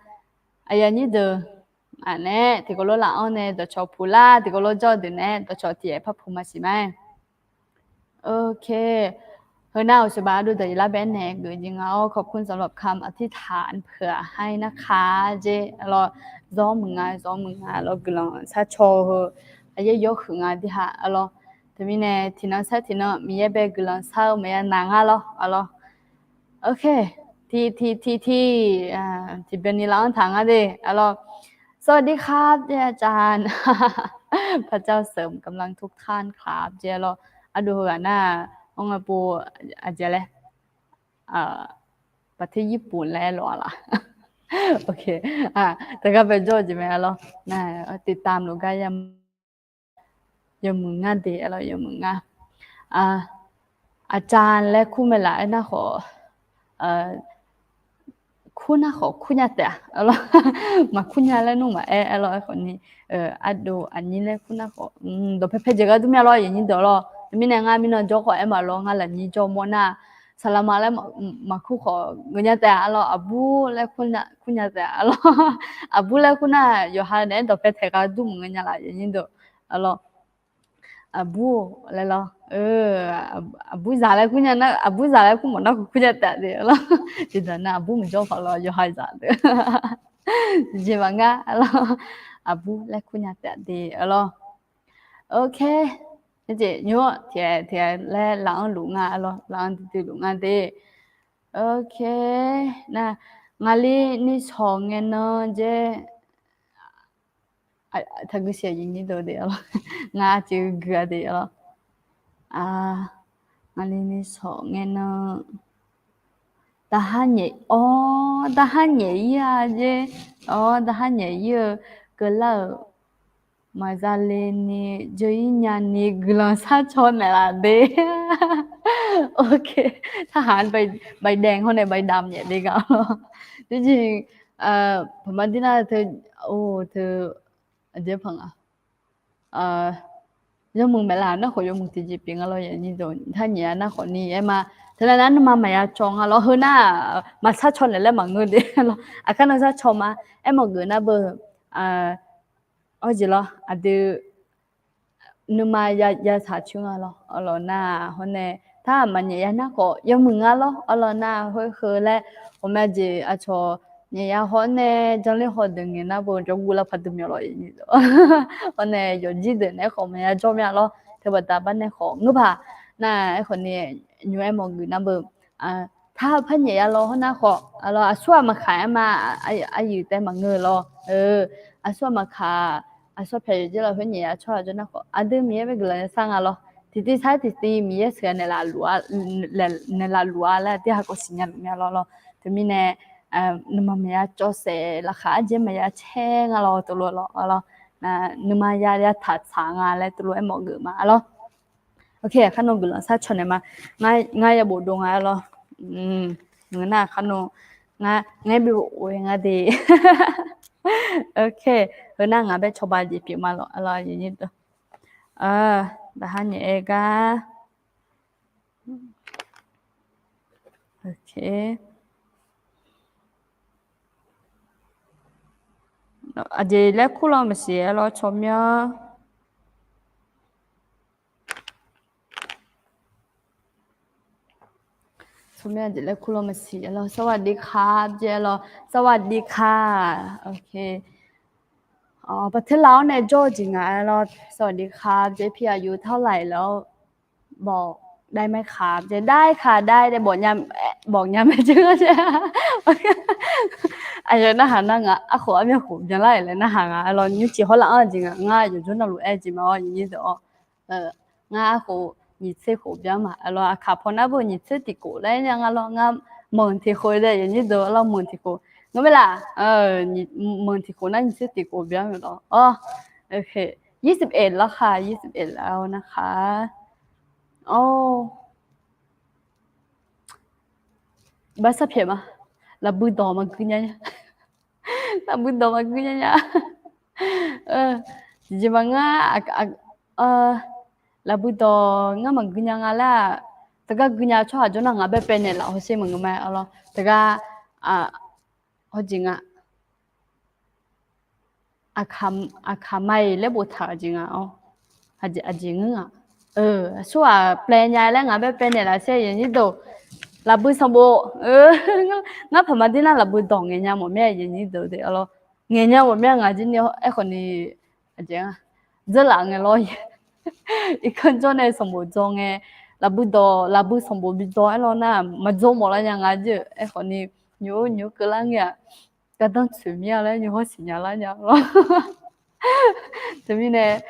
aqyuif aqnyir deuq, aq nae tiqkawv lof laf-anr nae dawqcawq puq lar, tiqkawv lof jawr deuq nae dawqcawq tiq aer par puq maqsiq ma. Ok. Heu nar awqseuba ardov daqyeq lar bae nae geuf jeq nga-awr, ขอบคุณสำหรับคำอธิษฐานเผื่อให้นะคะ jeq. Arlawr zawr muiq nga, zawr muiq nga. Arlawr guiqlanq sharcaw heu aqyaer yawhuiq nga aqdui haq. Arlawr teumirnae tiqnan sar tiqnan Miqyaer bae guiqlanq shar-eu maqya naq nga lawr. Arlawr ok, tiq tiq tiq tiq, tiqbyan ni laf-anr taq nga de. Arlawr สวัสดีครับ jeq, อาจารย์ พระเจ้าเสริมกำลังทุกท่านครับ jeq. Arlawr ardov heughaq nar-aq, anr nga pov, aqjeq laer, ประเทศญี่ปุ่น laer lof-a laf. Ok, teugar bae jawr-eu jeq mae. Arlawr nar tiqtam lof gar ya. yawmuiq ngar de aer lawr, yawmuiq ngar. Aqca laer kur mae laf aer nar khawf, kur nar khawf kur nya taef-a lawr. Maqkur nya laer nmr maqaer aer lawr. Aerkhawf ni, ardov aqnyir laer kur nar khawf, dawqpae pae jeq ghardur mya lawr, aqnyir deuq lawr. Teumirnae ngar mirnan jawr khawf aer maqlawr, ngar lafnyir jawr mawr nar, saqlaqma laer maqkur khawf ngeur nya taef-a lawr. Aqbur laer kur nya taef-a lawr. Aqbur laer kur nar yawqha naeq-aer dawqpae taeq ghardur maqngeur nya laf, aqnyir deuq lawr. Aqbur laer lawr. Aqbur zaq laer kur nya nar, aqbur zaq laer kur mawf nar khawf kur nya taef de lawr. Tiqdaq nar aqbur maqjawr khawf lawr, yawqha zaq deuq tiqjeq maqngar lawr. Aqbur laer kur nya taef de lawr. Ok. Aerjeq nymr-awr tiq ghaq tiq ghaq laer laf-anr luf nga lawr, laf-anr duidui luf nga de. Ok. Nar, ngaqli ni shawq ngae nan jaer, taqgui siq aqnyir deuq de lawr. Ngar aqjeq gui-a de lawr. Ngaqli ni shawq ngae nan, daqhar nyaef-awr, daqhar nyaef ir-a jaer, awr daqhar nyaef ir-eu keuvlar-euq maqza le ni jeur ir nya ni guiqlanq sharcaw naeqlaf de. Ok. Tarhaq-anr baqdae hawr nae baqdamq nyaef de gaq lawr. Tiqjeq, paqma dirnar teu, teu, aqjeq paq nga. Yawmuiq maeqlaf nar khawf yawmuiq tiqjeq pyeuf nga lawr, aqnyir deuq. Daqhar nyaef-a nar khawf ni aer ma. Teunav nar nuima maqya cawv nga lawr, heu nar maqsharcaw naeq laer maqngeur de lawr. Aqkar nan sharcaw ma. Aermawf geuf nar beu, awr jeq lawr, aqdui nuima ya taq coer nga lawr. Arlawq nar hawr nae, tar maqnyaef ya nar khawf yawmuiq nga lawr. Arlawq nar khoer heu laer, ghawqmya jeq aqcawq nyaef ya haw nae, janrler haw deuq ngaeq nar beu jawrguv lar paqdui myawq lawr. Hawr nae yawqjir deuq naeq-aer khawf maqya jawr mya lawr. Teubaqda bar nae khawf ngeur paq nar, aerkhawf ni nymr aermawf geuf nar beu, tar par nyaef ya lawr hawr nar khawf, aqlawq aqsur-aq maqkhaq-aer ma, aqyuif tae maqngeur lawr. Aqsur-aq maqkhaq, aqsur pyaeq yawqjeq lafkhoer nyaef ya tsawrhaq jawr nar khawf, aqdui Miqyaer bae guiqlanq yasar nga lawr. Tiqtiv sar-aer tiqtiv Miqyaer sheuqghae naeqlaf luf-a, naeqlaf luf-a laer aqdui ha khawf siqnya luf mya lawr lawr. Teumirnae, nuima maqya cawv saef, laqkhaq arjeq maqya caer nga lawr, teulof lawr lawr. Nuima ya ya taq tsaq nga laer teulof aermawf geuf ma lawr. Ok, aqkar nan guiqlanq sharcaw naeq ma. Ngar ya bof dov nga lawr. Ngeur nar aqkar nan, ngar, ngar bi of-aer nga de. Ok, heu nar ngaq bae cawba jeq pyeuf ma lawr, aqlawq aqnyir deuq. Daqhar nyaef-aer gar. Ok. Aqjeq laer kur lawr maqsiq-aer lawr, tsawrmyanr. Tsawrmyanr aqjeq laer kur lawr maqsiq-aer lawr, สวัสดีครับ jeq-aer lawr, สวัสดีค่ะ. Ok. Paqteular-awr nae jawr-eu jeq ngaq-aer lawr, สวัสดีครับ jeq พี่อายุเท่าไหร่แล้ว บอกได้ไหมครับ jeq ได้ค่ะ ได้ jeq บอกเnya บอกเnya mae jeq-a jeq. Aqyawf narhaq nar ngaq arkhof armyanr khof byanlar-euq laer narhaq nga-aer lawr, nymrciq hawrlaf-anr jeq ngaq, ngar yawqjawr navluf aer-eu jeq ma-awr, aqnyir deuq-awr. Ngar arkhof nyiq tser khof byan ma-aer lawr, aqkaq paw nar beu nyiq tser tiq khof laer nya nga lawr, ngar manq tiq khof-eu dae yawqnyir deuq lawr, manq tiq khof. Ngeur mae laf, manq tiq khof nar nyiq tser tiq khof byan-eu lawr. Awr, ok, ยี่สิบเอ็ด lawr khaq, ยี่สิบเอ็ด lawr nar khaq. Awr. Bar sar pyaeq ma. Lafbui dawq maqgui nya nya. Lafbui dawq maqgui nya nya. Tiqjeq ma ngar, lafbui dawq ngar maqgui nya nga laer-aq, teugar gui nya tsawrhaq jawr nar ngaq bae paev naeq laf hawsher maqngeur ma-aer lawr. Teugar, hawjeq nga. Aqkaq ma-iq laer boftaq-euq jeq nga-awr. Aqjeq ngeur nga. Aqsur-aq paev nya laer ngaq bae paev naeq laf sher yawqnyir deuq. Lafbui sanqbof. Ngar paq ma dir nar lafbui dawq ngaeq nya mawf mir-a yawqnyir deuq de-a lawr. Ngaeq nya mawf mir-a ngaq jir ni aerkhawf ni, aqjeq nga. Dzeurlaf ngae lawr. Irkanr jawr nae sanqbof dzaw ngae, lafbui dawq, lafbui sanqbof bi dzaw-aer lawr nar, maqdzaw mawf lar nya nga jir-euq aerkhawf ni, nymq-or nymq-or keuvlar ngae-aq, gardanr tsoeq mir-a laer nymq-hawr siqnya lar nya lawr. Teumirnae,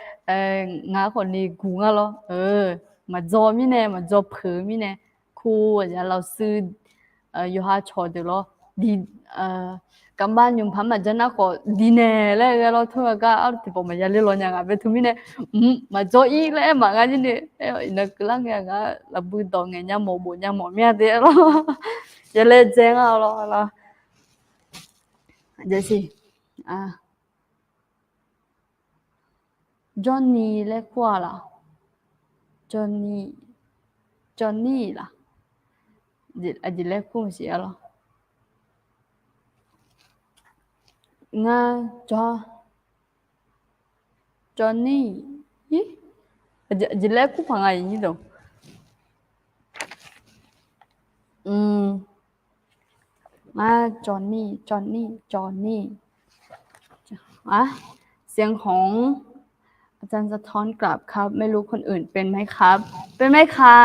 ngaq-anr khawf ni guq ngar lawr. Maqdzaw mirnae, maqdzaw peuq-eu mirnae, kur aqjeq-a lafsur, yawqha cawqdeuq lawr. diq, garma nymq paq maqjanr nar khawf diqnaeq laer ghae lawr. Tmr-eu gar arlawr tiqpawf maqya ler law nya nga bae teumirnae, mq, maqjawr-ir laer aer maqnga jir ni, aer-awr iqnan keuvlar ngae ngar lafbui dawq ngaeq nya mawf bof nya mawf mir-a de lawr. Yalae dzae ngar lawr lawr. Jasiq, Johnny laer kur-a laq? Johnny, Johnny laq? Aqjeq laer kur siq-a lawr. Ngar jawr, Johnny, aqjeq laer kur paq nga iqnyir dawq. Ngar Johnny, Johnny, Johnny. เสียงของอาจารย์สะท้อนกลับครับ ไม่รู้คนอื่นเป็นไหมครับ เป็นไหมคะ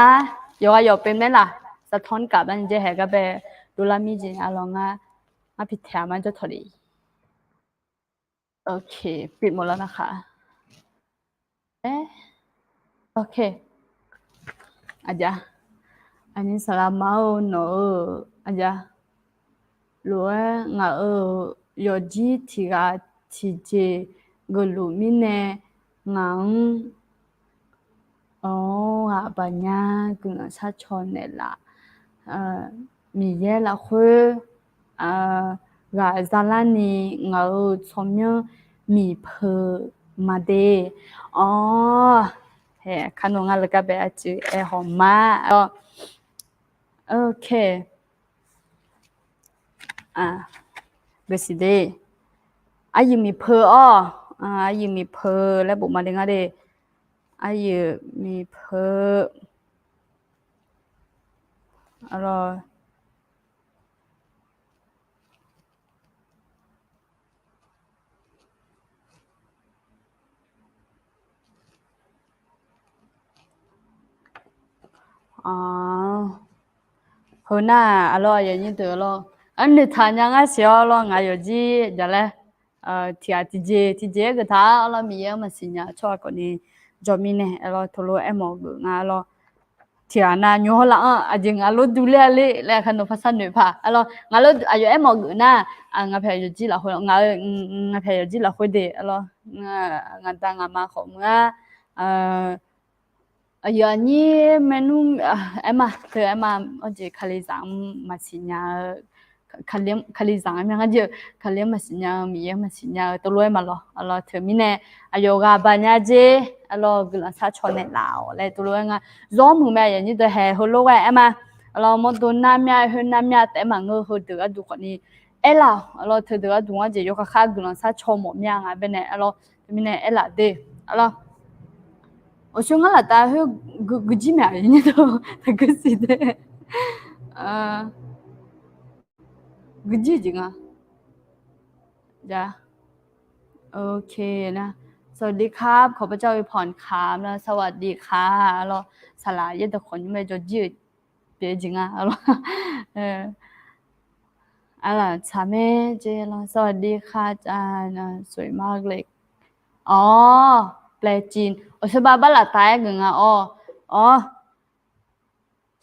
หยอกอะหยอก เป็นไหมล่ะ สะท้อนกลับ นั่นเจ๊แหกก็ไปดูละมีจริง อะลองอ่ะ มาผิดแถวมาจะถอดอีก โอเค ปิดหมดแล้วนะคะ เอ๊ะ โอเค aqjeq, aqnyir saqlaq ma-eu nawq-eu aqjeq, lof-aer ngaq-euq yawqjir tiq ghaq tiqjeq geufluf mirnae ngaq-anr, awr, ghaq baqnya guiqlanq sharcaw naeqlaf, Miqyaer lafkhoer ghaq zalarni ngaq-euq tsawrmyanr miqpeu maqde. Awr, kar nawq ngar leugar bae arcuiv aer haw ma. Awr, ok, geufsiq de. Aryuif miqpeu-awr, aryuif miqpeu laer bof maqde ngar de. Aryuif miqpeu, arlawr, heunar, arlawr, aqyuif aqnyir deuq, arlawr, arnoeq taq nya ngar siq-awr lawr, ngaq yawqjir jaq laer tiq ghaq tiqjeq tiqjeq-aer geuf taq-a lawr, Miqyaer-anr maqsiq nya-eu tsawrhaq khawfni jawr mirnae, arlawr, teulof-aer aermawf-eu geuf nga, arlawr, tiq ghaq nav nymr hawr laf-anr aqjeq ngaq lof duq ler-a ler laer, kar nawq par sharnoeq paq, arlawr, ngaq lof aqyawf aermawf geuf nar, ngaq pyaeq yawqjir lafkhoer, ngaq-eu, ngaq pyaeq yawqjir lafkhoer de, arlawr, ngaq da ngaq ma khawf meuq-ar, aqyuif aqnyir maernmr, aerma teu aerma, awr jeq kalizaq-anr maqsiq nya-eu, kalizaq-anr myangar jir-eu, kali-anr maqsiq nya-eu, Miqyaer-anr maqsiq nya-eu teulof-aer maqlawq, arlawr, teumirnae aqyawf ghaq baqnya jer, arlawr, guiqlanq sharcaw naeqlaf-awq laer teulof-aer nga. Zawr muiq mae, aqyuif aqnyir deuq, haeq heulof ghae aerma, arlawr, mawrdo nar myav khoer nar myav taef-aer maqngeur heudeuq gharduq khawfni aerlaf-awq, arlawr, teudeuq gharduq-anr jeq yawkhav khar guiqlanq sharcaw mawf myav nga baenae, arlawr, teumirnae aerlaf de, arlawr, awqshoer ngar laftav khoer guijir mae, aqyuif aqnyir deuq, taqguir siq de, guijir jeq nga. โอเคนะ สวัสดีครับ ขอพระเจ้าอวยพรครับนะ สวัสดีค่ะ arlawr, saqlaq yaerdawq khawf nymr mae jawrjir-eu pyeuf-eu jeq nga, arlawr, arlawr, tsaq mae jeq, arlawr, สวัสดีค่ะ จ้า สวยมากเลย awr, แปลจีน awqshoer bar bar laftav-aer geuf nga, awr, awr,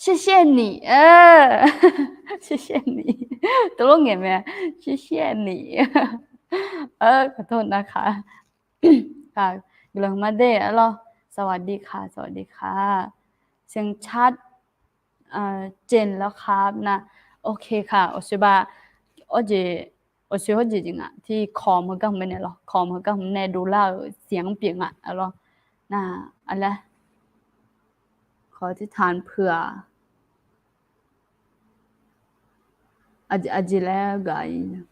谢谢你, 谢谢你, teulof ngaeq mae, 谢谢你, ขอโทษนะคะ guiqlanq ma de, arlawr, สวัสดีค่ะ สวัสดีค่ะ เสียงชัด เจนแล้วครับนะ โอเคค่ะ awqshoer bar, awr jeq, awqshoer hawr jeq jeq nga, tiq kawq meuq gar hmq nae lawr, kawq meuq gar hmq nae dovlar-euq siq-anr pyeuf nga, arlawr, na, arlaer, ขออธิษฐานเผื่อ aqjeq laer gaq-ir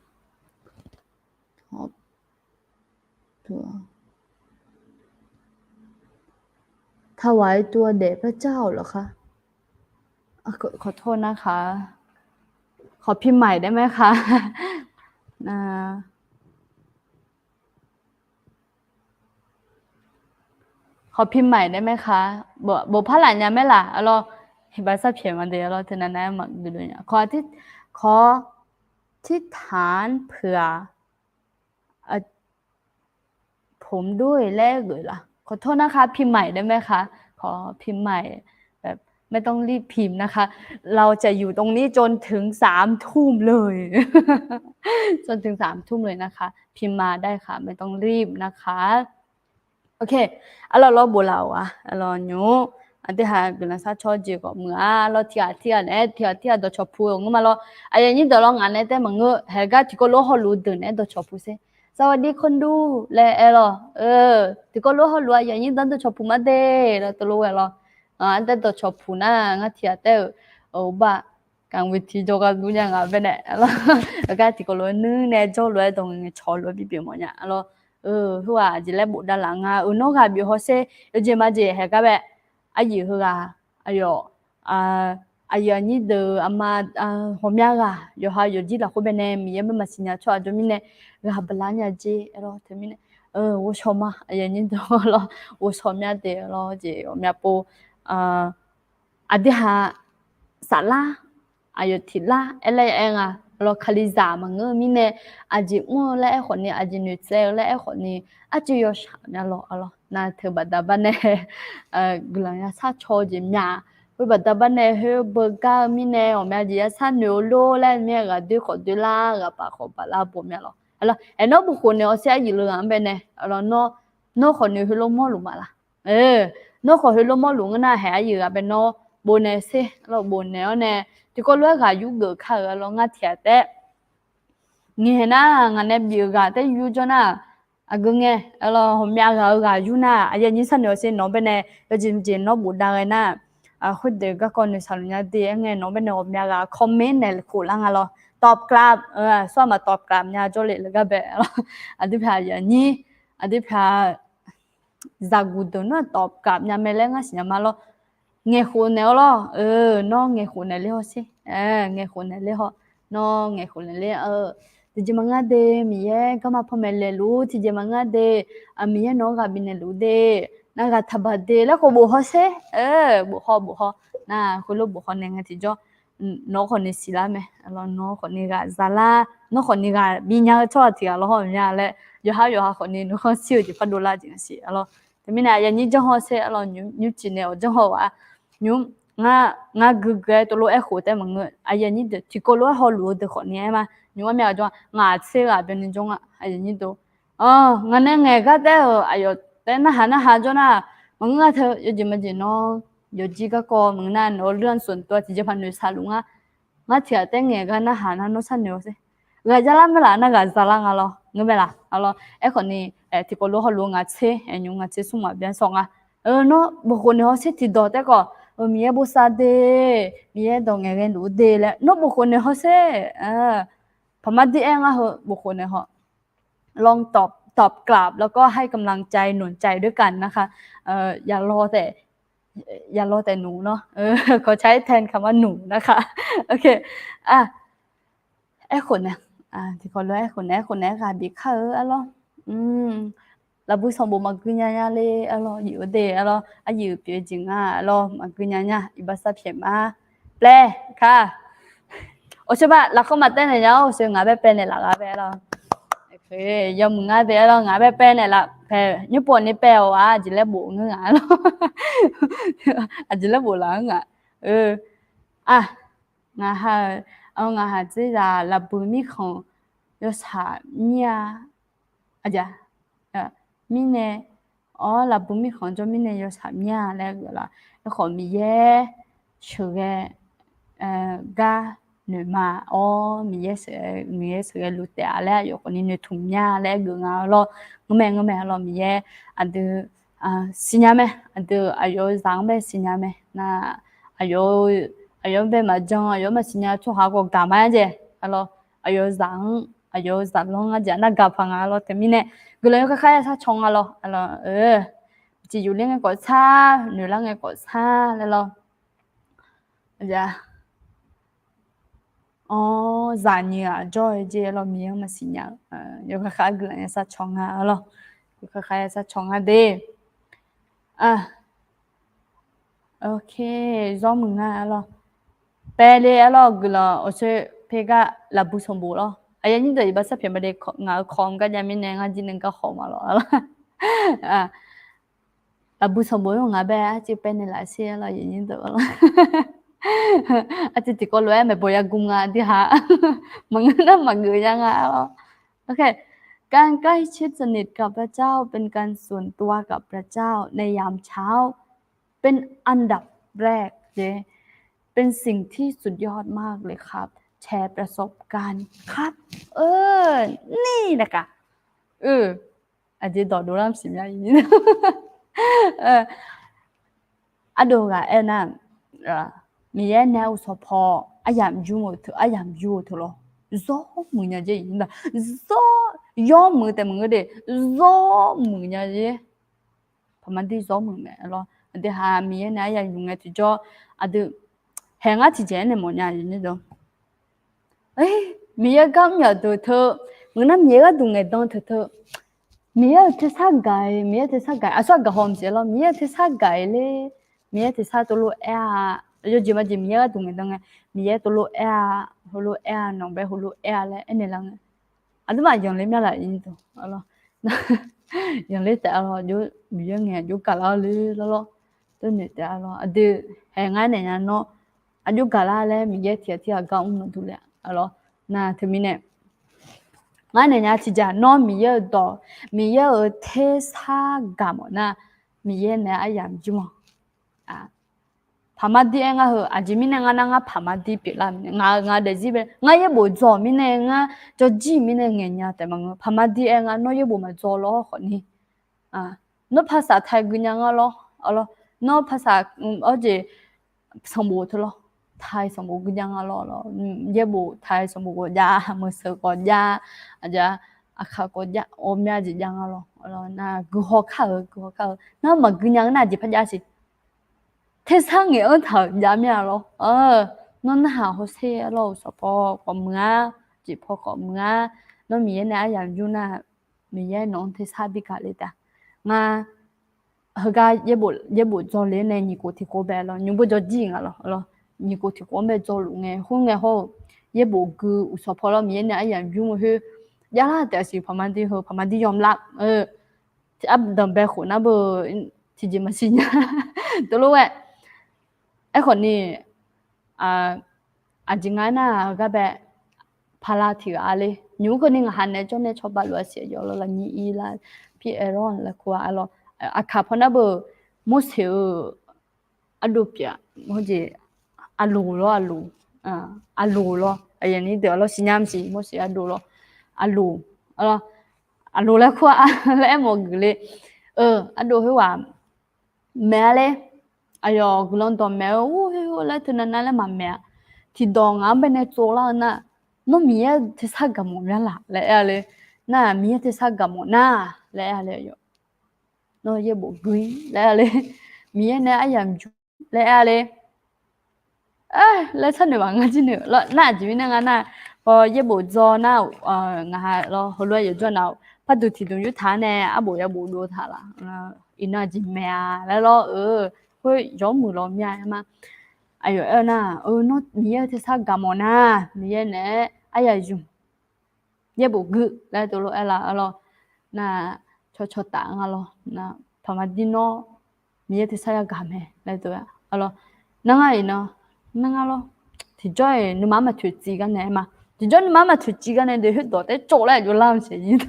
ถวายตัวแด่พระเจ้าเหรอคะ ขอโทษนะคะ ขอพิมพ์ใหม่ได้ไหมคะ ขอพิมพ์ใหม่ได้ไหมคะ bof par laf nya mae laf, arlawr, heqbaq sarpyaeq ma de, arlawr, teunav nav-aer maqgeuf dov nya, ขออธิษฐานเผื่อ ผมด้วย laer geuf laf, ขอโทษนะคะ พิมพ์ใหม่ได้ไหมคะ ขอพิมพ์ใหม่ แบบ ไม่ต้องรีบพิมพ์นะคะ เราจะอยู่ตรงนี้จนถึงสามทุ่มเลย จนถึงสามทุ่มเลยนะคะ พิมพ์มาได้ค่ะ ไม่ต้องรีบนะคะ โอเค arlawr lawr bof laf-euq-a, arlawr nymr, aqdui haq guiqlanq sharcaw jeq khawf muiq-a, arlawr tiqghaq tiqghaq naeq-aer tiqghaq tiqghaq dawqcawq puq-eu ngeur ma lawr. Aqyuif aqnyir deuq lawr ngaq nae taef maqngeur, haeq gar tiqkawv lof hawluf deuq naeq-aer dawqcawq puq sher. สวัสดีคนดู laer aer lawr, tiqkawv lof hawluf aqyuif aqnyir deuq-anr dawqcawq puq mar de laer teulof ghae lawr. Aqdaer dawqcawq puq nar ngar tiqghaq taef-euq, bar, กลางเวที jawrgar dur nya nga baenae, arlawr, gar tiqkawv lof-aer nuir nae jawrluf-aer dawq ngaeqcawq lof-aer bipyeuf mawf nya, arlawr, heu-aq aqjeq laer bofdav laf nga, eu nawr ghaq bif hawsher, yawjeq majeq haeq gar bae, aryuif heughaq, aqyawf, aqyuif aqnyir deuq aqma, ghawqmya ghaq yawqha yawqjir lafkhoer baenae Miqyaer mar maqsiq nya tsawrhaq jawr mirnae, ghaq baqlar nya jer, arlawr, teumirnae, ghovshaw ma, aqyuif aqnyir deuq lawr, ghovshaw mya de, arlawr, jeq ghawqmya pov, aqdui haq saflar, aqyawf tiqlar aer laer aer nga, arlawr, kalizaq maqngeur-eu mirnae, aqjeq mr-eu laer aerkhawf ni, aqjeq noeqtsaev-eu laer aerkhawf ni, arcuiv yawshaq mya lawr, arlawr, nar teu baqda bar nae guiqlanq ya sharcaw-eu jeq mya, khoer baqda bar nae khoer beugar-eu mirnae ghawqmya jeq ya sharnoeq-eu lor laer mir-aer ghaq doer khawf doerlar, ghaq paf khawf paflar bof mya lawr, arlawr, aer nawr bofkhof naeq hawsher aryuif leughaq-anr baenae, arlawr, nawr khawf noeq heulof mawrluf maqlaq, nawr khawf heulof mawrluf ngeur nar haeq aryuif ghaq bae nawr bofnaeq sher, arlawr, bofnaeq-awr nae tiqkawv lof-aer ghaq yur geuf kar-euq, arlawr, ngar tiqghaq taef ngaeq nar ngaq nae bif-euq ghaq taef yur jawr nar, aqgeu ngae, arlawr, ghawqmya ghaq-eu ghaq yur nar aqyuif aqnyir sharnoeq hawsher nawq-anr baenae, yawjeq jeq nawr bofdav ghae nar, khoerdeuq garkawv noeqshaq luf nya de, aer ngae nawq-anr baenae ghawqmya ghaq comment naeq khof lar nga lawr, ตอบกลับ, sawr aqma ตอบกลับ nya jawrle laer gar bae, arlawr, aqdui pyaq aqyuif aqnyir, aqdui pyaq zaqguq deuq nar ตอบกลับ nya mae laer ngar siqnya ma lawr. Ngaeqkhof naeq-awr lawr, nawr ngaeqkhof naeq ler hawsher, ngaeqkhof naeq ler haw, nawr ngaeqkhof naeq ler, tiqjeq maqngeur de, Miqyaer garma panmaeq laeqluf-ur, tiqjeq maqngeur de, Miqyaer nawq-anr ghaq bifnaeq luf de, nar ghaq taqbaq de laer khawf bof hawsher, bof haw bof haw, nar khoerlof bof haw naeq nga tiqjawr, nawq khawf ni siqlar mae, nawq khawf ni ghaq zalar, nawr khawf ni ghaq binya-eu tsawrhaq tiq ghaq lawr haw mya laer, yawqha yawqha khawf ni nuikhanr shir-eu jeq par dovlar jeq nga siq, arlawr, teumirnae aqyuif aqnyir janr haw sher, arlawr, nymr ciq nae awq janr haw-aq, nymr, ngar guiqguiq-aer tov lof-aer khof taef maqngeur, aqyuif aqnyir deuq tiqkawv lof-aer hawluf-eu deuq khawf ni aer ma, nymr armyav jawr-a, ngaq tser ghaq byanni jawr nga, aqyuif aqnyir deuq, ngaq nae ngaeq gar taef-euq aqyawf taef narhaq narhaq jawr nar, maqngeur nga teu yawjeq majeq nawr, yawqjir garkawv maqngeur nar nawq-eu เรื่องส่วนตัว tiqjeq paq noeqshaq luf ngar, ngar tiqghaq taef ngaeq gar narhaq nar nawr sharnoeq hawsher, ghaq zalar mae laf nar ghaq zalar nga lawr, ngeur mae laf, arlawr, aerkhawf ni, tiqkawv lof hawluf ngaq tser, nymr ngaq tser smr maqbyan sawq nga, nawr bofkhof naeq hawsher tiqdawq taef khawf, Miqyaer bosav de, Miqyaer dawq ngaeqghae luf-ur de laer nawr bofkhof naeq hawsher, paqmar dir aer ngar heu bofkhof naeq haw ลองตอบกลับ แล้วก็ให้กำลังใจหนุนใจด้วยกันนะคะ อย่ารอแต่ อย่ารอแต่หนูเนาะ ขอใช้แทนคำว่าหนูนะคะ โอเค aerkhof naeq, tiqkawv lof-aer aerkhof naeq, aerkhof naeq-aer ghaq bif kar-eu, arlawr, lafbui sanqbof maqgui nya nya le, arlawr, yif-eu de, arlawr, aryuif pyeuf-eu jeq nga, arlawr, maqgui nya nya, iqbax sar pyaeq ma, plae, ka, awqsher ba lafkhanr maqtaev naeq nya-awr, awqsher ngaq bae paev naeq laf gha bae, arlawr, yawmuiq ngar de, arlawr, ngaq bae paev naeq laf paeq, nymr pov ni paev-awq-a, aqjeq laer bof ngeur ngaq, arlawr, aqjeq laer bof laf-anr ngaq, a, ngaq ha, ngaq haq dzerzaq lafbui mirkhanq yawshaq mir-a, aqjeq, mirnae, awr, lafbui mirkhanq jawr mirnae yawshaq mir-a laer geuf laf. Aerkhawf Miqyaer sheuqghae gar noeqma, awr, Miqyaer sheuqghae, Miqyaer sheuqghae luf taef-a laer aqyawf khawf ni noeqtmq mya laer geuf nga, arlawr, ngeurmae ngeurmae, arlawr, Miqyaer aqdui siqnya mae, aqdui aqyawf-eu zaq-anr bae siqnya mae, nar, aqyawf, aqyawf-anr bae maqjan, aqyawf-anr maqsiqnya tsawrhaq khawf gaq ma-aer jeq, arlawr, aqyawf-eu zaq-anr, aqyawf-eu zaqlanr-anr jeq nar gaq paq nga, arlawr, teumirnae guiqlanq yawkhav khav ya sar caw nga lawr, arlawr, tiqyuf ler ngae khawf sar, noeqlar ngae khawf sar laer lawr. Awr, zaqnyiq ghaq jawr-eu jeq, arlawr, Miqyaer-anr maqsiqnya-eu, yawkhav khav guiqlanq ya sar caw nga, arlawr, yawkhav khav ya sar caw nga de. Ok, zawr muiq nga, arlawr, paev le, arlawr, guiqlanq awqsher paev gar lafbui sanqbof lawr. Aqyuif aqnyir deuq iqbax sar pyaeq ma de, ngaq-euq kawq-anr gar jav mirnae ngar jir nae gar khawf ma lawr, arlawr. Lafbui sanqbof-anr ngaq bae arcuiv paev naeq laf sher-a lawr, aqyuif aqnyir deuq-a lawr. Arcuiv tiqkawv lof-aer maeqbawq ya gm nga, dirhaq maqngeur nar maqgeuf ya nga-a lawr. การใกล้ชิดสนิทกับพระเจ้า เป็นการส่วนตัวกับพระเจ้า ในยามเช้า เป็นอันดับแรก เป็นสิ่งที่สุดยอดมากเลยครับ แชร์ประสบการณ์ครับ เออ นี่แหละค่ะ เออ Aqjeq dawqdov lar maqsiq mya. Ardov ghaq aer nar, Miqyaer nae uqsawq paw aryamq yur-eu teu, aryamq yur-eu teu lawr, zawr muiq nya jer. Zawr, yawmuiq taef maqngeur de, zawr muiq nya jer. Paqmaqdir zawr muiq mae lawr. Aqdui ha Miqyaer nae aryamq yur ngae tiqjawr, aqdui haeq ngar tiqjeq-aer nae mawfnya. Miqyaer gar mr yaf deuq teu, ngeur nar Miqyaer gharduq ngaeqdan teu teu, Miqyaer-euq tersar gaq-iq, Miqyaer tersar gaq-iq, aqsur aqgaq haw maqsiq lawr, Miqyaer-euq tersar gaq-iq ler, Miqyaer tersar tov lof aer-a, yawjeq majeq Miqyaer gharduq ngaeqdan ngae, Miqyaer tov lof aer-a, heulof aer-a, nawq bae heulof aer-a laer aernaeq lar ngae, aqduimaf yanqler mya laf-ir dawq-a lawr. Yanqler taef-a lawr, Miqyaer ngae aqjox gaqlar-eu ler lawr lawr. Tov noeq taef-a lawr, aqdui haeq ngar naeq nya nawr, aqjox gaqlar laer Miqyaer tiq ghaq tirghaq gar mr maqdur le-a lawr. Nar teumirnae ngar naeq nya tiqjeq nawr Miqyaer-euq dawq, Miqyaer-euq tersar gaq mawf nar, Miqyaer nae aryamq jir ma. Paqmaqdir aer ngar heu, aqjeq mirnae ngar nar ngar paqmaqdir pyeuflar mae, ngaq-euq ngaq daefzir bae ngar yaerbof dzaw mirnae, ngar jawrjir mirnae ngaeq nya taef maqngeur. Paqmaqdir aer ngar nawr yaerbof maqdzaw lawr khawfni, nawr paqsaq taq-iq gui nya ngar lawr, lawr, nawr paqsaq, awr jeq sanqbof teu lawr, taq-iq sanqbof gui nya ngar lawr, lawr, yaerbof taq-iq sanqbof ghawqjav, meuqseuq ghawqjav, aqjeq, aqkaq ghawqjav, ghawqmya jeq jav ngar lawr, lawr, nar guihaw kar-euq, guihaw kar-euq, nar maqgui nya-eu nar jeq par jav siq. Tersar ngaeq-anr taq-euq jav mir-a lawr. Nawr narhaq hawsher-a lawr, uqsawq paw khawf muiq-a, jeq paw khawf muiq-a, nawr Miqyaer nae aryamq yur nar, Miqyaer nawq-anr tersar bi gaq le taef. Ngar heugar yaerbof dzaw le nae nyiq khof tiq khof bae lawr, nymr beu jawrjir nga lawr, nyiq khof tiq khof-anr bae dzaw luf ngae, khoerngae hawr-eu yaerbof gui uqsawq paw lawr, Miqyaer nae aryamq yur-eu khoer javlar taef siq. Paqmaqdir heu, paqmaqdir yawmlar-eu, ardanq bae khof nar beu tiqjeq maqsiq nya. Tov lof-aer, aerkhawfni, aqjeq nga aernar-aq, heugar bae paqlav tiq ghaq-a le. Nymq mr keuvni ngaq ha naeq-aer jawr nae cawba lof-a siq, aqyawf lawr lafnyir ir lar, pir aer lawr laer kur-a lawr. Aqkaq paw nar beu Morseq-euq ardov pyeuf-a, jeq aqloq lawr, aqloq, aqloq lawr, aqyuif aqnyir deuq-a lawr, siqnya maqsiq, Morseq ardov lawr, aqloq, aqloq laer kur-a laer aermawf geuf le. Ardov khoerghaq maeq-a le. Aqyawf guiqlanq dawqmaeq-eu ur-ir laer teunav nav laer maqmaeq-a. Tiqdawq ngaq-anr baenae tsovlar-eu nar, nawr Miqyaer tersar gaq mawf mya laq laer aer-a le. Nar-aq Miqyaer tersar gaq mawf nar laer aer-a le, aqyawf. Nawr yaerbof gui laer aer-a le. Miqyaer nae aryamq jur laer aer-a le. Laer sharnoeq maqnga jir noeq lawr. Nar aqjeq mirnae nga nar, paw yaerbof dzaw nar, ngaq ha lawr heulof-aer yawqjawr nav-awq. Parduq tiqdmq yurtaq-anr nae arbof yaerbof dov taq laf. Iqnan aqjeq maeq-a laer lawr-eu, khoer yawmuiq lawq mya-aer ma. Aqyawf aer-eu nar, nawr Miqyaer-eu tersar gaq mawf nar, Miqyaer naeq-aer aryamq yur yaerbof gui laer tov lof-aer laf-a lawr. Nar, cawcaw taf nga lawr. Paqmaqdir nawr Miqyaer tersar yagaq mae laer tov-a lawr. Nar ngar iqnan, nar ngar lawr, tiqjawr-iq nuima maqtoeqciv gar nae aer ma. Tiqjawr nuima maqtoeqciv gar nae de khoerdawq taer tsov laer aqjox lar-eu jeq ir.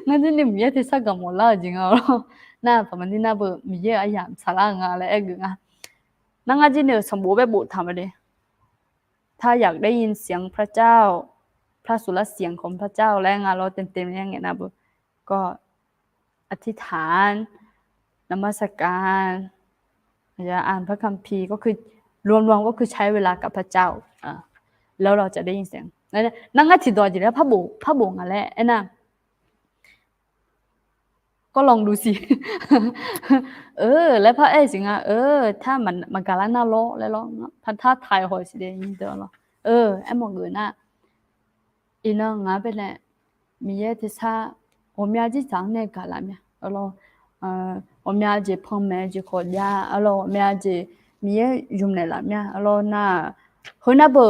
Ngar jir ni Miqyaer tersar gaq mawf lar-eu jeq nga lawr. Nar paqmaqdir nar beu Miqyaer-euq aryamq saqlar-eu nga laer aer geuf nga. Nar ngar jir ni-euq sanqbof baer boftaq ma le. ถ้าอยากได้ยินเสียงพระเจ้า พระสุรเสียงของพระเจ้า laer nga lawr, เต็มๆ laer ngaeq nar beu. ก็อธิษฐาน นมัสการ อ่านพระคัมภีร์ ก็คือ รวมๆ ก็คือใช้เวลากับพระเจ้า แล้วเราจะได้ยินเสียง Nar ngar tiqdawq jeq laer par bof, par bof nga laer aernar, ก็ลองดูสิ laer par aer siq nga. Maqgaq lar nar lawr laer lawr, par tar taq-iq haw siq de. Aermawf geuf nar, iqnan ngaq-anr baenae Miqyaer tersar ghawqmya jir dzaq-anr nae gaq laf mya. Ghawqmya jeq panmaeq jeq khawf jav-a lawr, ghawqmya jeq Miqyaer ymq naeqlaf mya-a lawr nar, heu nar beu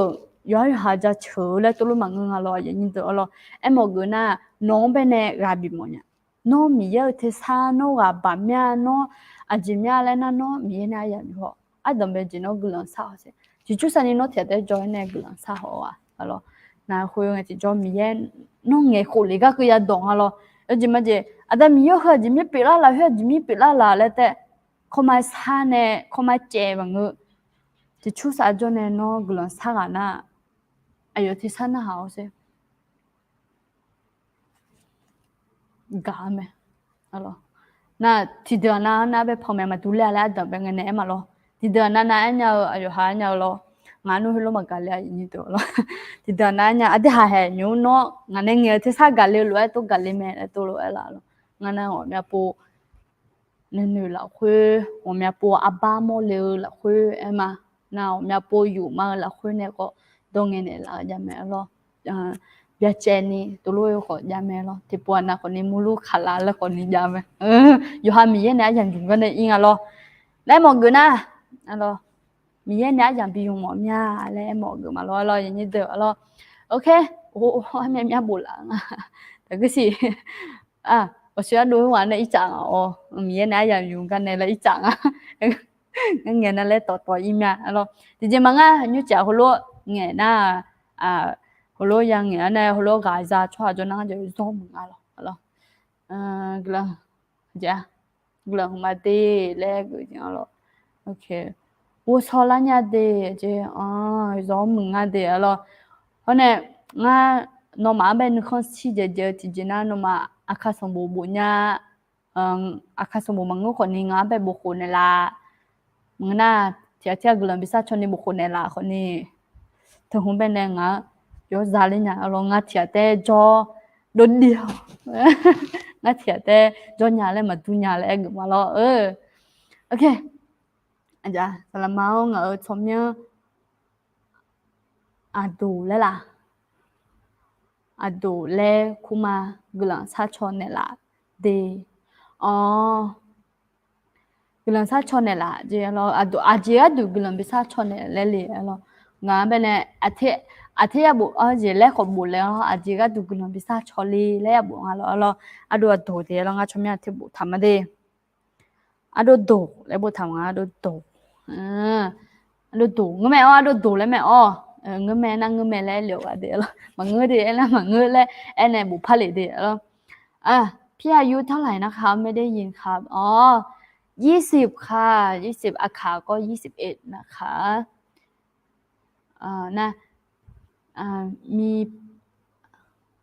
yawqha yawqha jaceuq-eu laer tov lof maqngeur nga lawr, aqyuif aqnyir deuq-a lawr. Aermawf geuf nar, nawq-anr baenae ghaq bif mawf nya. Nawr Miqyaer-euq tersar, nawr ghaq baq mya, nawr aqjeq mya laer nar, nawr Miqyaer nae aryamq yuf-awq. Ardanqbae jeq nawr guiqlanq shar haw sher. Ciqcur sharni nawr tiqghaq taef-aer jawr-aer nae guiqlanq shar haw-a lawr. Naqkhof ngae tiqjawr Miqyaer nawr ngaeq khof le gar keuv yadawq nga lawr. Yawjeq majeq, Aqda Miqyaer-eu heu aqjeq mir pyeuflar laf, khoer aqjeq mir pyeuflar laf laer taef, kawrmar shar nae kawrmar caev maqngeur. Ciqcur shar jawr nae nawr guiqlanq shar ghaq nar, aqyawf tersar narhaq-awr sher. Gaq-a mae. Nar tiqdeuq-aq nar, nar bae panmaeq maqdur ler-a laer ardanqbae ngae naeq-aer ma lawr. Tiqdeuq-aq nar, nar aernya-eu aqyawf ha aernya-eu lawr. Ngaq nmr heulof maqgaq le-a nyi deuq lawr. Tiqdeuq-aq nar aernya, aqdui haq haeq nymr nawr ngaq nae ngaeq-eu tersar gaq le-eu lof-aer tov gaq le mae laer tov lof-aer laf lawr. Ngar nar ghawqmya pov nuinoeq lafkhoer, ghawqmya pov arbar mawrle-eu lafkhoer aer ma. Nar ghawqmya pov yufma-eu lafkhoer nae khawf dawr ngae naeqlaf-eu jav mae lawr. Byacaevni tov lof-aer khawf jav mae lawr. Tiqpov-aq nav khawfni murlur kaqlaf laer khawfni jav mae. Yawqha Miqyaer nae aryamq yuf gar nae ir nga lawr. Laer mawf geuf nar, Miqyaer nae aryamq bi yuf mawf mya laer aer mawf geuf ma lawr lawr, yaqnyir deuq lawr. Ok, armyav myav bof laf nga. Taqguir siq. Awqshoe ardov-aer ghaq nae ircaf nga-awr, Miqyaer nae aryamq yuf gar nae laer ircaf nga. Ngar ngaeq nar laer tawqtawq ir mya lawr. Tiqjeq maqngar, nymrcaf heulof ngaeq nar, heulof ya ngaeq-a nae heulof ghaq za tsawrhaq jawr nar, ngar jawr muiq nga lawr. Guiqlanq, guiqlanq hmq ma de laer geuf jeq-a lawr. Ghovshaw lar nya de jeq, zawr muiq nga de-a lawr. Hawr nae ngar nawmaf-anr bae nuikhanr shir jaeq jaeq-eu tiqjeq nar, nawmaf aqkar sanqbof bof nya, aqkar sanqbof maqngeur khawfni ngaq-anr bae bof khof naeqlaf. Maqngeur nar, tiqghaq tiqghaq guiqlanq bi sar caw ni bof khof naeqlaf khawfni, teuhmq bae nae ngaq-anr yawr za ler nya-a lawr. Ngar tiqghaq taef-aer jawr dovdir-awq. Ngar tiqghaq taef-aer jawr nya laer maqdur nya laer aer geuf ma lawr. Ok, saqlaqma-awr ngaq-euq tsawrmyanr aqdoq laer laf, aqdoq laer kur ma, guiqlanq sar caw naeqlaf de. Awr, guiqlanq sar caw naeqlaf jeq lawr. Aqjeq gharduq guiqlanq bi sar caw naeq laer le-a lawr. Ngaq-anr bae nae aqter yabof-a jeq laer khawf bof le-awr, aqjeq gharduq guiqlanq bi sar caw le laer yabof nga lawr-a lawr. Ardov aqdoq de lawr, ngar tsawrmyanr aqter boftaq ma de. Ardov doq laer boftaq ma, ardov doq. Ardov doq, ngeurmae-awr ardov doq laer mae-awr. Ngeurmae nar ngeurmae laer aer le-awq gaq de lawr. Maqngeur de aer nar maqngeur laer aer nae bof par lef de lawr. พี่อายุเท่าไหร่นะคะ ไม่ได้ยินครับ อ๋อ ยี่สิบค่ะ ยี่สิบ อาขาวก็ ยี่สิบเอ็ด นะคะ เอ่อ นะ อ่า มี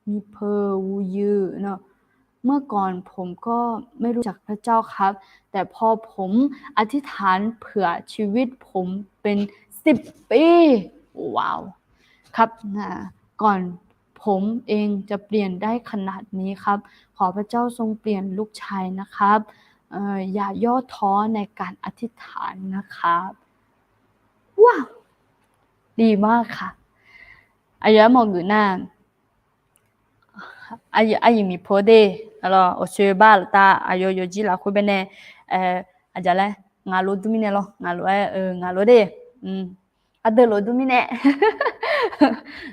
มีเพอร์ อูยือเนาะ เมื่อก่อนผมก็ไม่รู้จักพระเจ้าครับ แต่พอผมอธิษฐานเผื่อชีวิตผมเป็นสิบปี ว้าว ครับ นะ ก่อนผมเองจะเปลี่ยนได้ขนาดนี้ครับ ขอพระเจ้าทรงเปลี่ยนลูกชายนะครับ เอ่อ อย่าย่อท้อในการอธิษฐานนะครับ ว้าว ดีมากค่ะ Aqyawf aermawf geuf nar, aqyuif miqpov de, awqshoe bar laftav aqyawf yawqjir lafkhoer bae nae, aqjaq laer ngaq lof dur mirnae lawr, ngaq lof-aer, ngaq lof de, aqdui lof dur mirnae,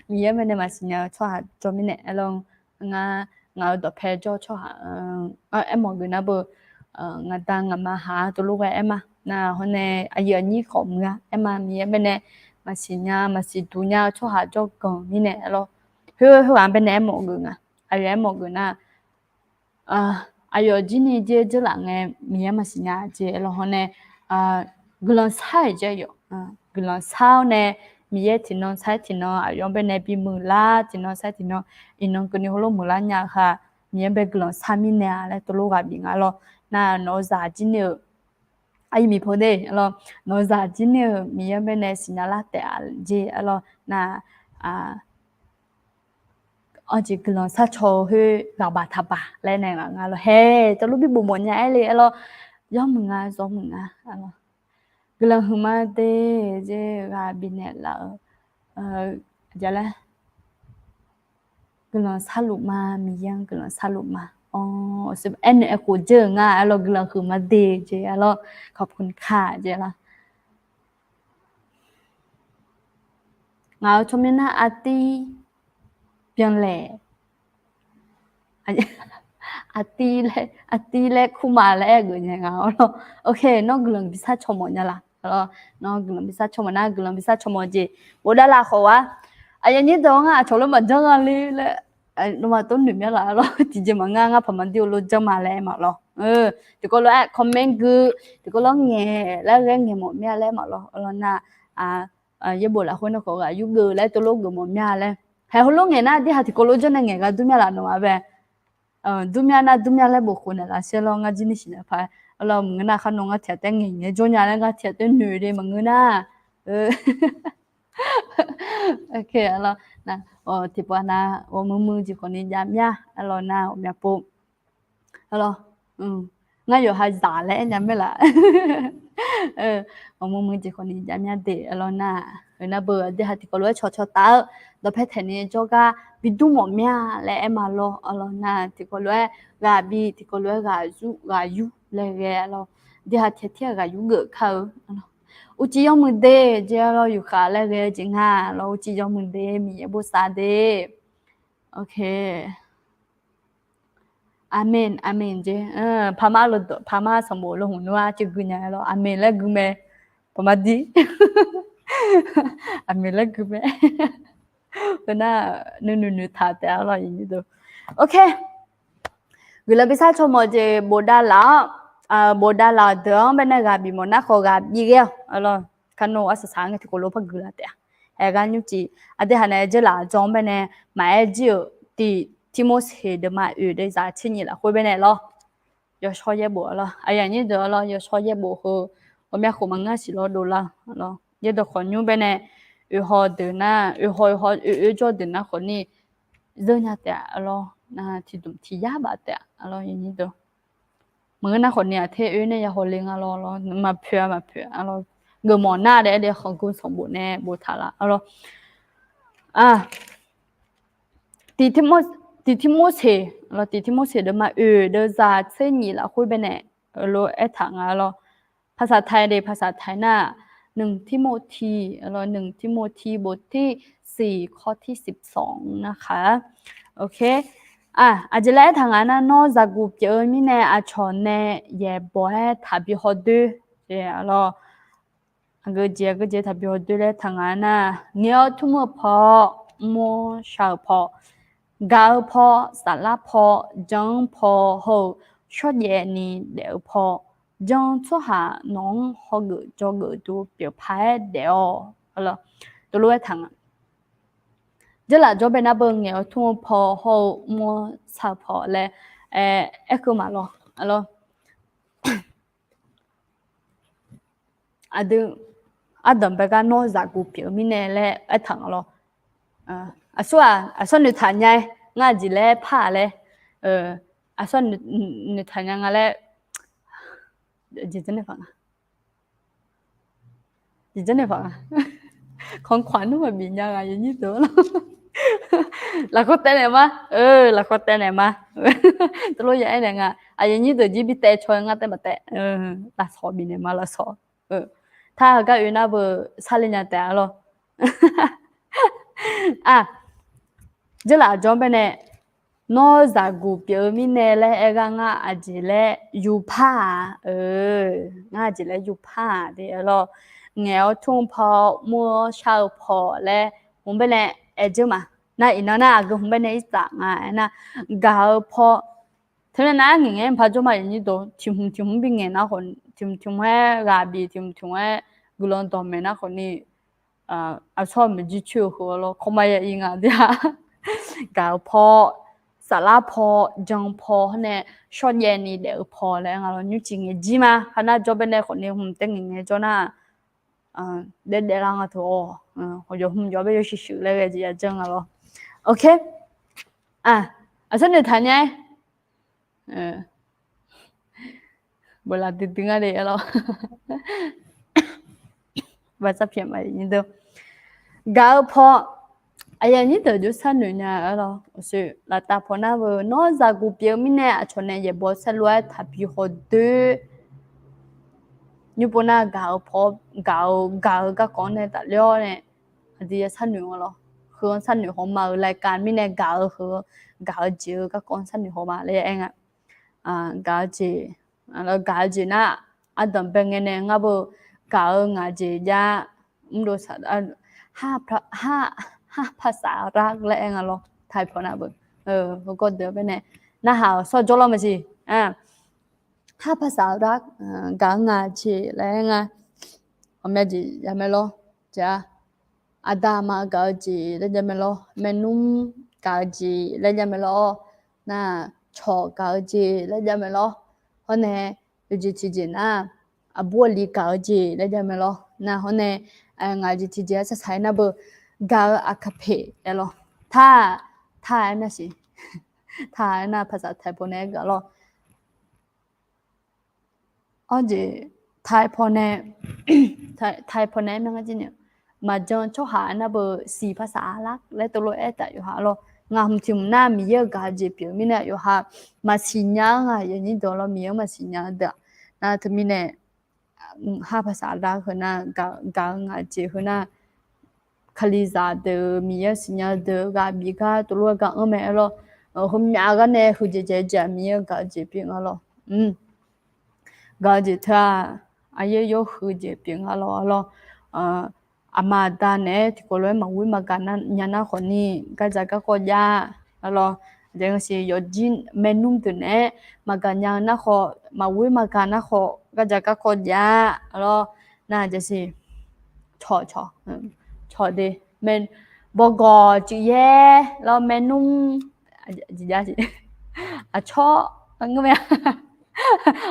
Miqyaer bae nae maqsiq nya-eu tsawrhaq jawr mirnae aer lawr. Ngar, ngaq-euq dawqpae jawr-eu tsawrhaq, aermawf geuf nar beu, ngaqda ngaqma haq-anr tov lof ghae aer ma. Nar hawr nae aqyuif aqnyir khawf muiq-a aer ma. Miqyaer bae nae maqsiq nya maqsiq duq nya-eu tsawrhaq jawrganq mirnae aer lawr. Khoer, khoerghaq-anr bae nae aermawf geuf nga. Aqyawf aermawf geuf nar, aqyawf jir ni jir dzeur laf ngae, Miqyaer maqsiq nya jeq aer lawr hawr nae, guiqlanq shar-euq jeq yawf, guiqlanq shar-awr nae, Miqyaer tiqnan shar-aer tiqnan aqyawf-anr bae nae bimuiq lar, tiqnan shar-aer tiqnan, iqnan keuvni heulof muiqlar nya-eu khaq, Miqyaer bae guiqlanq shar mirnae-a laer tov lof ghaq bif nga lawr. Nar nawq-eu zaq jir ni-euq aqyuif miqpov de aer lawr, nawq-eu zaq jir ni-euq Miqyaer bae nae siqnya lar taef-a jeq aer lawr. Nar, awr jeq guiqlanq sharcaw-eu khoer ghaqbaq taqbaq laer naeq laf nga lawr. Hae, tov lof bi bof mawf nya-aer le aer lawr. Yawmuiq nga zawmuiq nga aer lawr. Guiqlanq huiqma de jeq ghaq bifnaeq laf-eu, aqjaq laer guiqlanq sharluf ma, Miqyaer-anr guiqlanq sharluf ma. Awr, aernaeq aerkhof dzeur-euq nga aer lawr, guiqlanq huiqma de jeq aer lawr, ขอบคุณค่ะ jeq aer lawr. Ngaq-euq tsawrmyanr nar artir byanlaeq Aqtiv laer, aqtiv laer kur ma laer aer-eu geuf nya nga-awr lawr. Ok, nawr guiqlanq bi sar caw mawf nya laf? Nawr guiqlanq bi sar caw mawf nar, guiqlanq bi sar caw mawf jeq bofdav laf khawf war. Aqyuif aqnyir deuq-anr ngar aqcawq lof maqjanr nga le laer, nawmaf tov noeq mya laf-awr lawr. Tiqjeq maqngeur, ngar paqma dir-eu lof janr ma laer aer ma lawr. Tiqkawv lof-aer comment gui, tiqkawv lof-aer ngaeq laer ghae ngaeq mawf mya laer ma lawr. Arlawr nar, yaerbof lafkhoer nae khawf ghaq yur geuf laer tov lof geuf mawf mya laer. Haeq heulof ngaeq nar, dirhaq tiqkawv lof janr nae ngaeq gar dur mya laf nawmaf bae. Dur mya nar dur mya laer bof khof naeq laf sher lawr, ngar jir ni siqnya paq. Arlawr maqngeur nar, kharnan ngar tiq ghaq taef ngaeq ngae jawr nya laer ngar tiq ghaq taef noeq de maqngeur nar. Arlawr, tiqpavnav ghawqmuiq muiq jeq khawf ni jav mya. Arlawr nar ghawqmya pov. Arlawr, ngar yawqha zaq laer aer nya mae laf? Ghawqmuiq muiq jeq khawf ni jav mya de. Arlawr nar, heu nar beu aqdui ha tiqkawv lof-aer cawqcawq taf-eu dawqpae taeq ni jawrgar bi dur mawf mya laer aer ma lawr. Arlawr nar tiqkawv lof-aer ghaq bi, tiqkawv lof-aer ghaq yur, ghaq yur laer ghae. Arlawr, aqdui ha tiq ghaq tiq ghaq ghaq yur geuf kar-eu. Uqcif yawmuiq de jeq arlawr, yufkhav laer ghae-eu jeq nga. Arlawr, uqcif yawmuiq de, Miqyaer bosav de. Ok. Aqmeq, aqmeq jeq. Paqma sanqbof lo hmq nmr-a ceuv gui nya lawr, aqmeq laer gui mae. Paqma dir. Aqmeq laer gui mae. Heu nar, nuinoeq noeqtaq taef-a lawr, aqyuif aqnyir deuq. Ok. Guiqlanq bi sar caw mawf jeq bofdav laf-awr, bofdav laf-euq deuq-anr baenae ghaq bif mawf nar khawf ghaq bif ghae-awq. Arlawr, kharnan arsaq saq ngae tiqkawv lof par guiqlanq taef-a. Aergar nymrcif aqdui ha nae jeurlaf jawr-anr baenae maqaer jir-euq tiq Tirmorseq deuvma oeq deuvzaq tser nyif lafkhoer baenae lawr. Yawshawr yaerbof arlawr, aqyuif aqnyir deuq arlawr, yawshawr yaerbof heu ghawqmya khof maqngeur siq lawr dovlar. Yaerdawq khawf nymr baenae oeqhaw deuq nar, oeqhaw oeqhaw oeq oer jawr deuq nar khawf ni zeur nya taef-a arlawr. Tiqdmq tiq yar baf taef-a arlawr, aqyuif aqnyir deuq. Maqngeur nar khawf ni aqter oer nae ya hawle nga lawr, maqpoeq-a maqpoeq-a arlawr. Geufmawf nar daef-aer de khanqgor sanqbof nae boftaq laf arlawr. Tiq Tirmorseq, tiq Tirmorseq deuvma oeq deuvzaq tser nyif lafkhoer baenae lof aertaq nga lawr. ภาษาไทย de, ภาษาไทย nar, หนึ่งทิโมธี lawr, หนึ่งทิโมธี บทที่สี่ ข้อที่สิบสอง นะคะ. Ok. Aqjeq laer aertaq nga nar, nawr zaqguq pyeuf-eu mirnae aqcawq nae yaeqbawq-aer taqbi hawdoer. Aqgeu jeq aqgeu jeq taqbi hawdoer laer taq nga nar, ngaeq-awr tmr-eu paw, mr-awr shar-eu paw, gaq-eu paw, saflar paw, jan-anr paw, hawr-eu shawrjaev ni daef-eu paw, jan-eu tsawrhaq nawq-anr hawgeuf jawgeuf duq pyeuf paq-aer daef-awq. Tov lof-aer taq nga. Jeurlaf jawr bae nar beu ngaeq-awr tmr-eu paw, hawr-eu mr-awr shar-eu paw laer aer keuv ma lawr. Aqdui, ardanq bae gar nawr zaqguq pyeuf-eu mirnae laer aertaq nga lawr. Aqsur-aq, aqsur noeqtaq nya-aer ngar aqjeq laer par-a laer, aqsur noeqtaq nya nga laer, jeq janrnaeq paq nga. Jeq janrnaeq paq nga. ของขวัญ nmr maqbif nya nga, aqyuif aqnyir deuq lawr. Lafkawr taev naeq ma. Lafkawr taev naeq ma. Tov lof ya aer naeq nga. Aqyuif aqnyir deuq jir bi taev caw-aer ngar taev maqtaev. Lafsawq bifnaeq ma lafsawq. Tar heugar oe nar beu sarle nya taef-a lawr. Jeurlaf jawr bae nae, nawr zaqguq pyeuf-eu mirnae laer aer gar ngar aqjeq laer yupar-aq, ngar aqjeq laer yupar-aq de lawr. Ngaeq-awr tmr-eu paw, mr-awr shar-eu paw laer hmq bae nae aer jeur ma. Nar iqnan nar aqgeu hmq bae nae irtsaf nga aernar, gaq-eu paw. Teunav nar ngaeq ngaeq-aer maqpar jawr ma, aqyuif aqnyir deuq. Tiq hmq tiq hmq bi ngaeq nar khawf, tiq hmq tiq hmq-aer ghaq bif, tiq hmq tiq hmq-aer guiqlanq dawqmaeq nar khawf ni, aqsur-aq, maeqjir coer-eu heu-a lawr, ของใหม่ ya ir nga de-a. Gaq-eu paw, saflar paw, jan paw, hawr nae shawrjaev ni daef-eu paw laer nga lawr. Nymrcif ngaeq jir ma. Hanar jawr bae nae khawf ni hmq taef ngaeq ngaeq jawr nar, daef daef lar nga teu-awq. Yawhmq yawbae yawshuif shuif laer ghae jeq ya janr nga lawr. Ok. Aqsur noeqtaq nya-aer bawlaf duidui ngar de-a lawr. Baqsar pyaeq ma-iq nyi deu. Gaq-eu paw, aqyuif aqnyir deuq jov sharnoeq nya-a lawr. Aqsur laftav paw nar beu, nawr zaqguq pyeuf-eu mirnae aqcawq nae yaeqbawq saerlu-aer taqbi hawdoer. Nymr pov nar gaq-eu paw, gaq-eu, gaq-eu garkawv-anr nae tafler-awr nae, aqdui ya sharnoeq-a lawr. Heu-anr sharnoeq haw ma-euq รายการ mirnae gaq-eu heu, gaq-eu jeq-eu garkawv-anr sharnoeq haw ma laer aer nga. gaq-eu jeq, gaq-eu jeq nar, ardanq bae ngae nae ngar beu gaq-eu ngaq jeq jav mrdov saq, harpasaq rar laer aer nga lawr. Taipaw nav beu, heugar deuq bae nae narhaq-euq sawr jawrlawr maqsiq. Harpasaq rar gaq-eu ngaq jeq laer aer nga. Ghawqmya jeq jav mae lawr. Aqda aqma gaq-eu jeq laer jav mae lawr. Maernmr gaq-eu jeq laer jav mae lawr. Nar, cawq gaq-eu jeq laer jav mae lawr. Hawr nae, yawqjeq tiqjeq nar, aqbur aqli gaq-eu jeq laer jav mae lawr. Nar hawr nae, ngaq jeq tiqjeq-a saqsaq-aer nar beu gaq-eu aqkaq peq aer lawr. Tar, tar aer nar siq. Tar aer nar paqsaq taipaw nae aer gaq lawr. Awr jeq, taipaw nae, taipaw nae aer mae ngar jir ni, maqjan tsawrhaq nar beu siq paqsaq lar laer teulof aer taf yawqha lawr. Ngaq hmq tiq hmq nar Miqyaer-eu gaq-eu jeq pyeuf mirnae yawqha maqsiq nya-anr nga, yawnyir deuq lawr Miqyaer-anr maqsiq nya-eu deuq-aq. Nar teumirnae, harpasaq lar heu nar, gaq-eu ngaq jeq heu nar, Kalizaq deuq, Miqyaer-anr siqnya deuq ghaq bif gar teulof-aer gar anr mae aer lawr. Heumyav gar nae huiqdzaeq dzaeq-eu jeq-aq Miqyaer-eu gaq-eu jeq pyeuf nga lawr. Gaq-eu jeq teu-aq, aqyaer yawr huiqdzaeq pyeuf nga lawr lawr. Aqma aqda naeq-aer tiqkawv lof-aer maqghoer maqgaq nya nar khawfni gardzaq garkawv jav-a lawr. Aqjeq nga siq, yawqjir maernmr deuq naeq-aer maqgaq nya-eu nar khawf, maqghoer maqgaq nar khawf, gardzaq garkawv jav-a lawr. Nar aqjeq siq, cawq cawq, cawq de, bawgawq cuif yaer lawr, maernmr, aqcawq, ngeur mae,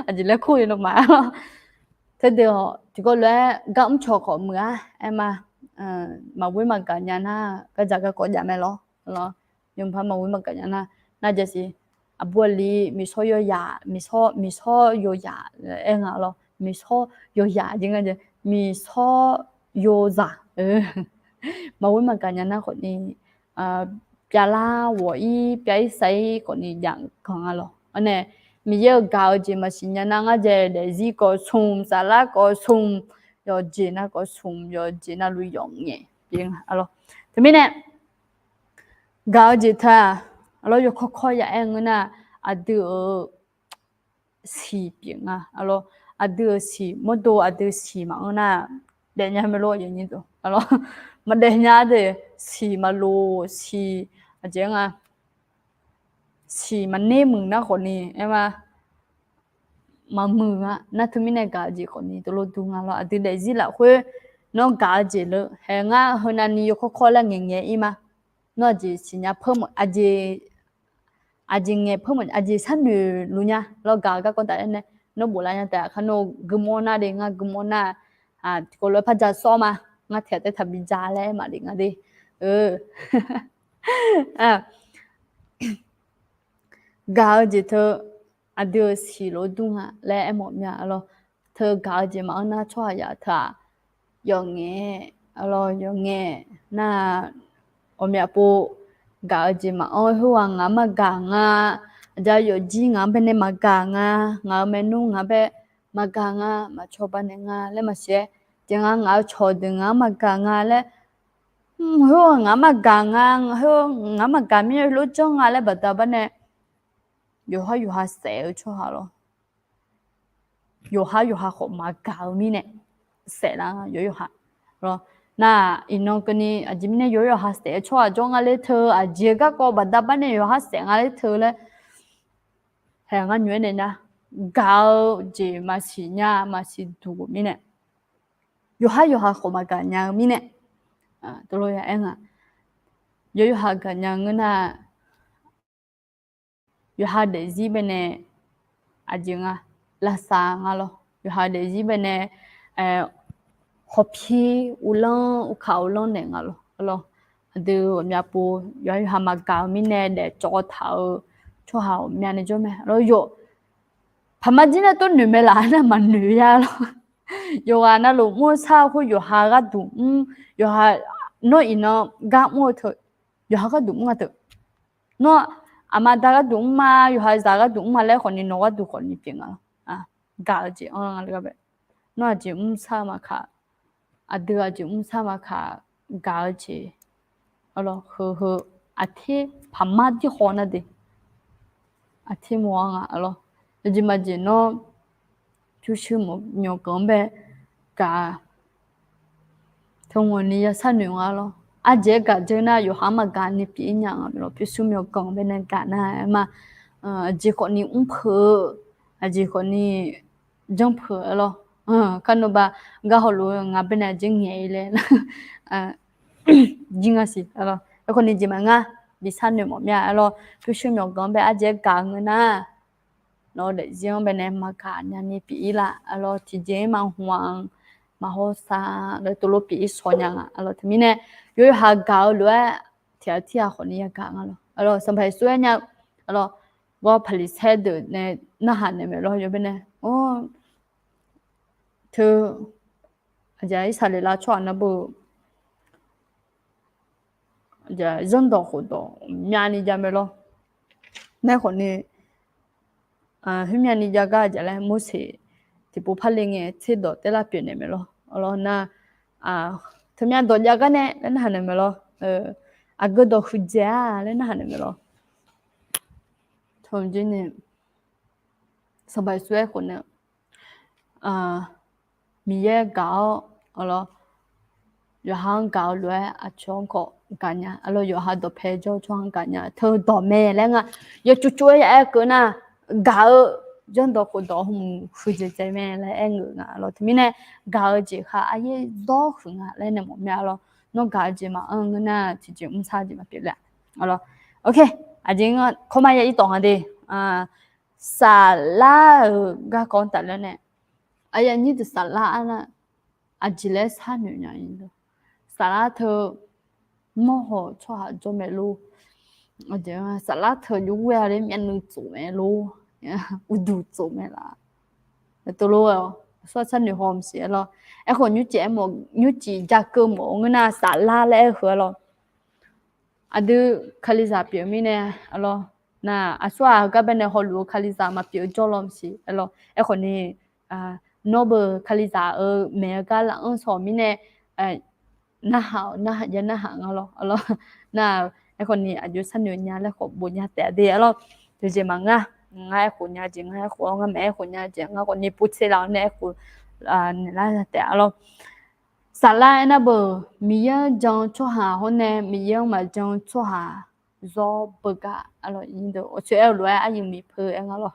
aqjeq laer kur-eu nawmaf lawr. Teudeuq-awq tiqkawv lof-aer gar mr cawq khawf muiq-a aer ma. Maqghoer maqgaq nya nar gardzaq garkawv jav mae lawr. Yawpaq maqghoer maqgaq nya nar, nar jasiq, aqbur aqli miqshawr yawzaq, miqshawr, miqshawr yawzaq aer nga lawr. Miqshawr yawzaq jeq nga jeq, miqshawr yawzaq. Maqghoer maqgaq nya nar khawfni, pyavlar ghawq-ir pyav-ir sav-ir khawfni jav ganq nga lawr. Awr nae, Miqyaer-euq gaq-eu jeq maqsiq nya nar ngar jae daefzir kawv smq, saflar kawv smq, yawqjeq nar kawv smq, yawqjeq navluf yawf ngaeq pyeuf nga lawr. Teumirnae, gaq-eu jeq teu-aq, lawr, yawkawr kawr ya aer ngeur nar, aqdui-euq siq pyeuf nga lawr. Aqdui-euq siq mawrdo, aqdui siq maqanr nar, daefnya mae lawr, yawnyir deuq lawr. Maqdaef nya de, siq maqloq, siq aqjeq nga, siq maqner muiq nar khawfni aer ma, maqmuiq nga. Nar teumirnae gaq-eu jeq khawfni teulof dur nga lawr. Aqdui daefzir lafkhoer nawr gaq-eu jeq leu hae ngar heunavni yawkawr kawr laer ngaeqngaeq-ir ma. Nawr aqjeq siqnya peuq meuq, aqjeq ngaeq peuq meuq, aqjeq sharnoeq luf nya lawr. Gaq-eu garkawv taf-aer nae nawr bof lar nya taef-a. Kharnov guimawr nar de, ngar guimawr nar, tiqkawv lof-aer par ja sawr ma. Ngar tiq ghaq taef taqbi ja laer maqle nga de. Gaq-eu jeq teu aqdui-euq siq lof dur nga laer aermawf mya lawr. Teu gaq-eu jeq maqanr nar tsawrhaq yaq teu-aq, yawf ngaeq lawr, yawf ngaeq nar, ghawqmya pov gaq-eu jeq maqanr, khoerghaq ngaq-anr maqgaq nga, aqjeq yawfjir ngaq-anr bae nae maqgaq nga, ngaq-euq maernmr ngaq-anr bae maqgaq nga, maqcawba naeq nga laer maqsiq-aer, jeq nga ngaq-euq cawqdeuq ngaq-anr maqgaq nga laer, khoerghaq ngaq-anr maqgaq nga, khoer ngaq-anr maqgaq mirnae lof janr nga laer baqda bar nae, yawqhar yawqha saef-eu tsawrhaq lawr. Yawqhar yawqha khawf maqgaq-eu mirnae saef lar nga yawqhar yawqha lawr. Nar, iqnan keuvni aqjeq mirnae yawqhar yawqha saef-eu tsawrhaq jawr nga ler teu, aqjeq garkawv baqda bar nae yawqhar saef nga ler teu laer, hae ngar nyoer nae nar, gaq-eu jeq maqsiq nya maqsiq duq mirnae, yawqhar yawqha khawf maqgaq nya-eu mirnae, teulof ya aer nga. Yawqhar yawqha gaqnya ngeur nar, yawqha daefzir bae nae aqjeq nga, lavsav nga lawr. Yawqha daefzir bae nae hawpir uvlanr uvkaq uvlanr naeq nga lawr. Aqdui ghawqmya pov yawqha yawqha maqgaq-eu mirnae daefcawv taq-eu tsawrhaq ghawqmya nae jawr mae lawr. Yawf paqma jir nar tov noeq mae laf nar maqnoeq ya lawr. Yawqghaq navluf mr-eu sar-eu khoer yawqha gharduq mr, yawqha, nawr iqnan gar mr-eu teu, yawqha gharduq mr nga teu. Nawr aqma da gharduq mr ma, yawqha zaq gharduq mr ma laer khawfni nawq gharduq khawfni pyeuf nga lawr. Gaq-eu jeq anr nga le gar bae. Nawr aqjeq mr sar-eu maqkaq, aqdui aqjeq mr sar maqkaq, gaq-eu jeq, heu heu, aqter paqma dirkhaw nar de, aqter mawr-a nga lawr. Aqjeq maqjeq nawr pyurshuir myawqganq-anr bae gaq-a. Teu ngawqni ya sharnoeq nga lawr. Aqjeq-aer gaq dzeur nar yawqha-anr maqgaq ni pyeuf-ir nya nga lawr. Pyurshuir myawqganq bae nae gaq nar-aer ma. Aqjeq khawfni mr peuq-eu, aqjeq khawfni janr peuq-aer lawr. Kar nawba gar hawluf-eu ngaq bae nae aqjeq ngaeq-ir laer jir nga siq. Aerkhawfni jeq maqngar, bi sharnoeq mawf mya-a lawr. Pyurshuir myawqganq-anr bae aqjeq-aer gaq-eu ngeur nar nawr daefzir-anr bae nae maqgaq nya ni pyeuf-ir laf-a lawr. Tiqjeq-ir maqhmq-a, maqhaw sar-a lawr, teulof pyeuf-ir shawq nya nga-a lawr. Teumirnae yawqha gaq-eu lof-aer tiqghaq tirghaq khawfni yagaq nga lawr. Sanqpaq Yeqsur aer nya-eu lawr, gawr Paqliqsaer deuq nae narhaq naeq maeq lawr, yawbae nae teu aqjeq Irsaqleqlav tsawrhaq nar beu zanrdawq khofdawq myavni jav mae lawr. Nae khawfni khoermyavni jav gar aqjeq laer Morseq tiqpov parle ngae tserdawq taerlar pyeuf naeq maeq lawr. Nar teumyav dawq jav gar nae laer narhaq naeq maeq lawr. Aqgeu dawq huiqdzaeq-a laer narhaq naeq maeq lawr. Sanqpaq Yeqsur aerkhof nae Miqyaer gaq-awr lawr, yawqha-anr gaq-eu lof-aer aqcawq-anr khawf gaqnya-a lawr. Yawqha dawqpae jawr-eu tsawrhaq-anr gaqnya-a teu dawq mae laer nga. Yawcuvcuf-aer ya aer keuv nar, gaq-eu zanrdawq khofdawq hawmuiq huiqdzaeq dzaeq mae laer aer ngeur nga lawr. Teumirnae gaq-eu jeq khaq aqyaer dawr huiq nga laer nae mawf mya lawr. Nawr gaq-eu jeq maqanr ngeur nar tiqjeq mrsar jeq maqpyeuf le-a lawr. Aqjeq kawrmar ya ir tawq nga de. Saflar-euq garkawv-anr tafler nae, aqyuif aqnyir deuq saflar arnar aqjeq laer sharnoeq nya-ir. Saflar teu mawrhaw tsawrhaq jawr mae lor. Saflar teu jov ghoer-a laer myavnuiv tsof mae lor. Uqduq tsof mae laf. Teulof-aer aqsur aqsar noeqhaw maqsiq-a lawr. Aerkhawf nymrcif aermawf, nymrcif ja keuv mawf-eu ngeur nar saflar laer aer-eu heu-a lawr. Aqdui kalizaq pyeuf-eu mirnae, aqlawr, nar aqsur-aq heugar baenae hawluf-eu kalizaq maqpyeuf-eu jawrlawr maqsiq-a lawr. Aerkhawf ni, nawr beu kalizaq-euq maeq-eu gar lafkhanr shawq mirnae, narhaq-awq, narhaq ja narhaq nga lawr, aqlawr. Nar aerkhawf ni aqjox sharnoeq nya laer khawf bof nya taef-a de, aqlawr. Teujeq maqngar, ngar aerkhof nya jeq ngar aerkhof-awr, ngar maeq aerkhof nya jeq ngar khawf ni povtser laf-awr nae aerkhof naeqlar taef-a lawr. Saflar aernar beu, Miqyaer-anr jan-eu tsawrhaq hawr nae Miqyaer-anr maqjan-eu tsawrhaq zawr beugar, aqlawr, aqcoer aer-eu lof-aer aryuif miqpeu aer nga lawr.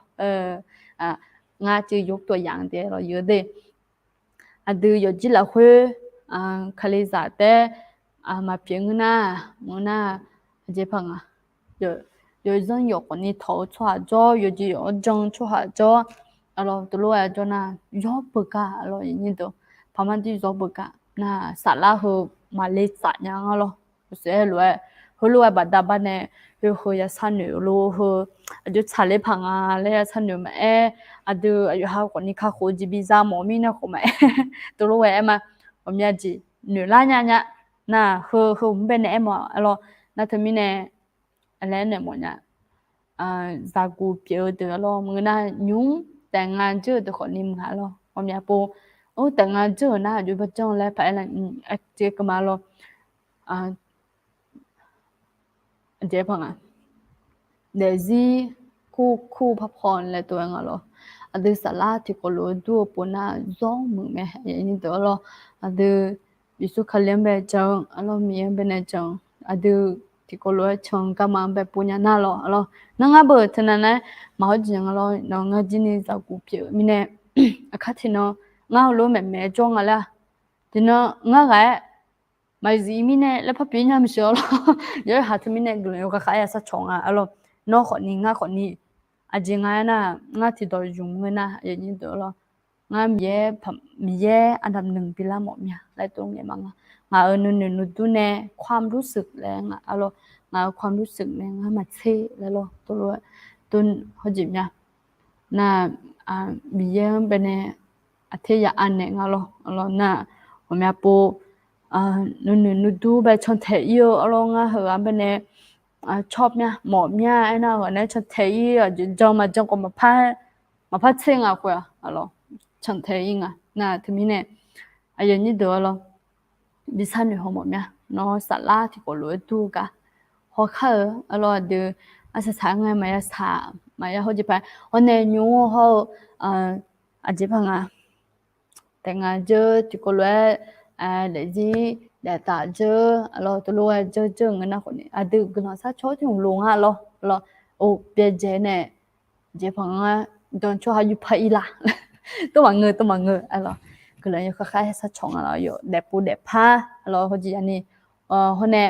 Ngar cuiv yawr tawq yaq-anr de, aqlawr, yawr de. Aqdui yawqjir lafkhoer kalizaq taef-aer maqpyeuf ngeur nar, ngeur nar, aqjeq paq nga. Yawzanr yawq khawf ni tawq-eu tsawrhaq jawr, yawqjeq yawq-anr jan-eu tsawrhaq jawr, aqlawr, teulof-aer jawr nar, zawr beugar, aqlawr, aqnyir deuq, paqmar dir zawr beugar nar, saflar heu maqle tsaf nya nga lawr. Uqshoe aer lof-aer, heulof-aer baqda bar nae, heu heu ya sharnoeq-eu lor, heu aqjox tsaqler paq nga laer ya sharnoeq maqaer, aqdui aqyawf ha khawf ni kakhof-eu jeq biza mawf mirnae khawf maqaer, teulof-aer aer ma, ghawqmya jeq noeqlar nya nya. Nar heu heu mr baenae aer mawf-a lawr. Nar teumirnae aqlaer naeq mawf nya. Zaqguq pyeuf-eu deuq-a lawr, maqngeur nar nymr taef nga dzeur-eu deuq khawf ni maqnga lawr, ghawqmya pov. Or, taef nga dzeur-euq nar aqjox bajanr laer paq-aer la, aqjeq keuvma lawr. Aqjeq paq nga. Daefzir kur kur parpaw laer tov-aer nga lawr. Aqdui saflar tiqkawv lof-aer dur-eu pov nar zawr muiq mae, aqnyir deuq-a lawr. Aqdui Yeqsur Kali-anr bae jan-eu, aqlawr, Miqyaer-anr baenae jan-eu, aqdui tiqkawv lof-aer can garma-anr bae pov nya nar lawr, aqlawr. Nar ngar beu teunav nar-aer maqhawr jeq nga lawr, nawq ngar jir ni zaqguq pyeuf-eu mirnae, aqkar tiqnan ngar heulof maeqmaeq-aer jawr nga laer-aq, tiqnan ngar ghaq-aer maqzif mirnae laer parpyeuf nya maqsiq-a lawr. Yawqha teumirnae guiqlanq yawkhav khav-aer ya sharcawq nga, aqlawr. Nawr khawf ni ngar khawf ni, aqjeq nga aernar, ngar tiqdawq zmq ngeur nar, aqyuif aqnyir deuq-a lawr, ngar Miqyaer, Miqyaer aqdamq nmq bilar mawf mya laer tov ngae ma nga. Ngaq-euq nuinoeq nuidur nae ความรู้สึก laer nga, aqlawr, ngaq-euq ความรู้สึก nae ngar maqtser laer lawr, tov lof-aer, tov hawjeq mya. Nar, Miqyaer-anr baenae aqter ya anaeq nga lawr, aqlawr. Nar ghawqmya pov nuinoeq nuidur bae cantaeq ir-eu, aqlawr, ngar heughaq-anr baenae cawr mya mawf mya aernar, heughaq nae cantaeq ir, aqjeq jan maqjan khawf maqpar, maqpar tser nga khoer-aq, aqlawr, cantaeq ir nga. Nar teumirnae aqyuif aqnyir deuq-a lawr, bi sharnoeq haw mawf mya. Nawr saflar tiqkawv lof-aer dur-eu gar hawkar-eu, aqlawr, aqdui arsaq saq-aer ngae maqya saq Maqya hawr jeq paq-aer hawr nae nymr-anr hawr-eu, aqjeq paq nga, taef nga dzeur tiqkawv lof-aer daefzir daeftaf dzeur lawr, teulof-aer dzeur dzeur-eu ngeur nar khawf ni aqdui guiqlanq sharcaw-awr tiq hmq loq nga lawr lawr. Or byaerdzae nae jeq paq nga, jan tsawrhaq yurpaq ir la, tov maqngeur tov maqngeur lawr. Guiqlanq yawkhav khaer sharcaw nga lawr, yawf daefpov daefpar lawr hawr jeq ya ni, hawr nae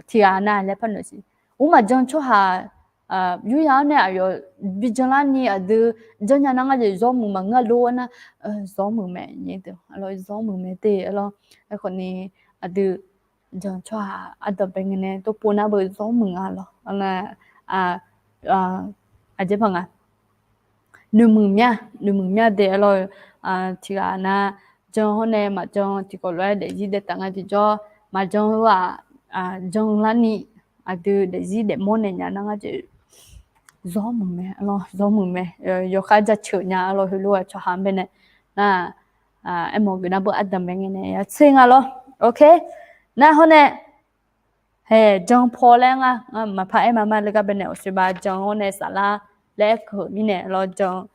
tiqghaq nav laer par noeq siq. Ur maqjan tsawrhaq yurya-awr nae aqyawf bi janlarni aqdui janrnya nar ngar jeq zawr muiq maqngeur lor-aer nar, zawr muiq mae, zawr muiq mae te lawr. Aerkhawf ni aqdui jan tsawrhaq ardanq bae ngae nae tov pov nar beu zawr muiq nga lawr. Aqjeq paq nga, noeqmuiq mya, noeqmuiq mya de lawr. Tiqghaq nav jan hawr nae maqjan tiqkawv lof-aer daefzir daeftaf nga tiqjawr maqjan heu-aq, jan larni aqdui daefzir daefmawr naeq nya nar ngar jeq zawr muiq mae lawr, zawr muiq mae. Yawkhav jaceuq nya lawr, heulof-aer tsawrhaq-anr bae nae nar, aermawf geuf nar beu ardanq bae ngae nae ya tser nga lawr. Ok, nar hawr nae hae jan paw laer ngar maqpar aer ma ma le gar bae nae awqsoeq ba jan hawr nae saflar laer aer keuv-euq mirnae lawr jan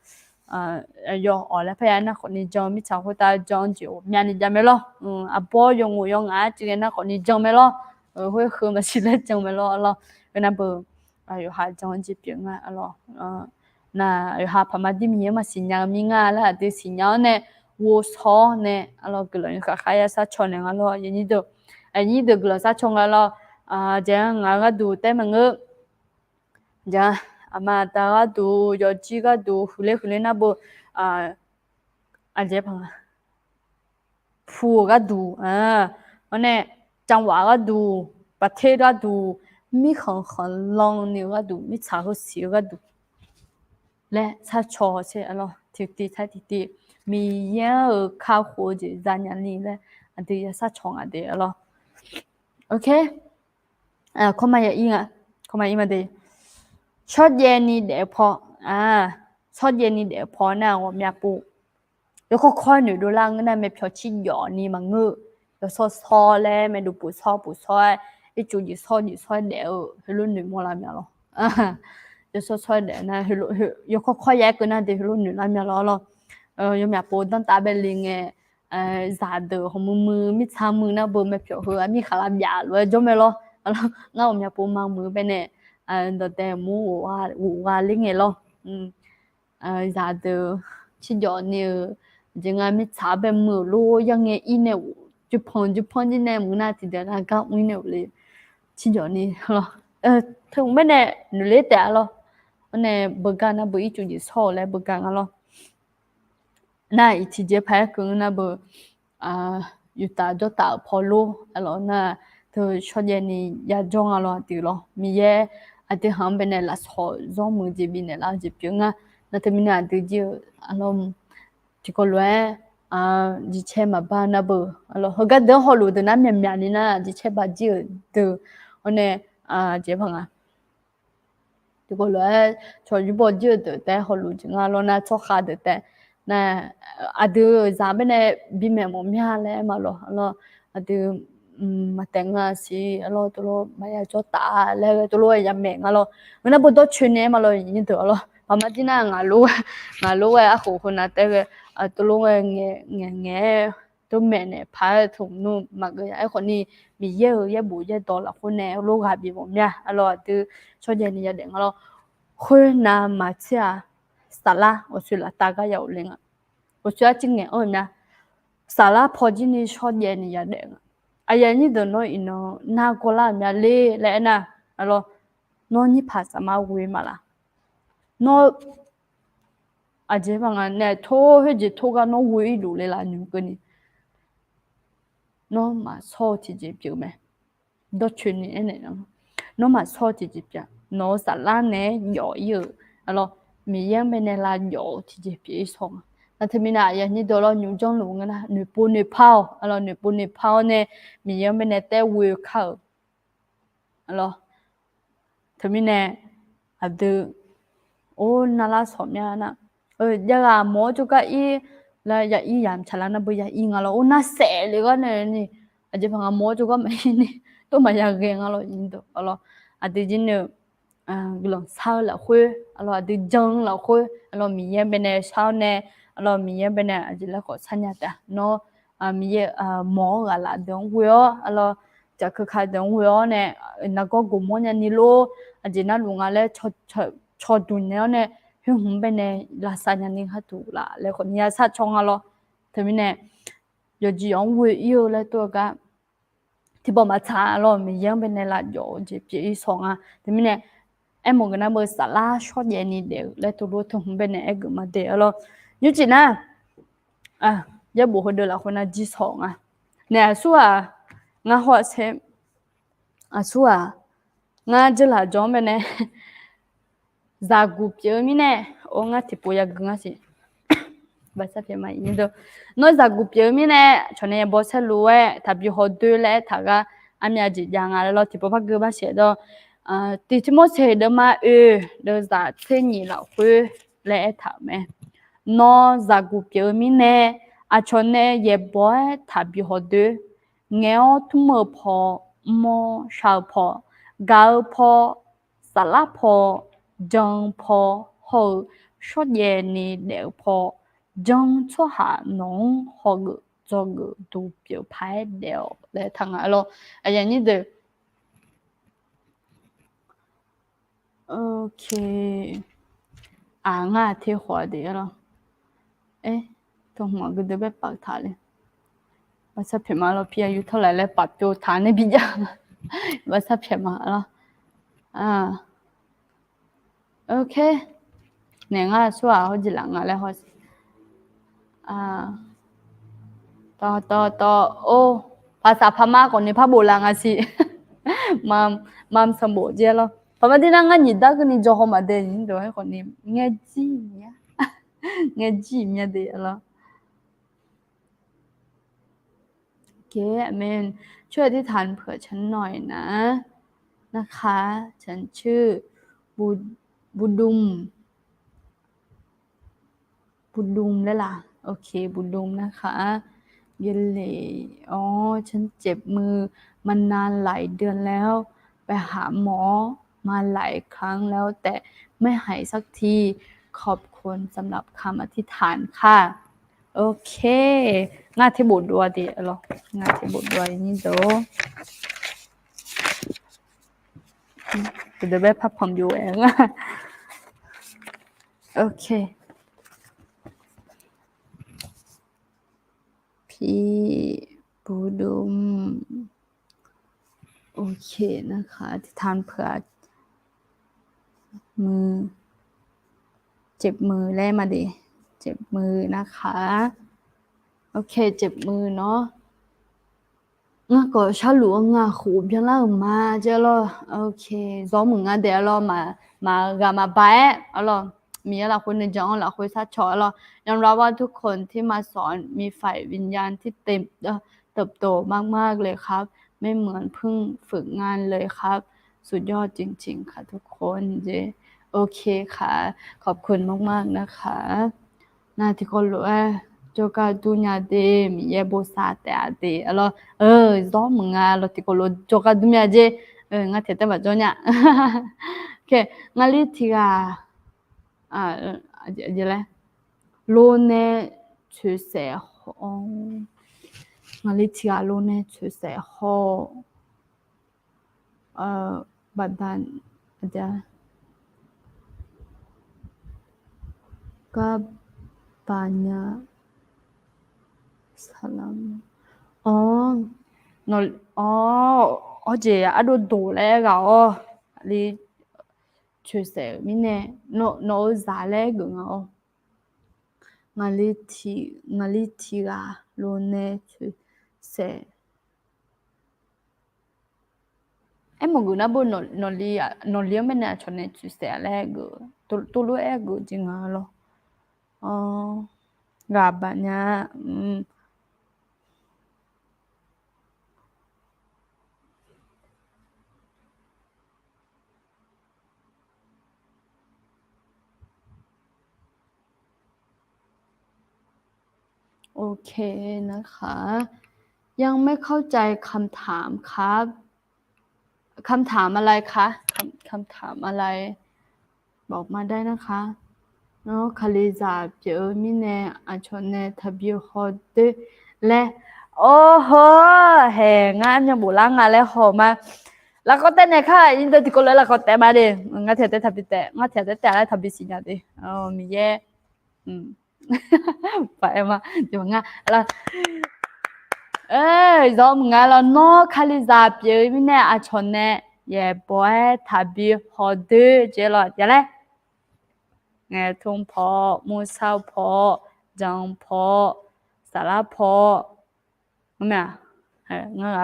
yawf awq laer parya nar khawf ni jan mirtsaq khoertav jan jeq ghawqmyani jav mae lawr. Arbawr yawngof yawngaq-aer cuiv ghae nar khawf ni jan mae lawr. Khoer heu maqsiq laer jan mae lawr lawr. Khoernar beu yawqha jan-eu jeq pyeuf nga lawr. Nar yawqha paqma dir Miqyaer maqsiq nya-eu mir nga laer aqdui siqnya-awr nae ghovshaw-awr nae lawr guiqlanq yawkhav khaer ya sharcaw naeq nga lawr. Aqnyir deuq guiqlanq sharcaw nga lawr. Aqjeq-anr ngaq gharduq taef maqngeur. Aqma aqda gharduq, yawjir gharduq, huiqler huiqler nar beu, aqjeq paq nga, pu-eu gharduq, hawr nae จังหวัด gharduq, ประเทศ gharduq, mirkhanq khanqlan ni-eu gharduq, mirtsaq heusiq-eu gharduq laer sharcaw sher lawr. Tiqtiv sar tiqtiv Miqyaer-euq kakhof-eu jeq zanya ni laer aqdui ya sharcaw nga de lawr. Ok, kawrma ya ir nga, kawrma ir ma de. Shawrjaev ni daef-eu paw, shawrjaev ni daef-eu paw nar ghawqmya pov yawkawr kawr-aer noeqdov lar ngeur nar, maepyawq cirjawf ni maqngeur-eu, yawshawr shawr laer maeqduq puf shawr puf shawr-aer, ircuf jeq shawr jeq shawr-aer daef-eu heulof noeqmawr lar mya lawr. Yawshawr shawr-aer daef nar, yawkawr kawr ya-aer keuv nar de heulof noeq lar mya lawr lawr. Yawmyaq pov danrtav bae le ngae, zaqdeuq hawmuiq muiq mirtsaq muiq nar beu maepyawq heu armir khaqlav byaf lof-aer jawr mae lawr. Ngar ghawqmya pov ma muiq-eu bae nae, dawqdae mur ghof gha ler ngae lawr. Zaqdeuq cirjawf ni-eu jeq nga mirtsaq bae muiq-euq lor, yar ngae ir nae joeqpanq joeqpanq jir nae muiq nar tiqdeuq nar gar mr ir nae le. Cirjawf ni lawr, teu bae nae noeq ler taef-a lawr. Awr nae beugar nar beu ircuf jeq shawr-euq laer beugar nga lawr. Nar iq tiqjeq paq-aer keuv nar beu yutaf jawrtaf-euq paw lor, aqlawq nar teu shawrjaev ni yajawr nga lawr aqdui lawr. Miqyaer aqdui haq-anr bae nae lafsawq zawr muiq jeq bifnaeq lar-eu jeq pyeuf nga. Nar teumirnae aqdui jir-eu aqlawq tiqkawv lof-aer jeqcaer maqba nar beu, aqlawq heugar deuq-anr hawluf deuq nar myaqmyaq ni nar jeqcaer ba jir-euq deuq. Awr nae jeq paq nga tiqkawv-euq cawq yurbaw jir-eu deuq taef hawluf jeq nga lawr nar tsawrkhav deuq taef nar aqdui-euq zaq bae nae bimaeq mawf mya laer aer ma lawr. Aqlawq aqdui maqtaef nga siq, aqlawq teulof maqya jawrtaf laer ghae teulof-aer yamaeq nga lawr. Ngeur nar beu dawrcoeni aer ma lawr, nyirdeuq aqlawq paqma jir nar ngaq lof-aer arkhof heu nav taef ghae teulof-aer ngaeq ngaeq-aer teumaeq naeq paq-aer teu nmr maqgeuf ya. Aerkhawf ni Miqyaer-euq yaerbof yaerdawq lafkhoer nae lof ghaq bif mawf mya. Aqlawq aqdui shawrjaev ni yadaef nga lawr. Khoernav maqtser-aq, saflar awqsoeq laftav gar ya ghofle nga. Awqsoeq arcuiv ngaeq-anr mya, saflar pawjir ni shawrjaev ni yadaef nga. Aqyuif aqnyir deuq nawr iqnan nargawr lar-euq mya le laer aernar, aqlawq nawr nyirpaq safmar ghoe ma laf? Nawr aqjeq paq nga nae tor khoerjeq tor gar nawr ghoe irluf le laf nymq keuvni nawr maqshawr-eu tiqjeq pyeuf mae. Dawrcoeni aernaeq, nawr maqshawr-eu tiqjeq pyeuf. Nawq-eu saflar naeq-aer jawf-ir-euq, aqlawq Miqyaer-anr bae nae lavjawf-eu tiqjeq pyeuf-ir shawr nga. Nar teumirnae aqyuif aqnyir deuq lawr nymq janrluf ngeur nar noeqpov noeqpar-awq, aqlawq noeqpov noeqpar-awr nae Miqyaer-anr bae nae taef ghoe-eu kar-euq Teumirnae aqdui or narlar shawq mya nar, jav ghaq mawq-awr jawrgar ir lar, ya ir yamq tsaqlar nar beu ya ir nga lawr. Or nar saef le gar nae ni, aqjeq paq nga mawq-awr jawrgar maqir ni, tov maqya ghae nga lawr. Aqdui jir ni-eu guiqlanq shar-eu lafkhoer, arlawr aqdui jan-eu lafkhoer, arlawr Miqyaer baenae shar-awr nae, arlawr Miqyaer baenae aqjeq laer khawf sharnya taef-a. Nawr Miqyaer mawq-awr ghaqlaf deuq-anr ghoe-awr, arlawr jaqkeuka deuq-anr ghoe-awr nae, nargawr ghoqmawr nyani lor, aqjeq narluf nga laer caw duq naeq-awr nae, khoer hmq baenae lavsav nyani gharduq laf laer khawf ni ya sharcaw nga lawr. Teumirnae yawqjeq yawq-anr ghoe-ir-eu laer tov-eu gar tiqpawf maqtsaq lawr, Miqyaer-anr baenae lavjawf-eu jeq pyeuf-ir shawq nga. Teumirnae aermawf geuf nar beu saflar shawrjaev ni daef-eu laer tov lof teu hmq baenae aergeuf ma de-a lawr. Nymrcif nar, yaerbof heudeuq lafkhoer nar jir shawq nga. Naeq aqsur-aq, ngar hawsher, aqsur-aq, ngar jeurlaf jawr-anr baenae zaqguq pyeuf-eu mirnae, or ngar tiqpov yagui ngar siq. Nawr zaqguq pyeuf-eu mirnae, cawq nae yabaw saerlu-aer taqbi hawdoer laer aertaq gar, armyav jeq jav nga laer lawr tiqpov par gui bar siq dawr. Tiq Tirmorseq deuvma oe, deuvzaq tser nyiq lafkhoer laer aertaq-euq mae. Nawr zaqguq pyeuf-eu mirnae, aqcawq nae yaeqbawq-aer taqbi hawdoer, ngaeq-awr tmr-eu paw, mr-awr shar-eu paw, gaq-eu paw, saflar paw, jan-eu paw, hawr-eu shawrjaev ni daef-eu paw, jan-eu tsawrhaq nawq-anr hawgeuf dzawgeuf duq pyeuf paq-aer daef-awq laer taq nga lawr. Aqyuif aqnyir deuq, ok, aq ngar aqter khawf-a de-a lawr. Tawhmq aqgeu deuq baer paf taq le. Baqsar pyaeq ma lawr, pi-a yur tawr laf laer paf pyov taq nae bijav. Baqsar pyaeq ma lawr. Ok. Naeq ngar aqsur-aq hawr jeq laf nga laer hawsher. Tawv tawv tawv, or, paqsaq paqma khawf ni par bof laf nga siq. Mam sanqbof jaer lawr. Paqma dir nar ngar nyiq dar keuvni jawr haw maqdae nyiq dawq-aer khawf ni ngaer jir mya, ngaer jir mya de lawr. โอเค อาเมน ช่วยอธิษฐานเผื่อฉันหน่อยนะ นะคะ ฉันชื่อ บู- บูดุม บูดุมได้ล่ะ โอเค บูดุมนะคะ เยลเล อ๋อ ฉันเจ็บมือมานานหลายเดือนแล้ว ไปหาหมอมาหลายครั้งแล้ว แต่ไม่หายสักที ขอบคุณสำหรับคำอธิษฐานค่ะ โอเค ngar tiq bof dov-a de lawr, ngar tiq bof dov-a nyir deuq. Deuq baer par panq byov-aer nga. Ok. Pi- บูดุม โอเคนะคะ อธิษฐานเผื่อ มือ เจ็บมือ laer ma de, เจ็บมือนะคะ โอเค เจ็บมือเนาะ Ngar khawf sharluf-eu ngaq khof byanlar-euq ma jeq lawr. Ok, zawr meuq nga daef-a lawr, maqghaq maqba-aer-a lawr. Miqyaer lafkhoer nuijan-anr lafkhoer sharcaw-a lawr. ยอมรับว่าทุกคนที่มาสอนมีฝ่ายวิญญาณที่เต็ม เติบโตมากๆเลยครับ ไม่เหมือนเพิ่งฝึกงานเลยครับ สุดยอดจริงๆค่ะ ทุกคน โอเคค่ะ ขอบคุณมากๆนะคะ Nar tiqkawv lof-aer jawrgar dur nya de, Miqyaer bosav taef-a de-a lawr. Zawr meuq nga lawr, tiqkawv lof jawrgar dur nya jer. Ngar taef taef maqjawr nya. Ngaqli tiq ghaq lo nae tsoeqsaef haw, ngaqli tiq ghaq lo nae tsoeqsaef haw, baqda gar baqnya saqlaq. Awr, awr, awr jeq ardov doq laer ghaq-awr, li tsoeqsaef-euq mirnae, nawq-eu zaq laer geuf nga-awr. Ngaqli tiq ghaq lo nae tsoeqsaef. Aermawf geuf nar beu, nawqli-anr baenae aqcawq nae tsoeqsaef-a laer geuf, tov lof-aer geuf jeq nga lawr. Ghaq baqnyaโอเคนะคะ ยังไม่เข้าใจคำถามครับ คำถามอะไรคะ คำ- คำถามอะไร บอกมาได้นะคะ Nawr Kalizaq pyeuf-eu mirnae aqcawq nae taqbi hawdoer laer. Orho, haeq ngar myanrbof lar nga laer haw ma. Lafkawv taev naeq kar, irdeuv tiqkawv lof-aer lafkawv taev ma de. Ngar tiq ghaq taev taqbi taev, ngar tiq ghaq taev taev laer taqbi siqnya de. Miqyaer, paq-aer ma, ngar zawr muiq nga lawr. Nawr Kalizaq pyeuf-eu mirnae aqcawq nae yaeqbawq-aer taqbi hawdoer jeq lawr. Jalaer, ngaeqtmr paw, mursar paw, jan paw, saflar paw, ngar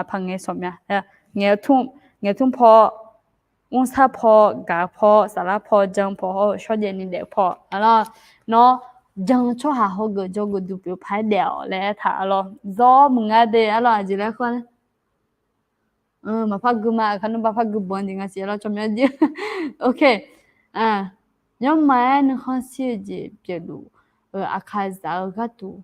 aqpaq ngae sawq mya. Ngaeqtmr paw, mursar paw, gaq paw, saflar paw, jan paw hawr-eu shawrjaev ni daef paw. Arlawr, nawr jan tsawrhaq hawgeuf jawrgeuf duq pyeuf paq-aer daef-awq laer aertaq arlawr. Zawr muiq nga de arlawr. Aqjeq laer khoer maqpar gui ma, aqkar nmr bapar gui banq jeq nga siq arlawr tsawrmyanr jir. Ok. Yanrma-aer nuikhanr shir-eu jeq pyeufluf-eu Aqkaqzaq-eu gharduq,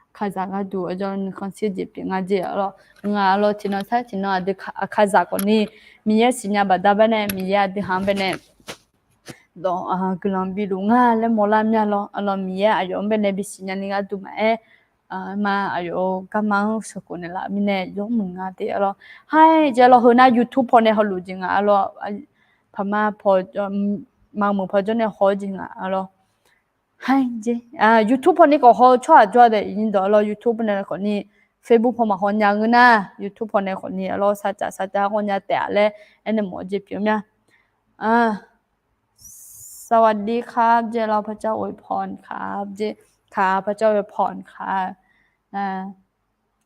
Aqkaqzaq gharduq aqjawr nuikhanr shir-eu jeq pyeuf nga jeq arlawr. Ngaq arlawr tiqnan sar tiqnan aqdui Aqkaqzaq khawfni Miqyaer siqnya baqda baenae Miqyaer aqdui haq-anr baenae guiqlanq biluf nga laer mawrlar mya lawr. Arlawr Miqyaer aqyawf-anr baenae bisiqnya ni gharduq maqaer, ma aqyawf-euq garma-anr sheuqkhof naeqlaf mirnae yawmuiq nga de arlawr. Haer jeq arlawr, heu nar YouTube paw nae hawluf jeq nga arlawr. Paqma paw, maqmuiq paw jawr nae haw-eu jeq nga arlawr. Haer jeq, YouTube paw ni khawf haw-eu tsawrhaq jawr-a daef iqnyir dawq arlawr. YouTube nae khawfni, Facebook paw maqhaw nya ngeur nar YouTube paw nae khawfni arlawr sarcaf sarcaf haw nya taef-a laer aernaeq mawf-eu jeq pyeuf mya. สวัสดีครับ jeq arlawr พระเจ้าอวยพรครับ jeq ครับ พระเจ้าอวยพรครับ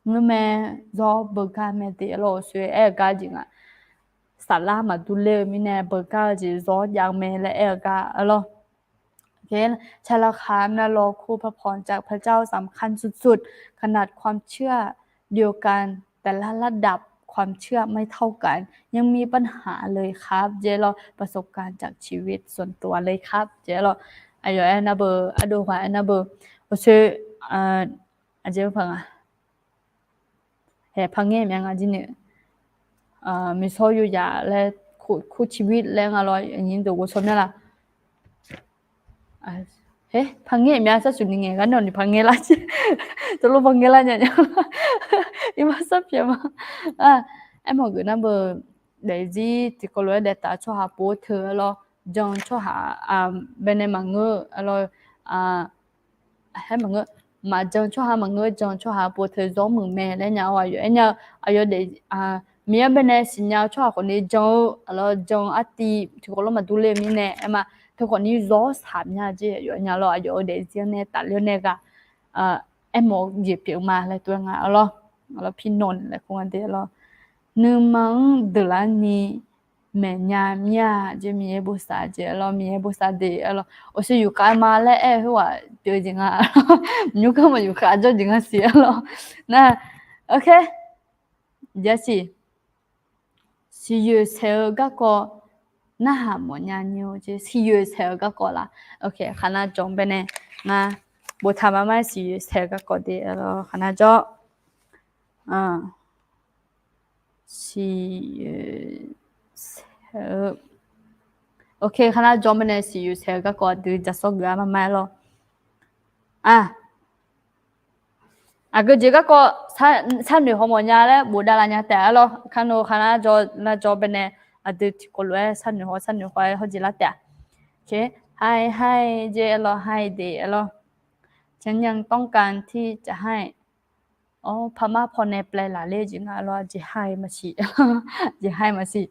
Ngeurmae, zawr beugar mae de arlawr. Oqsoe aer-eu gar jeq nga. Saflar maqdur ler-eu mirnae beugar-eu jeq zawr jav mae laer aer-eu gar arlawr. ใช่แล้วครับ นั่นแหละครับ พระพรจากพระเจ้าสำคัญสุดๆ ขนาดความเชื่อเดียวกัน แต่ละระดับความเชื่อไม่เท่ากัน ยังมีปัญหาเลยครับ jeq arlawr ประสบการณ์จากชีวิตส่วนตัวเลยครับ jeq arlawr. Aqyawf aernar beu, ardov ghaq aernar beu, oqsoe, aqjeq paq nga. Haeq par ngaer mya nga jir ni. Miqsawr yoyaq laer, คู่ชีวิต laer nga lawr, aqnyir deuq ghovshaw mya la. Haer par ngaer mya, sarsuq ni ngaeq gar nawq ni par ngaer lar jir. Tawvlov par ngaer lar nya nya. Iqbax sarpyaeq ma. Aermawf geuf nar beu, daefzir tiqkawv lof-aer daef taf tsawrhaq pov teu arlawr, jan tsawrhaq baenae maqngeur arlawr, haer maqngeur, maqjan tsawrhaq maqngeur, jan tsawrhaq pov teu zawr muiq mae laer nya-awr aqyawf aernya-eu, aqyawf daef, Miqyaer baenae siqnya-eu tsawrhaq khawfni jan-eu arlawr, jan artiv tiqkawv lof maqdur ler-eu mirnae aer ma. Teu khawfni zawr saq mya jeq aqyawf nya lawr, aqyawf-euq daefzir-anr nae tafler-awr nae ghaq aermawf-eu jeq pyeuf ma laer tov-aer nga arlawr. Arlawr, พี่นนท์ laer kur nga de arlawr. Nuima-anr deuqlar ni maeqnya mir-a jeq, Miqyaer bosav jeq arlawr, Miqyaer bosav de arlawr. Oqshoe yufkhav ma laer aer-eu khoerghaq pyeuf-eu jeq nga. Nymr gar maq yufkhav jawr jeq nga siq arlawr. Nar, ok. Jasiq, siqyoeq saeq-eu garkawv narhaq mawfnya ni-eu jeq, siqyoeq saeq-eu garkawv la. Ok, khaqnav jawr-anr baenae ngar boftaq mar mar siqyoeq saeq-eu garkawv de arlawr, khaqnav jawr. Siqyoeq saeq-eu, ok, khaqnav jawr-anr baenae siqyoeq saeq-eu garkawv aqdui jaqsawr geuf-a mar mar arlawr. Aqgeu jeq garkawv sharnoeq haw mawfnya laer bofdav laf nya taef arlawr. Kar nor khaqnav jawr nar jawr baenae aqdui tiqkawv lof-aer sharnoeq haw sharnoeq haw-aer hawjeq lar taef-a. Haer haer jeq arlawr, haer de arlawr. ฉันยังต้องการที่จะให้ Awr, paqmar pawnae แปล laf ler-eu jeq nga lawr, jeq haer maqsiq, jeq haer maqsiq.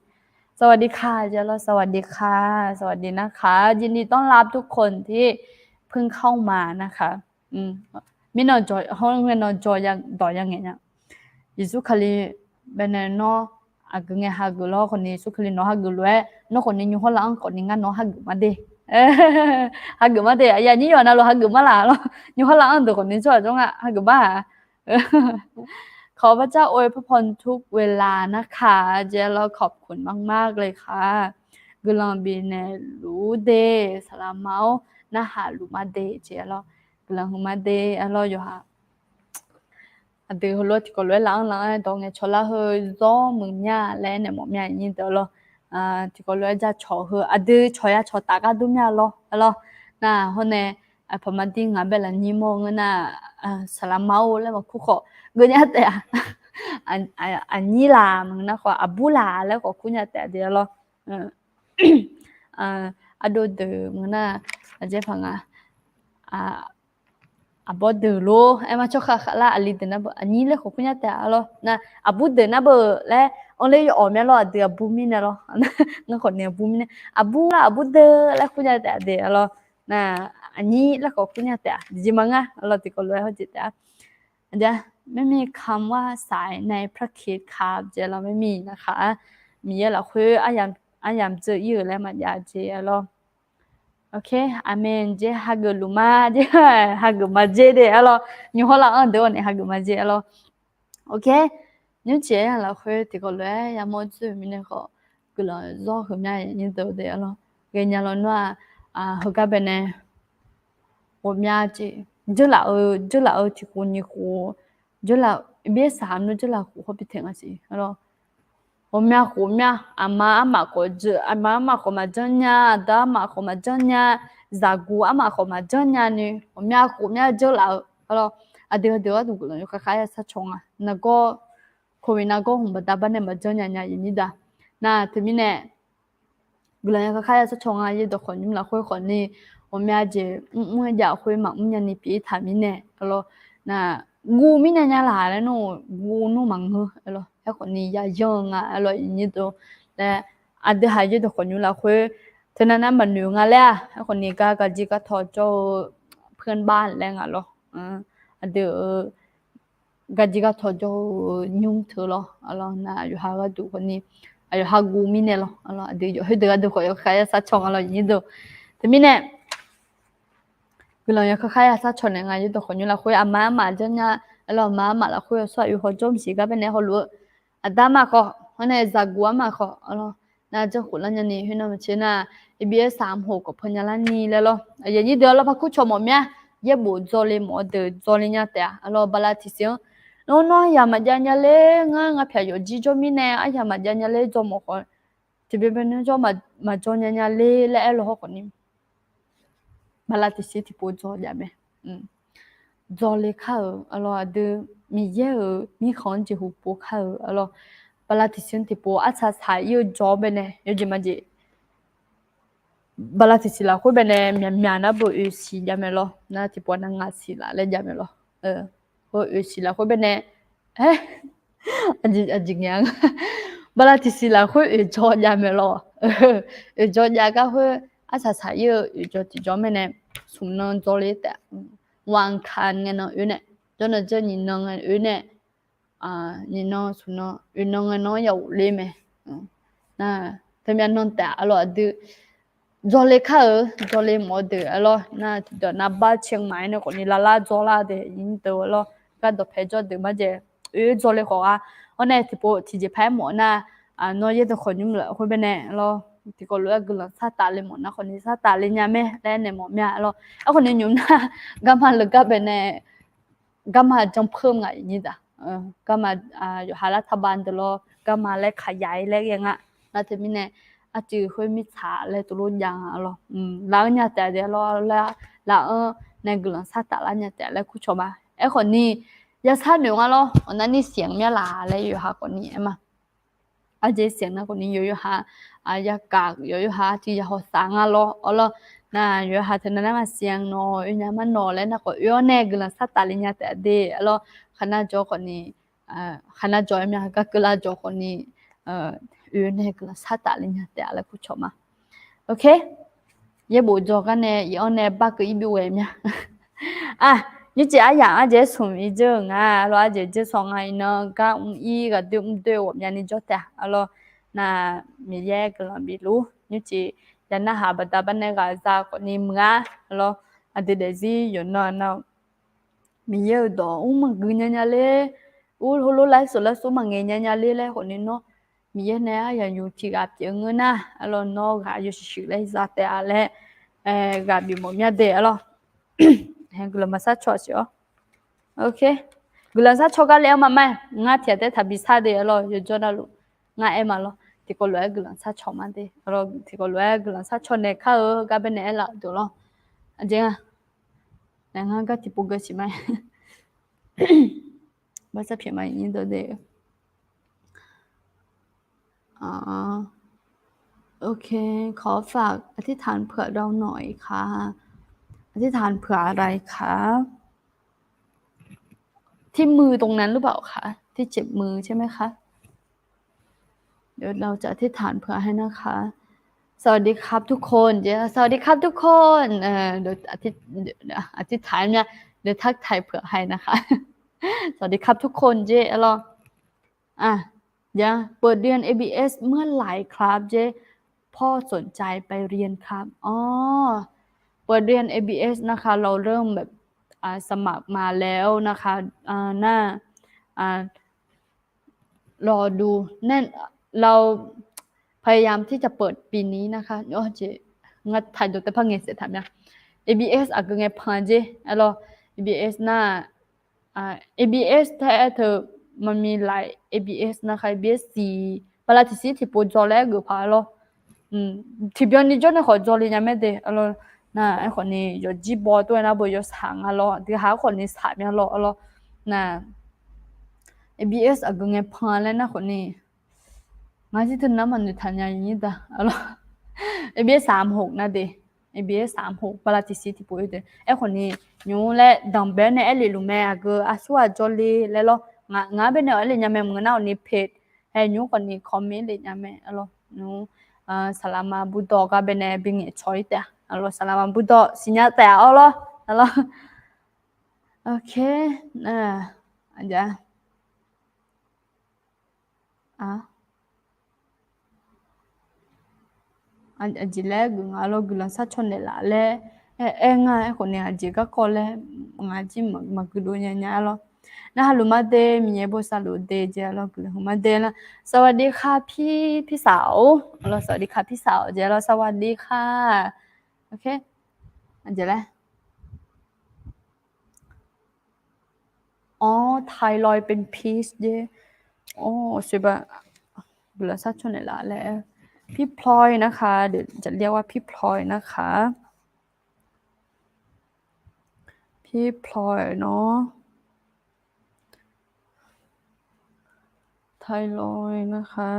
สวัสดีค่ะ jeq lawr, สวัสดีค่ะ สวัสดีนะคะ ยินดีต้อนรับทุกคนที่เพิ่งเข้ามานะคะ Mirnae, hawr ngae nan jawr dawq ya ngaeq nya. Yeqsur Kali baenae nawr aqgeu ngae hageuf lawr khawfni, Yeqsur Kali nawq hageuf lof-aer nawr khawfni nymr hawr lar-anr khawfni ngar nawq hageuf mar de. Hageuf mar de, aqyuif aqnyir yawqha navluf hageuf mar laf lawr. Nymr hawr lar-anr deuq khawfni tsawrhaq jawr nga hageuf mar-aq. ขอพระเจ้าอวยพรทุกเวลานะคะ jeq lawr, ขอบคุณมากๆเลยค่ะ guiqlanq bifnaeq luf-ur de, saqlaqma-awr narhaq luf mar de jeq lawr, guiqlanq huiq mar de arlawr yawqha. Aqdui heulof-aer tiqkawv lof-aer laf-anr laf-anr-aer dawq ngaeqcawq lar heu zawr muiq mya laer aernaeq mawf mya nyir deuq-a lawr. Tiqkawv lof-aer jacawq heu aqdui cawq ya cawq taf gar dur mya lawr-a lawr. Nar hawr nae, aqpaq maqdir ngaq bae lafnyir mawr-eu ngeur nar, saqlaq ma-or laer maqkur khawf geuf nya taef-a. Aqnyir laq maqngeur nar khawf aqbur laq laer khawf kur nya taef-a de-a lawr. Ardov deuq maqngeur nar, aqjeq paq nga, aqbawr deuq lor-aer ma tsawrhaq khaqlar aqli deuq nar beu aqnyir laer khawf kur nya taef-a lawr. Nar aqbur deuq nar beu laer anr ler yawf awq mya lawr, aqdui aqbur mirnae lawr. Ngar khawf ni aqbur mirnae, aqbur lar aqbur deuq laer kur nya taef-a de-a lawr. Nar aqnyir laer khawf kur nya taef-a jeq maqnga-a lawr, tiqkawv lof-aer hawjeq taef-a. ไม่มีคำว่าสายในพระคริสต์ครับ jeq lawr, ไม่มีนะครับ. Miqyaer lafkhoer aryamq dzeur ir-euq laer maqjav jeq-a lawr. Aqmeq jeq hageuf luf ma jeq, hageuf maqjeq de-a lawr. Nymq hawr laf-anr deuq-awq nae hageuf maqjeq-a lawr. Nymrcif-aer lafkhoer tiqkawv lof-aer yamawr dzoer-eu mirnae khawf, guiqlanq zawr huiq mya nyir deuq de-a lawr. Ghaenya lawr nar-aq, heugar bae nae ghawqmya jeq, dzeurlaf-eu, dzeurlaf-eu tiqkhof nyiq khof, dzeurlaf, irbir saq nmr dzeurlaf khof hawr bi taeq nga siq-a lawr. Ghawqmya khof mya, aqma armaf khawf dzeuq, aqma armaf khawf maqjanr nya, aqda armaf khawf maqjanr nya, zaqguq armaf khawf maqjanr nya ni, ghawqmya khof mya dzeurlaf-eu-a lawr. Aqdui heudeuq gharduq guiqlanq yawkhav khar ya sharcaw nga. Nargawr, โควิด nargawr hmq baqda bar nae maqjanr nya nya-iq nyir deuq-a. Nar teumirnae guiqlanq yawkhav khar ya sharcaw nga. Yaerdawq khawf nymr lafkhoer khawf ni ghawqmya jeq mrmr-aer jav khoer maqmr nya ni pyeuf-ir taq mirnae-a lawr. Nar guv mirnae nya laq laer nar, guv nmr maqngeur-a lawr. Aerkhawf ni yayanr-eu nga-a lawr, iqnyir deuq laer. Aqdui haq yaerdawq khawf nymr lafkhoer teunav nar maqnoeq nga laer-aq, aerkhawf ni gar garjir gartawq jawr-eu เพื่อนบ้าน laer nga lawr. Aqdui-euq garjir gartawq jawr-eu nymr teu lawr-a lawr. Nar aqyawf ha gharduq khawf ni, aqyawf ha guv mirnae lawr-a lawr. Aqdui yawf khoerdeuq gharduq khawf yawkhav ya sharcaw nga lawr, iqnyir deuq. Teumirnae guiqlanq yawkhav khar ya sharcaw naeq nga. Yaerdawq khawf nymr lafkhoer aqma armaf janr nya-a lawr, aqma armaf lafkhoer yawshawr aqyawf hawjawr mqsiq gar bae nae hawluf-eu aqda armaf khawf, hawr nae zaqguq armaf khawf-a lawr. Nar janrkhof lar nya ni khoernav maqtser nar, irbir aer saq mq hoq kawqpev nya lar ni laer lawr. Aqyuif aqnyir deuq-a lawr, par kur cawq mawf mya. Yaerbof dzawle mawf-eu deuq dzawle nya taef-a lawr. Bala tiqsiq-anr, nawr nawr aryamq maqjav nya ler, ngar ngapyaq yawfjir jawr mirnae aryamq maqjav nya ler, jawr mawf khawf tiqbyan byan nar jawr maqjav nya nya ler laer aer law hawr khawf ni, bala tiqsiq tiqpov dzaw jav mae. Dzawle kar-euq-a lawr, aqdui Miqyaer-euq mirkhanq-anr jeqhu pov kar-euq-a lawr. Bala tiqsiq-anr tiqpov arsaq saq ir-eu jawr-awr bae nae yawjeq majeq bala tiqsiq lafkhoer bae nae myaqmyaq nar beu oeq siq jav mae lawr. Nar tiqpov nav ngaq siq laf laer jav mae lawr. Heu oeq siq lafkhoer bae nae, aer, aqjeq nga, bala tiqsiq lafkhoer oeq jawr jav mae lawr. Oeq jawr jav gar khoer arsaq saq ir-eu oeq jawr tiqjawr mae nae smq nan dzawle taef. วันอังคาร ngae nan oe nae, jawrnan jawr nyiq nan ngae oe nae, nyiq nan smq nan oe nan ngae nan-anr ya ghofler mae. Nar teumyav nan taef-a lawr, aqdui dzawle kar-euq, dzawle mawf-eu deuq-a lawr. Nar tiqdawq nav bar caer ngaq-aer nae khawf ni lavlar dzawrlar deuq iqnyir deuq-a lawr. Gar dawqpae jawr deuq marjae oe dzawle khawf-a. Awr nae tiqpov tiqjeq paq-aer mawf nar, nawr yaerdawq khawf nymr lafkhoer bae nae lawr, tiqkawv lof-aer guiqlanq sar taf le mawf nar khawf ni sar taf le nya mae laer naeq mawf mya lawr. Aerkhawf ni nymr nar, garma leugar bae nae garma janrpeuq ngaq iqnyir daq. Garma, yawqha lar taqba deuq lawr, garma laer kaqya-ir laer ghae nga. Nar teumirnae arcuiv khoer mirtsaq laer tuvlof jav nga lawr. Laf-anr nya taef-a de lawr, laf-anr nae guiqlanq sar taf lar nya taef laer kur cawq ma. Aerkhawf ni yashar noeq nga lawr, awq narni siq-anr mya laf laer yawqha khawf ni aer ma. Arjeq siq-anr nar khawf ni yawqha, yagaq yawqha tiq ya hawq saf nga lawr-a lawr. Nar yawqha teunav nar maqsiq-anr nawq oe nya mar nawq laer nar khawf oe-awr nae guiqlanq sar taf le nya taef-a de-a lawr. Khaqnar jawr khawf ni, khaqnar jawr-aer mya, gar keuvlar jawr khawf ni, oe-awr nae guiqlanq sar taf le nya taef-a laer kur cawq ma. Yaerbof dzaw gar nae iq-anr nae bar keuv ir byov ghae mya. Aq, nymrcif aryamq arjeq-aer smq ir dzeur-euq nga lawr, arjeq dzeur saw nga iqnan gar mr ir ghaqdoer mr doer ghawqmyani jawr taef-a lawr. Nar Miqyaer guiqlanq bifluf-ur. Nymrcif ya narhaq baqda bar nae ghaq za khawf ni meuq-ar lawr. Aqdui daefzir yawqnan nar Miqyaer-euq dawq mr maqgui nya nya ler, ur heulof laer seuq laer suf maqngaeq nya nya ler laer khawf ni nawr Miqyaer nae aryamq yuf tiq ghaq pyeuf ngeur nar-a lawr, nawr ghaq yawshuif shuif laer za taef-a laer ghaq bif mawf mya de-a lawr. Guiqlanq maqsar caw siq-awr. Guiqlanq sharcaw gar le-aer ma ma-aer, ngar tiq ghaq taef-aer taqbi sar de-a lawr, yawjawr navluf. Ngar aer ma lawr, tiqkawv lof-aer guiqlanq sharcaw ma de-a lawr, tiqkawv lof-aer guiqlanq sharcaw naeq kar-eu gar baenae aerlaf-eu deuq lawr. Aqjeq nga, ngar gar tiqpov geu siq ma-aer. Baqsar pyaeq ma-aer dawq de. โอเค ขอฝากอธิษฐานเผื่อเราหน่อยค่ะ อธิษฐานเผื่ออะไรคะ ที่มือตรงนั้นหรือเปล่าคะ ที่เจ็บมือใช่ไหมคะ เดี๋ยวเราจะอธิษฐานเผื่อให้นะคะ สวัสดีครับทุกคน สวัสดีครับทุกคน เดี๋ยวอธิษฐานเนี่ย เดี๋ยวทักทายเผื่อให้นะคะ สวัสดีครับทุกคน jeq-a lawr. เปิดเรียน เอ บี เอส เมื่อไหร่ครับ jeq พ่อสนใจไปเรียนครับ อ๋อ เปิดเรียน เอ บี เอส นะคะ เราเริ่มแบบ อ่า สมัครมาแล้วนะคะ อ่า น่า อ่า รอดู แน่น เราพยายามที่จะเปิดปีนี้นะคะ เอ้อ jeq, ngar taqjox taef par ngaeq saef taq mya. เอ บี เอส aqgeu ngae pan jeq-a lawr. เอ บี เอส nar, เอ บี เอส taef-aer teu มันมีหลาย เอ บี เอส นะคะ เอ บี เอส siq, bala tiqsir tiqpov dzaw laer geuf paq-a lawr. Tiqbyan ni jawr nae khawf dzaw le nya mae de-a lawr. Nar aerkhawf ni yawqjir baw tov-aer nar bo yawshaq nga lawr, tiqghaq aerkhawf ni shaq mya lawr-a lawr. Nar, เอ บี เอส aqgeu ngae pan laer nar khawf ni, ngar jir teu nar maqnoeq taq nya nyir da-a lawr. เอ บี เอส สามหก nar de, เอ บี เอส สามหก bala tiqsir tiqpov-ir de. Aerkhawf ni, nymr laer danqbae-aer nae aer lef luf mae, aqgeu aqsur ghaq dzaw le laer lawr. Ngar baenae-awq aer le nya mae, maqngeur nar-awq ni page hae nymr khawf ni comment le nya mae-a lawr. Nymr, saqlaqma burdawq gar baenae bingaeq cawq-ir taef-a lawr, saqlaqma burdawq siqnya taef-a-awr lawr-a lawr. Ok, aqjeq laer geuf nga lawr, guiqlanq sharcaw naeqlaf laer aer ngar-aer khawf ni aqjeq garkawv laer ngaq jir maqgui dov nya nya-a lawr. Narhaq luf ma de, Miqyaer bosav luf de jeq-a lawr, guiqlanq hmq ma de nar. สวัสดีค่ะพี่ พี่สาว aqlawr, สวัสดีค่ะพี่สาว jeq-a lawr, สวัสดีค่ะ. Ok, aqjeq laer อ๋อ ไทรอยด์เป็นพิษ jeq. อ๋อ สวยบะ guiqlanq sharcaw naeqlaf laer. พี่พลอยนะคะ เดี๋ยวจะเรียกว่าพี่พลอยนะคะ พี่พลอยเนาะ ไทรอยด์นะคะ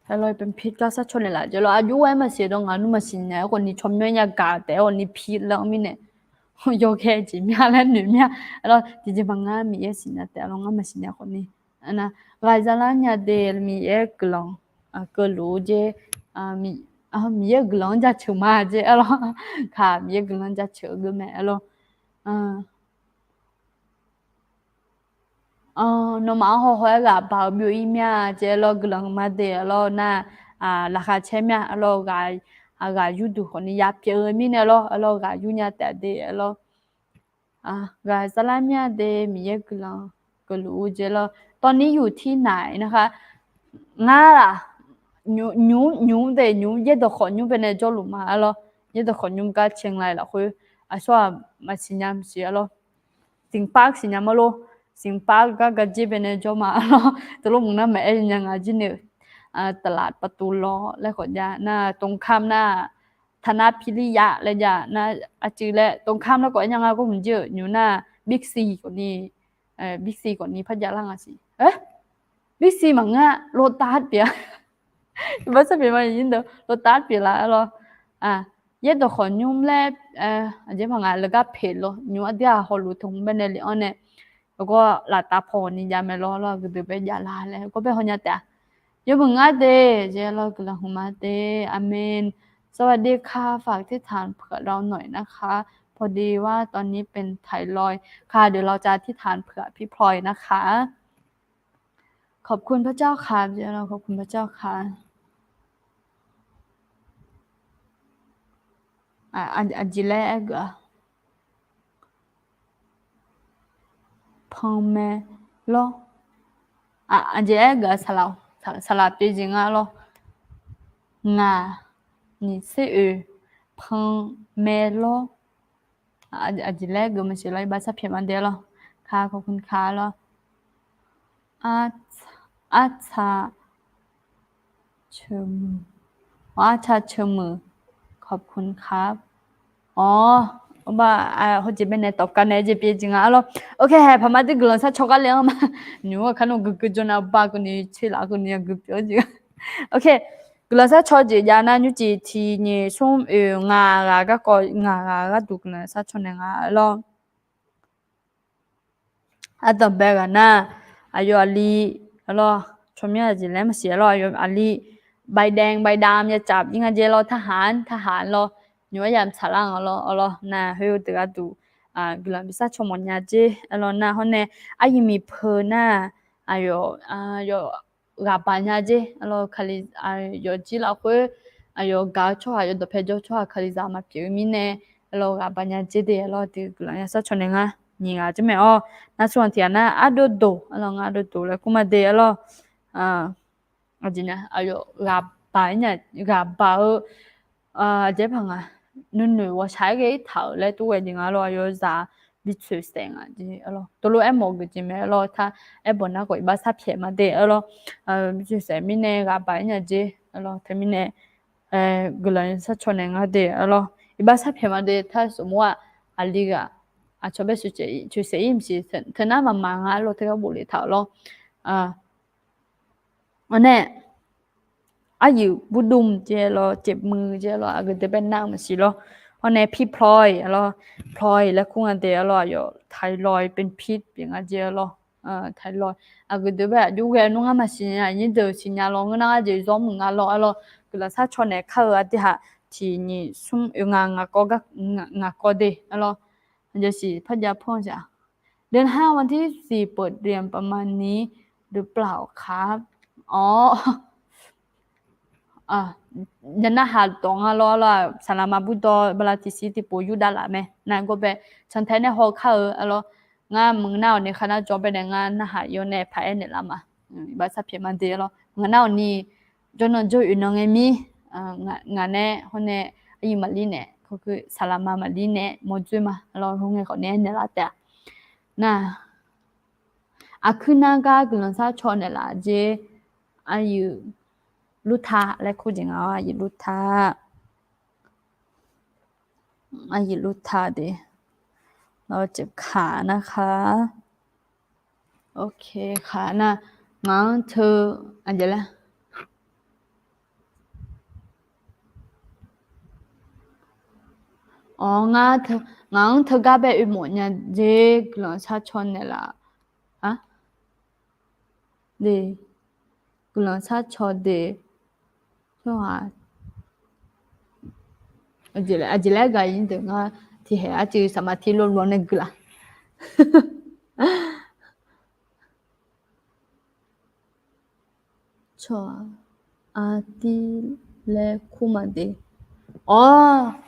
ไทรอยด์เป็นพิษ gar sharcaw naeqlaf jeq lawr. Aqjox-aer maqsiq dawq ngaq nmr maqsiq nya-aer khawf ni tsawrmyanr nya gaq taef-aer khawf ni พิษ laer-anr mirnae, yawghae jeq mya laer noeq mya-a lawr. Tiqjeq maqngar Miqyaer siqnya taef-a lawr, ngar maqsiq nya khawf ni. Nar, ghaq zalar nya de, Miqyaer guiqlanq keuvluf-eu jeq, Miqyaer guiqlanq-anr jaceuq ma jeq-a lawr. Kaq, Miqyaer guiqlanq jaceuq-eu geu mae-a lawr. Nawmaf-anr hawhaw-aer ghaq baq-eu byov-ir mya jeq-a lawr, guiqlanq hmq ma de-a lawr. Nar, laqkhaq caer mya-a lawr, ghaq yurduq khawf ni ya pyeuf-eu mirnae lawr-a lawr, ghaq yur nya taef de-a lawr. Ghaq zalar mya de, Miqyaer guiqlanq keuvluf-eu jeq lawr. ตอนนี้อยู่ที่ไหนนะคะ ngar-aq, nymr, nymr de, nymr yaerdawq khawf nymr baenae jawrluf ma-a lawr. Yaerdawq khawf nymr gar เชียงราย lafkhoer, aqsur-aq maqsiq nya maqsiq-a lawr. สิงห์ปาร์ค siqnya ma lor. สิงห์ปาร์ค gar gaqjir baenae jawr ma-a lawr. Teulof mq nar maqaer nya nga jir nae-euq. ตลาดประตูน้ำ laer khawf jav nar, ตรงข้าม nar, ธนพิริยะ laer jav nar, aqcuiv laer ตรงข้าม laer khawf aer nya nga gar maqjir-euq nymr nar, Big C khawf ni, Big C khawf ni par jav lar nga siq. Big C maqngeur-a, Lotus pyeuf-a. Baqsar pyeuf ma, Lotus pyeuf laf-a lawr. Yaerdawq khawf nymr laer, aqjeq ma ngaq leugar peq lawr, nymr aqdir-aq hawluf tmq baenae le-anr nae, heugar laftav paw ni jav mae lawr, lawr guiqdui bae jav la laer heugar bae hawnya taef-a. Yawmuiq ngar de jeq lawr, guiqlanq hmq ma de. Aqmeq. สวัสดีค่ะ ฝากอธิษฐานเผื่อเราหน่อยนะคะ พอดีว่าตอนนี้เป็นไทรอยด์ค่ะ เดี๋ยวเราจะอธิษฐานเผื่อพี่พลอยนะคะ ขอบคุณพระเจ้าค่ะ ขอบคุณพระเจ้าค่ะ Aqjeq laer aer geuf-a, panmae lawr. Aqjeq aer geuf-a, saqlaq pyeuf jeq nga lawr. Ngaq nyiq tser oeq Panmaelawr. Aqjeq laer geuf maqsiq lawr, iqbax sar pyaeq ma de lawr. Ka ขอบคุณค่ะ lawr. Arca ceuq muiq, arca ceuq muiq ขอบคุณค่ะ awr, arbax hawjeq baenae tawfkar nae jeq pyeuf jeq nga arlawr. Ok, haeq paqma dui guiqlanq sar caw gar le-anr ma. Nymq-mr kar nawr guiqguiq jawr nav bar keuvni tser laf keuvni aqgeu pyeuf-eu jeq. Ok, guiqlanq sar caw jeq jav nar nymrcif tiq nyiq smr oeq ngaq ghaq garkawv ngaq ghaq gharduq guiqlanq sar caw naeq nga arlawr. Ardanqbae ghaq nar, aqyawf aqli arlawr, tsawrmyanr aqjeq laer maqsiq arlawr, aqyawf aqli ใบแดง ใบดำ ya caf ir nga jeq lawr, ทหาร ทหาร lawr, nymq-aer yamq tsaqlar-anr arlawr, arlawr nar khoer deuq gharduq guiqlanq bi sar caw mawf nya jeq arlawr nar hawr nae, aryuif miqpeu nar, aqyawf, aqyawf ghaq baq nya jeq arlawr, Kali, yawfjir lafkhoer aqyawf gaq-eu tsawrhaq, yawdawq pae jawr tsawrhaq Kalizaq maqpyeuf-eu mirnae arlawr, ghaq baq nya jeq de arlawr, dui guiqlanq ya sar caw naeq nga. Nyiq ghaq jir mae-awr, nar smr-anr tiq ghaq nar ardov doq arlawr, ngar ardov doq laer kur ma de arlawr. Aqjeq nar aqyawf ghaq baq-ir nya, ghaq baq-eu aqjeq paq nga, nuinoeq ghawqshaq-aer ghae-ir taq-euq laer tov ghae jeq nga arlawr, aqyawf zaq bi tsoeqsaef nga jeq arlawr, tov lof-aer mawf geuf jeq mae arlawr, tar aer bawq nar khawf iqbax sar pyaeq ma de arlawr, bi tsoeqsaef mirnae ghaq baq-ir nya jeq arlawr, teumirnae guiqlanq sar caw naeq nga de arlawr, iqbax sar pyaeq ma de, tar safmur-aq, aqli ghaq aqcawq bae tsoeqsaef-ir maqsiq, teunar maqmaq nga arlawr, teugar bof le taq-euq lawr. Awr nae, aryuif burdm jeq lawr, เจ็บมือ jeq lawr, aqgeu deuq bae nar-eu maqsiq lawr. Hawr nae พี่พลอย arlawr, พลอย laer kur nga de arlawr, aqyawf ไทรอยด์ เป็นพิษ pyeuf nga jeq arlawr. ไทรอยด์ aqgeu deuq bae aqjox ghae nmr ngar maqsiq nya, aqnyir deuq siqnya lawr, ngeur nar ngar jeq zawr muiq nga lawr arlawr, guiqlanq sar caw naeq kar-eu aqdui haq tiq nyiq smr oeq ngaq ngaq kawv gar, ngaq kawv de arlawr. Aqjeq siq par jav pawr-a. เดือนห้า วันที่สี่ เปิดเรียนประมาณนี้หรือเปล่าครับ Awr, nya narhaq dawq nga lawr arlawr, saqlaqma burdawr bala tiqsiq tiqpov yurdavlaf mae. Nar gawr bae cantae nae haw kar-eu arlawr, ngar maqngeur nar-awq ni kharnar jawr bae nae ngar narhaq yawr nae paq-aer naeqlaf ma. Iqbax sar pyaeq ma de arlawr, maqngeur nar-awq ni jawrnan jawr oeq nan ngae mir, ngaq nae hawr nae aryuif maqlir nae, saqlaqma maqlir nae mawrdzoer ma arlawr, hawr ngae khawf nae-aer naeqlaf taef-a. Nar, aqkuir nar gar guiqlanq sar caw naeqlaf jeq, aryuif lurta laer kur jeq nga, aryuif lurta, aryuif lurta de, lawr ceuf kaq nar kar. Ok, kaq nar, ngaq-anr teu, aqjeq laer Awr, ngaq-anr teugar bae oe mawf nya jeq, guiqlanq sar caw naeqlaf. A, de, guiqlanq sar caw de. Aqjeq laer gaq-ir deuq ngar tiqhaeq arcuiv saqma tir lov lov nae guiqlaf. Cawq-a, aqtir laer kur ma de. Awr,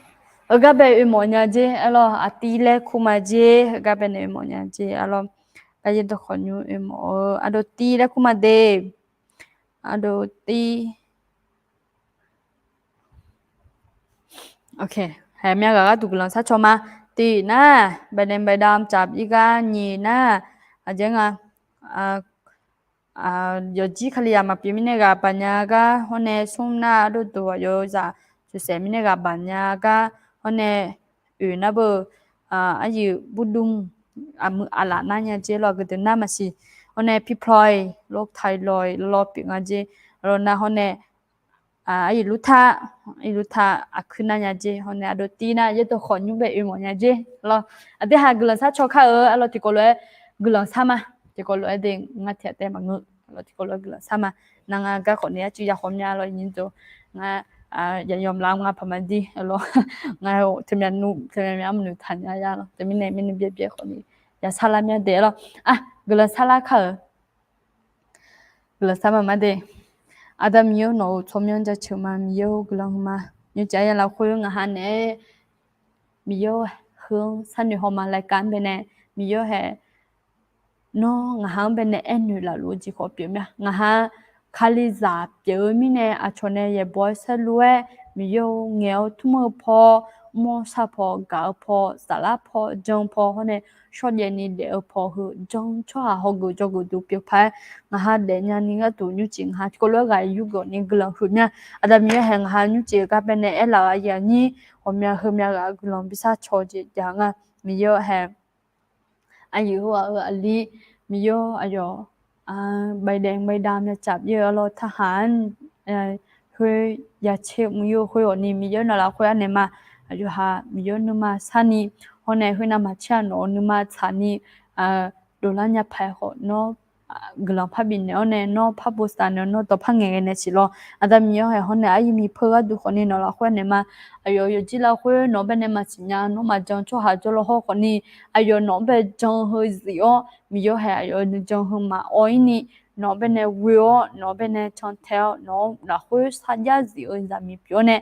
heugar bae oe mawf nya jeq arlawr, aqtir laer kur ma jeq, heugar bae nae oe mawf nya jeq arlawr. Gar yaerdawq khawf nymr oe mawf-eu ardov tir laer kur ma de. Ardov tir. Ok, haeq myav ghaq gharduq guiqlanq sar caw ma. Tiq nar, ใบแดง ใบดำ caf ir gar, nyiq nar, aqjeq nga, yawqjir Kalizaq maqpyeuf mirnae ghaq baq nya gar, hawr nae smr nar ardov dov aqyawf zaq tsoeqsaef mirnae ghaq baq nya gar, hawr nae oeq nar beu, aryuif burdm, aqmuiq aqlaf nar nya jeq lawr, aqgeu deuq nar maqsiq. Hawr nae พี่พลอย lawr, ไทรอยด์ lawr pyeuf nga jeq lawr nar, hawr nae aryuif lurta, aryuif lurta aqkuir nar nya jeq, hawr nae ardov tir nar yaerdawq khawf nymr bae oe mawf nya jeq lawr. Aqdui haq guiqlanq sar caw kar-eu arlawr, tiqkawv lof-aer guiqlanq sar ma. Tiqkawv lof-aer de, ngar tiq ghaq tae maqngeur. Arlawr, tiqkawv lof-aer guiqlanq sar ma. Nar ngar garkawv ni arcuiv ya khawf mya lawr, nyiq dov, ngar yamq lar ngar paq ma dir arlawr. Ngar teumya nmr teumya mya armawf noeqtaq nya ya lawr. Teumirnae mirnae byaer byaer khawf ni ya sar lar mya de arlawr. A, guiqlanq sar lar kar-euq guiqlanq sar ma ma de. Aqda Miqyaer-or, nawq-euq tsawrmyanr jaceuq ma. Miqyaer-or, guiqlanq huiqma. Nymrcif arya lafkhoer ngaqha naeq-aer Miqyaer-or, heu-anr sharnoeq haw ma. รายการ baenae Miqyaer-or hae, nawr ngaqha-anr baenae aernoeq lafluf-eu jeq khawf pyeuf mya. Ngaqha Kalizaq pyeuf-eu mirnae aqcawq nae yaeqbawq-aer saerlu-aer Miqyaer-or, ngaeq-awr tmr-eu paw, mr-awr shar paw, gaq-eu paw, saflar paw, jan-eu paw hawr nae shawrjaev ni daef-eu paw heu jan-eu tsawrhaq hawgeuf jawrgeuf duq pyeuf paq-aer, ngaq ha daefnya ni gharduq nymrcif ngaq ha tiqkawv lof-aer ghaq yurgeuf ni guiqlanq huiq mya. Aqda Miqyaer haeq ngaq ha nymrcif-eu gar baenae aerlaf-eu aqyuif aqnyir ghawqmya heumya ghaq-eu guiqlanq bi sharcaw-eu jeq jav nga. Miqyaer-or haeq aqyuif heu-aq-eu aqli, Miqyaer-or aqyawf, baedaef baedav myavcaf byav-eu arlawr, tarhaq-anr khoer yacaer mr-ir-eu khoer ghawqni Miqyaer nawq lafkhoer arnaeq ma. Aqyawf ha Miqyaer nuima sarni hawr nae khoernav maqcaer-aq nawq-eu nuima tsaqni dovlar nya paq-aer khawf nawr guiqlanq parbi naeq-awr nae nawr par bosav naeq-awr nawr dawqpar ngaeqghae naeq siq lawr. Aqda Miqyaer haeq hawr nae aryaer miqpeu gharduq khawfni nawq lafkhoer arnaeq ma. Aqyawf yawjir lafkhoer nawq-anr baenae maqsiq nya nawr maqjan tsawrhaq jawrluf hawr khawfni, aqyawf nawq-anr bae jan heu zif-awr Miqyaer haeq aqyawf nuijan heu maqawr-ir ni, nawq-anr baenae ghoe-awr nawq-anr baenae cantae-awr nawq-anr lafkhoer sarjax zif-eu zaqmiq pyeuf-awr nae,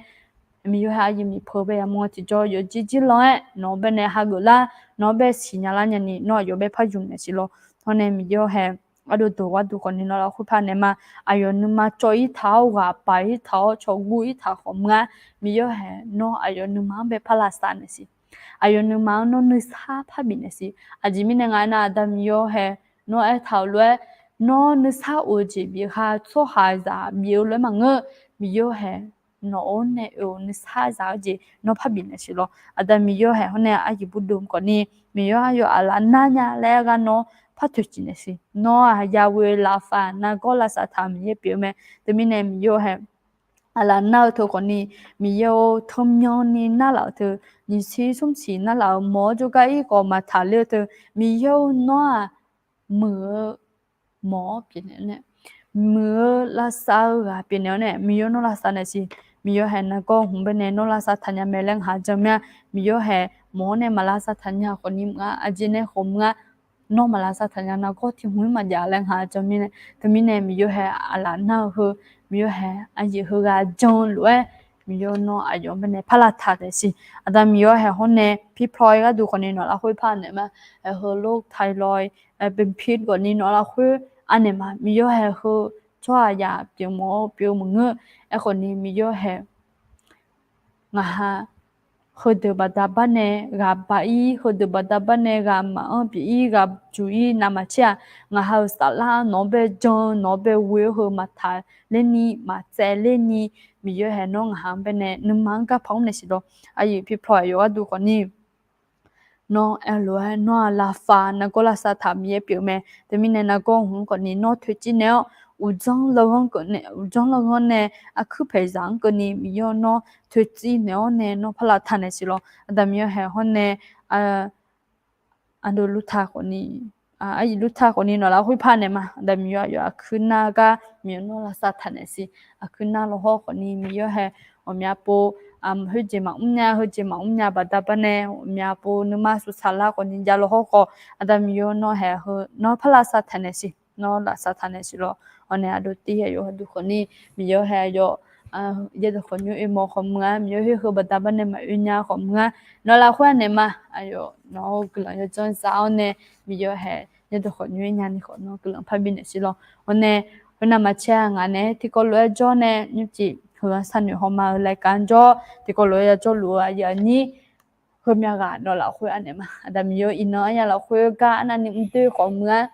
Miqyaer haeq aryaer miqpeu bae yamawr tiqjawr yawjir jir lan-aer nawq-anr baenae hageuf lar, nawq-anr bae siqnya lar nyani nawr aqyawf bae par yumq naeq siq lawr. Hawr nae Miqyaer haeq ardov deuq gharduq khawfni nawq lafkhoer par naeq ma. Aqyawf nuima cawv-ir taq-awr ghaq paq-ir taq-awr cawqguv-ir taq khawf mr-ar, Miqyaer haeq nawr aqyawf nuima-anr bae par lavsav naeq siq. Aqyawf nuima-anr nawr nuisar par bifnaeq siq. Aqjeq mirnae nga aernar, Aqda Miqyaer haeq nawr aertaq-euq lof-aer, nawr nuisar of-eu jeq bif ha tsawrhaqzaq bif-eu lof-aer maqngeur, Miqyaer haeq nawq-anr nae oe-euq nuisar zaq-eu jeq nawr par bifnaeq siq lawr. Aqda Miqyaer haeq hawr nae aryaer burdov khawfni, Miqyaer aqyawf aqlaf nar nya laer aer gar nawr par toeqciv naeq siq. Nawr-aq yaghoe lafpaf nargawr lavsav taq-euq Miqyaer pyeuf-eu mae. Teumirnae Miqyaer haeq aqlaf nar-eu teu khawfni, Miqyaer-or, teumyanni narlaf-euq teu, nyiqsiq smrsiq narlaf-euq mawq-awr jawrgar-ir khawf maqtaq ler-eu teu, Miqyaer-or, nawr-aq muiq-eu mawq-awr pyeufnaeq-awr nae, muiq-eu lavsav-eu ghaq pyeufnaeq-awr nae, Miqyaer nawr lavsav naeq siq. Miqyaer haeq nargawr hmq baenae nawr lavsav taqnya mae laer ngaq ha jan mir-a. Miqyaer haeq mawq-awr nae maq lavsav taqnya khawfni mr-ar, aqjeq nae khawf mr-ar, nawr maq lavsav taqnya nargawr tiq hmq-ir maqjav laer ngaq ha jan mirnae. Teumirnae Miqyaer haeq aqlaf nar-eu heu, Miqyaer haeq aqyuif heughaq jan-eu lof-aer, Miqyaer nawr aqyawf-anr baenae par lavtaq naeq siq. Aqda Miqyaer haeq hawr nae pirpawr-ir gharduq khawfni nawq lafkhoer par naeq ma. Aer, heulof-aer tailof-ir, aer, benpir khawfni nawq lafkhoer arnaeq ma. Miqyaer haeq heu tsawrhaqzaq pyeufmawf-eu pyeuf-eu maqngeur. Aerkhawfni Miqyaer haeq ngaq ha heudeuq baqda bar nae ghaq baq-ir, heudeuq baqda bar nae ghaq maqanr pyeuf-ir, ghaq juq-ir navmaqtser-aq, ngaq ha-euq saflar nawq-anr bae jan-eu, nawq-anr bae ghoe-eu heu maqtaq lerni, maqtsaev lerni, Miqyaer haeq nawr ngaq ha-anr baenae nuima-anr garpaq mr naeq siq lawr. Aqyuif pirpawr-aq yawqghaq duq khawfni nawr aerlof-aer nawr-aq lafpaf nargawr lavsav taq Miqyaer pyeuf mae. Teumirnae nargawr hmq-anr khawfni nawr toeqciv naeq-awr, uqdzanr lawghanr keuvni, uqdzanr lawghanr nae arkuir paeqzaq-anr keuvni Miqyaer nawr toeqciv naeq-awr nae nawr par lavtaq naeq siq lawr. Aqda Miqyaer haeq hawr nae aqdui lurtaq khawfni, aqyuif lurtaq khawfni nawq lafkhoer par naeq ma. Aqda Miqyaer aqyawf aqkuir nar gar Miqyaer nawr lavsav taq naeq siq. Aqkuir nar lawhawr khawfni Miqyaer haeq ghawqmya pov, khoerjeq maqmr nya, heujeq maqmr nya baqda bar nae ghawqmya pov nuima suqsaq lar khawfni jav lawhawr khawf, Aqda Miqyaer nawr haeq heu nawr par lavsav taq naeq siq. Nawr lavsav taq naeq siq lawr. Hawr nae aqdui tir aqyawf gharduq khawfni, Miqyaer haeq aqyawf yaerdawq khawqnymr oermawf khawf mr-ar, Miqyaer khoer heu baqda bar nae maqoe nya khawf mr-ar, nawq lafkhoer arnaeq ma. Aqyawf nawq-eu guiqlanq yawdzanr za-awr nae, Miqyaer haeq yaerdawq khawqnymr oer nyani khawf nawr guiqlanq parbi naeq siq lawr. Hawr nae khoernav maqtser-a ngaq naeq-aer tiqkawv lof-aer jawr nae nymrcif heughaq sharnoeq hawma-eu laeqkaq-anr jawr, tiqkawv lof-aer yajawr luf-eu aqyuif aqnyir heumya ghaq nawq lafkhoer arnaeq ma. Aqda Miqyaer iqnan aryamq lafkhoer gar arnavni mr doer khawf mr-ar,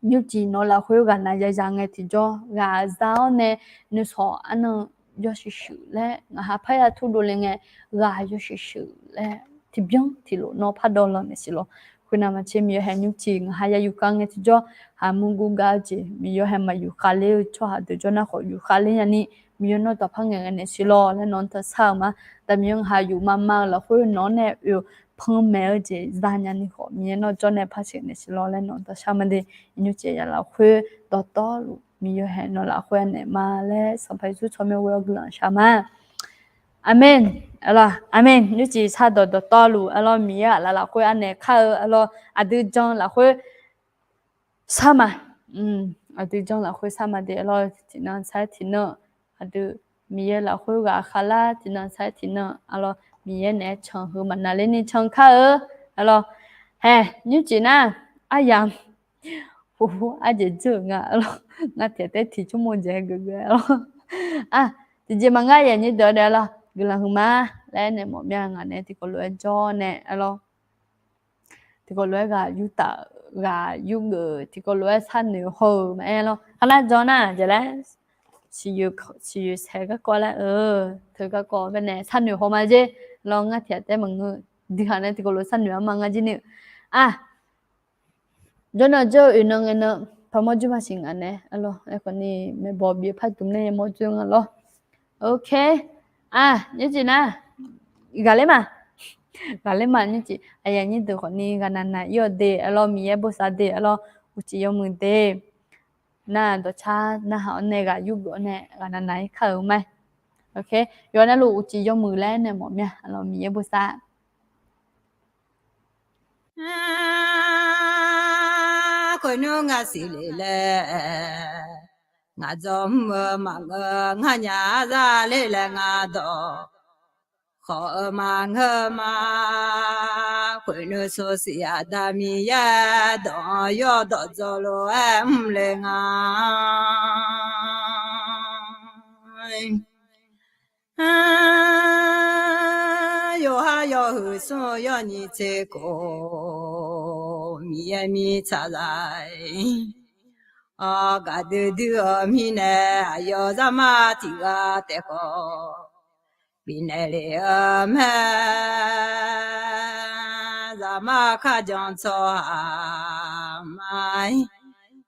nymrcif nawq lafkhoer ghaqnav yaya ngae tiqjawr ghaq za-awr nae nuisawq arnan yawshuif shuif laer ngaq ha parya turdov le ngae, ghaq yawshuif shuif laer tiqbyan tiqlof nawr pardawv lanq naeq siq lawr. Khoernav maqtser Miqyaer haeq nymrcif ngaq ha ya yufkar ngae tiqjawr haq murgur gar-eu jeq Miqyaer haeq maqyuf khavler-eu tsawrhaq deuq jawr nar khawf yuf khavler nyani, Miqyaer nawr dawqpar ngaeqghae naeq siq lawr laer nawq-anr taq shar-euq ma. Aqda Miqyaer ngaq ha yuf mavmav-eu lafkhoer nawq-anr nae oe panmaeq-eu jeq za nyani khawf Miqyaer nawr jawr nae par sheuq naeq siq lawr laer nawq-anr taq shar ma de. Nymrcif ya lafkhoer dawqtawvluf Miqyaer haeq nawq lafkhoer arnaeq ma laer Sanqpaq Yeqsur tsawrmyanr ghoe-awr guiqlanq shar ma. Aqmeq. Aqlawr aqmeq. Nymrcif shardawq dawqtawvluf aqlawr Miqyaer aqlaf lafkhoer arnaeq kar-eu aqlawr aqdui jan lafkhoer shar ma. Aqdui jan lafkhoer shar ma de aqlawr tiqnan sar-aer tiqnan aqdui Miqyaer lafkhoer ghaq khavlar tiqnan sar-aer tiqnan aqlawr Miqyaer naeq-aer can heu maqnaqlerni can kar-eu aqlawr. Haeq nymrcif nar aryamq hu arjeq dzeur-euq nga aqlawr. Ngar tiq taer tiq tsawrmawr jaeq-aer geuf geuf aqlawr. Tiqjeq maqngeur, aqyuif aqnyir deuq-anr nae arlawr, guiqlanq huiqma laer aernaeq mawf mir-a. Ngaq nae tiqkawv lof-aer jawr nae arlawr, tiqkawv lof-aer ghaq yurtaf, ghaq yurgeuf, tiqkawv lof-aer sharnoeq haw-euq maqaer lawr. Kharnar jawr nar jeq laer, siqyoeq saeq garkawv laer-eu, teu garkawv baenae sharnoeq haw ma jer. Lawr, ngar tiq ghaq taef maqngeur, duikhaq nae tiqkawv lof sharnoeq-a ma ngar jir ni-eu. Aq, jawrnan jawr-eu oeq nan ngae nan, paqmawr jir ma siq ngaq nae arlawr, aerkhawf ni maeqbawq bif-eu par dmq nae yamawr jir nga lawr. Ok. Aq, nymrcif nar, ghaqler ma, ghaqler ma nymrcif. Aqyuif aqnyir deuq khawf ni ghaqnaq naq-ir-awq de arlawr, Miqyaer bosav de arlawr, uqcif yawmuiq de. Nar dawqcar narhaq-awr nae ghaq yurgeuf-awr nae ghaqnaq naq-ir kar-euq ma. Ok. Yawqha navluf uqcif yawmuiq laer nae mawf mir-a arlawr, Miqyaer bosav. Khoernmr ngaq siqle laer, ngaq dzawr mr-eu maqngeur, ngarnyaf zale laer ngaq dawq khawf-eu maqngeur ma. Khoernmr sawrsiq Aqda Miqyaer dawq-anr yawdawq dzawq lof-aer mrle nga. Yawqha yawhuiq smr-eu yawnyir tser khof, Miqyaer mirtsaq zaq-aer, gaqdui dui-eu mirnae aqyawf zaqmar tiq ghaq taef khawf bifnaeq lef-eu mae. Zaqmar kharjan tsawrhaq ma-ir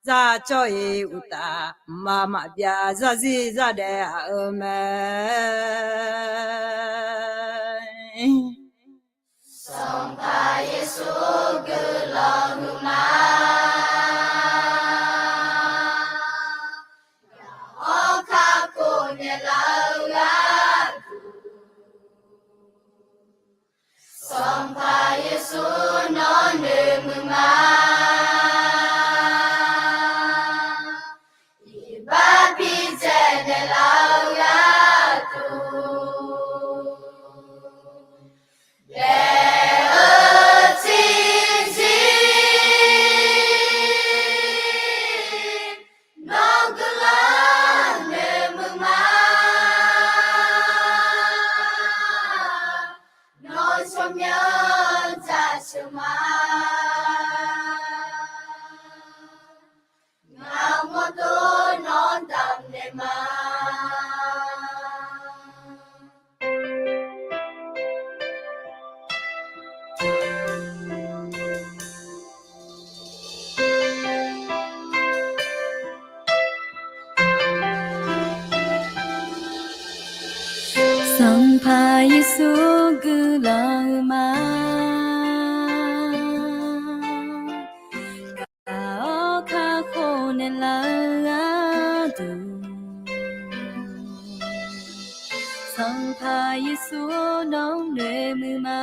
zar cawv-iq uqtaf, mqmaq maqbyav zarzir zardaef aq-eu mae. Sanqpaq Yeqsur guiqlanq huiqma. Gaq-awr kakhof naeqlaf-eu gharduq, Sanqpaq Yeqsur nawr noeqmuiq ma. Iqbax bidzaeq naeqlaf-eu gharduq, daef-eu tiqzir nawr guiqlanq noeqmuiq ma. Nawr tsawrmyanr jaceuq ma. Ngaq mawrdo nawr damqnaeq ma. Sanqpaq Yeqsur guiqlanq huiqma. Gaq-awr kakhof naeqlaf-eu gharduq, Sanqpaq Yeqsur nawr noeqmuiq ma.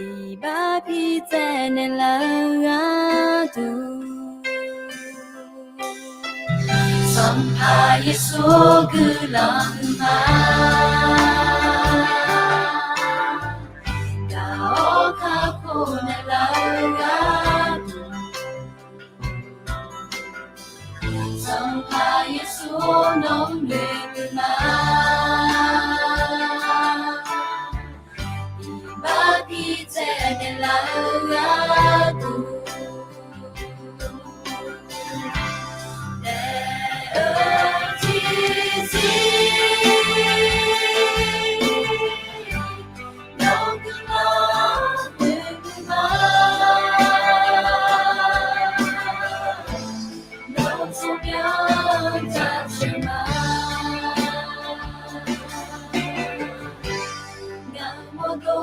Iqbax bidzaeq naeqlaf-eu gharduq, Sanqpaq Yeqsur guiqlanq huiqma. Gaq-awr kakhof naeqlaf-eu gharduq, Sanqpaq Yeqsur nawr noeqmuiq ma. Iqbax bidzaeq naeqlaf-eu gharduq, daef-eu tiqzir nawr guiqlanq huiqma. Nawr tsawrmyanr jaceuq ma. Ngaq mawrdo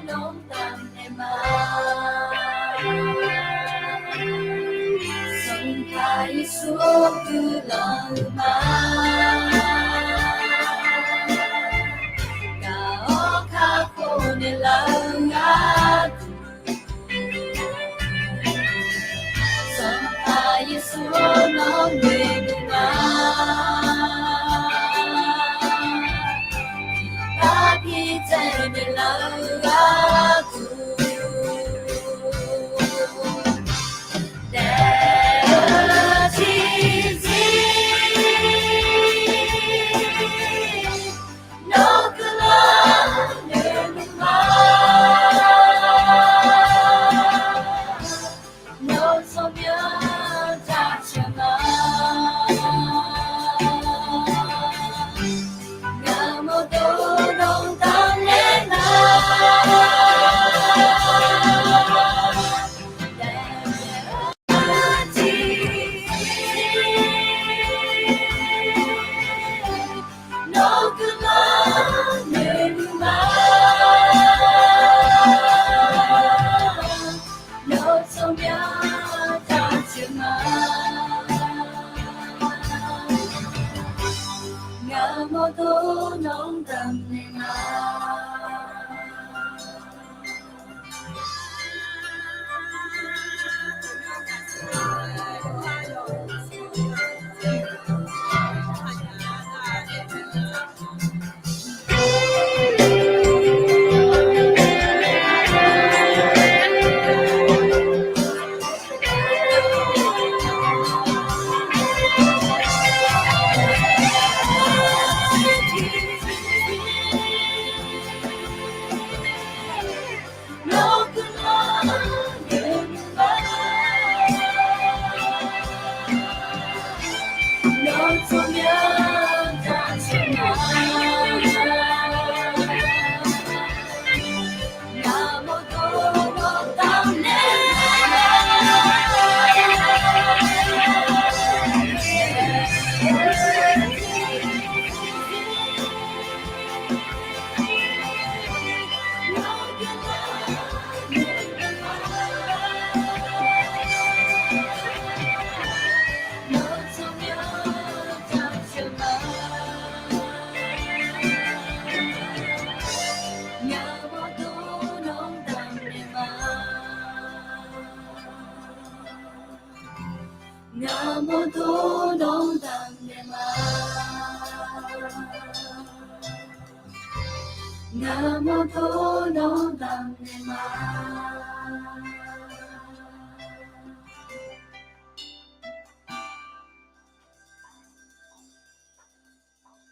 nawr damqnaeq ma. Ngamawrdov nawq-anr damqnaeq ma. Ngamawrdov nawq-anr damqnaeq ma. Ngamawrdov nawq-anr damqnaeq ma.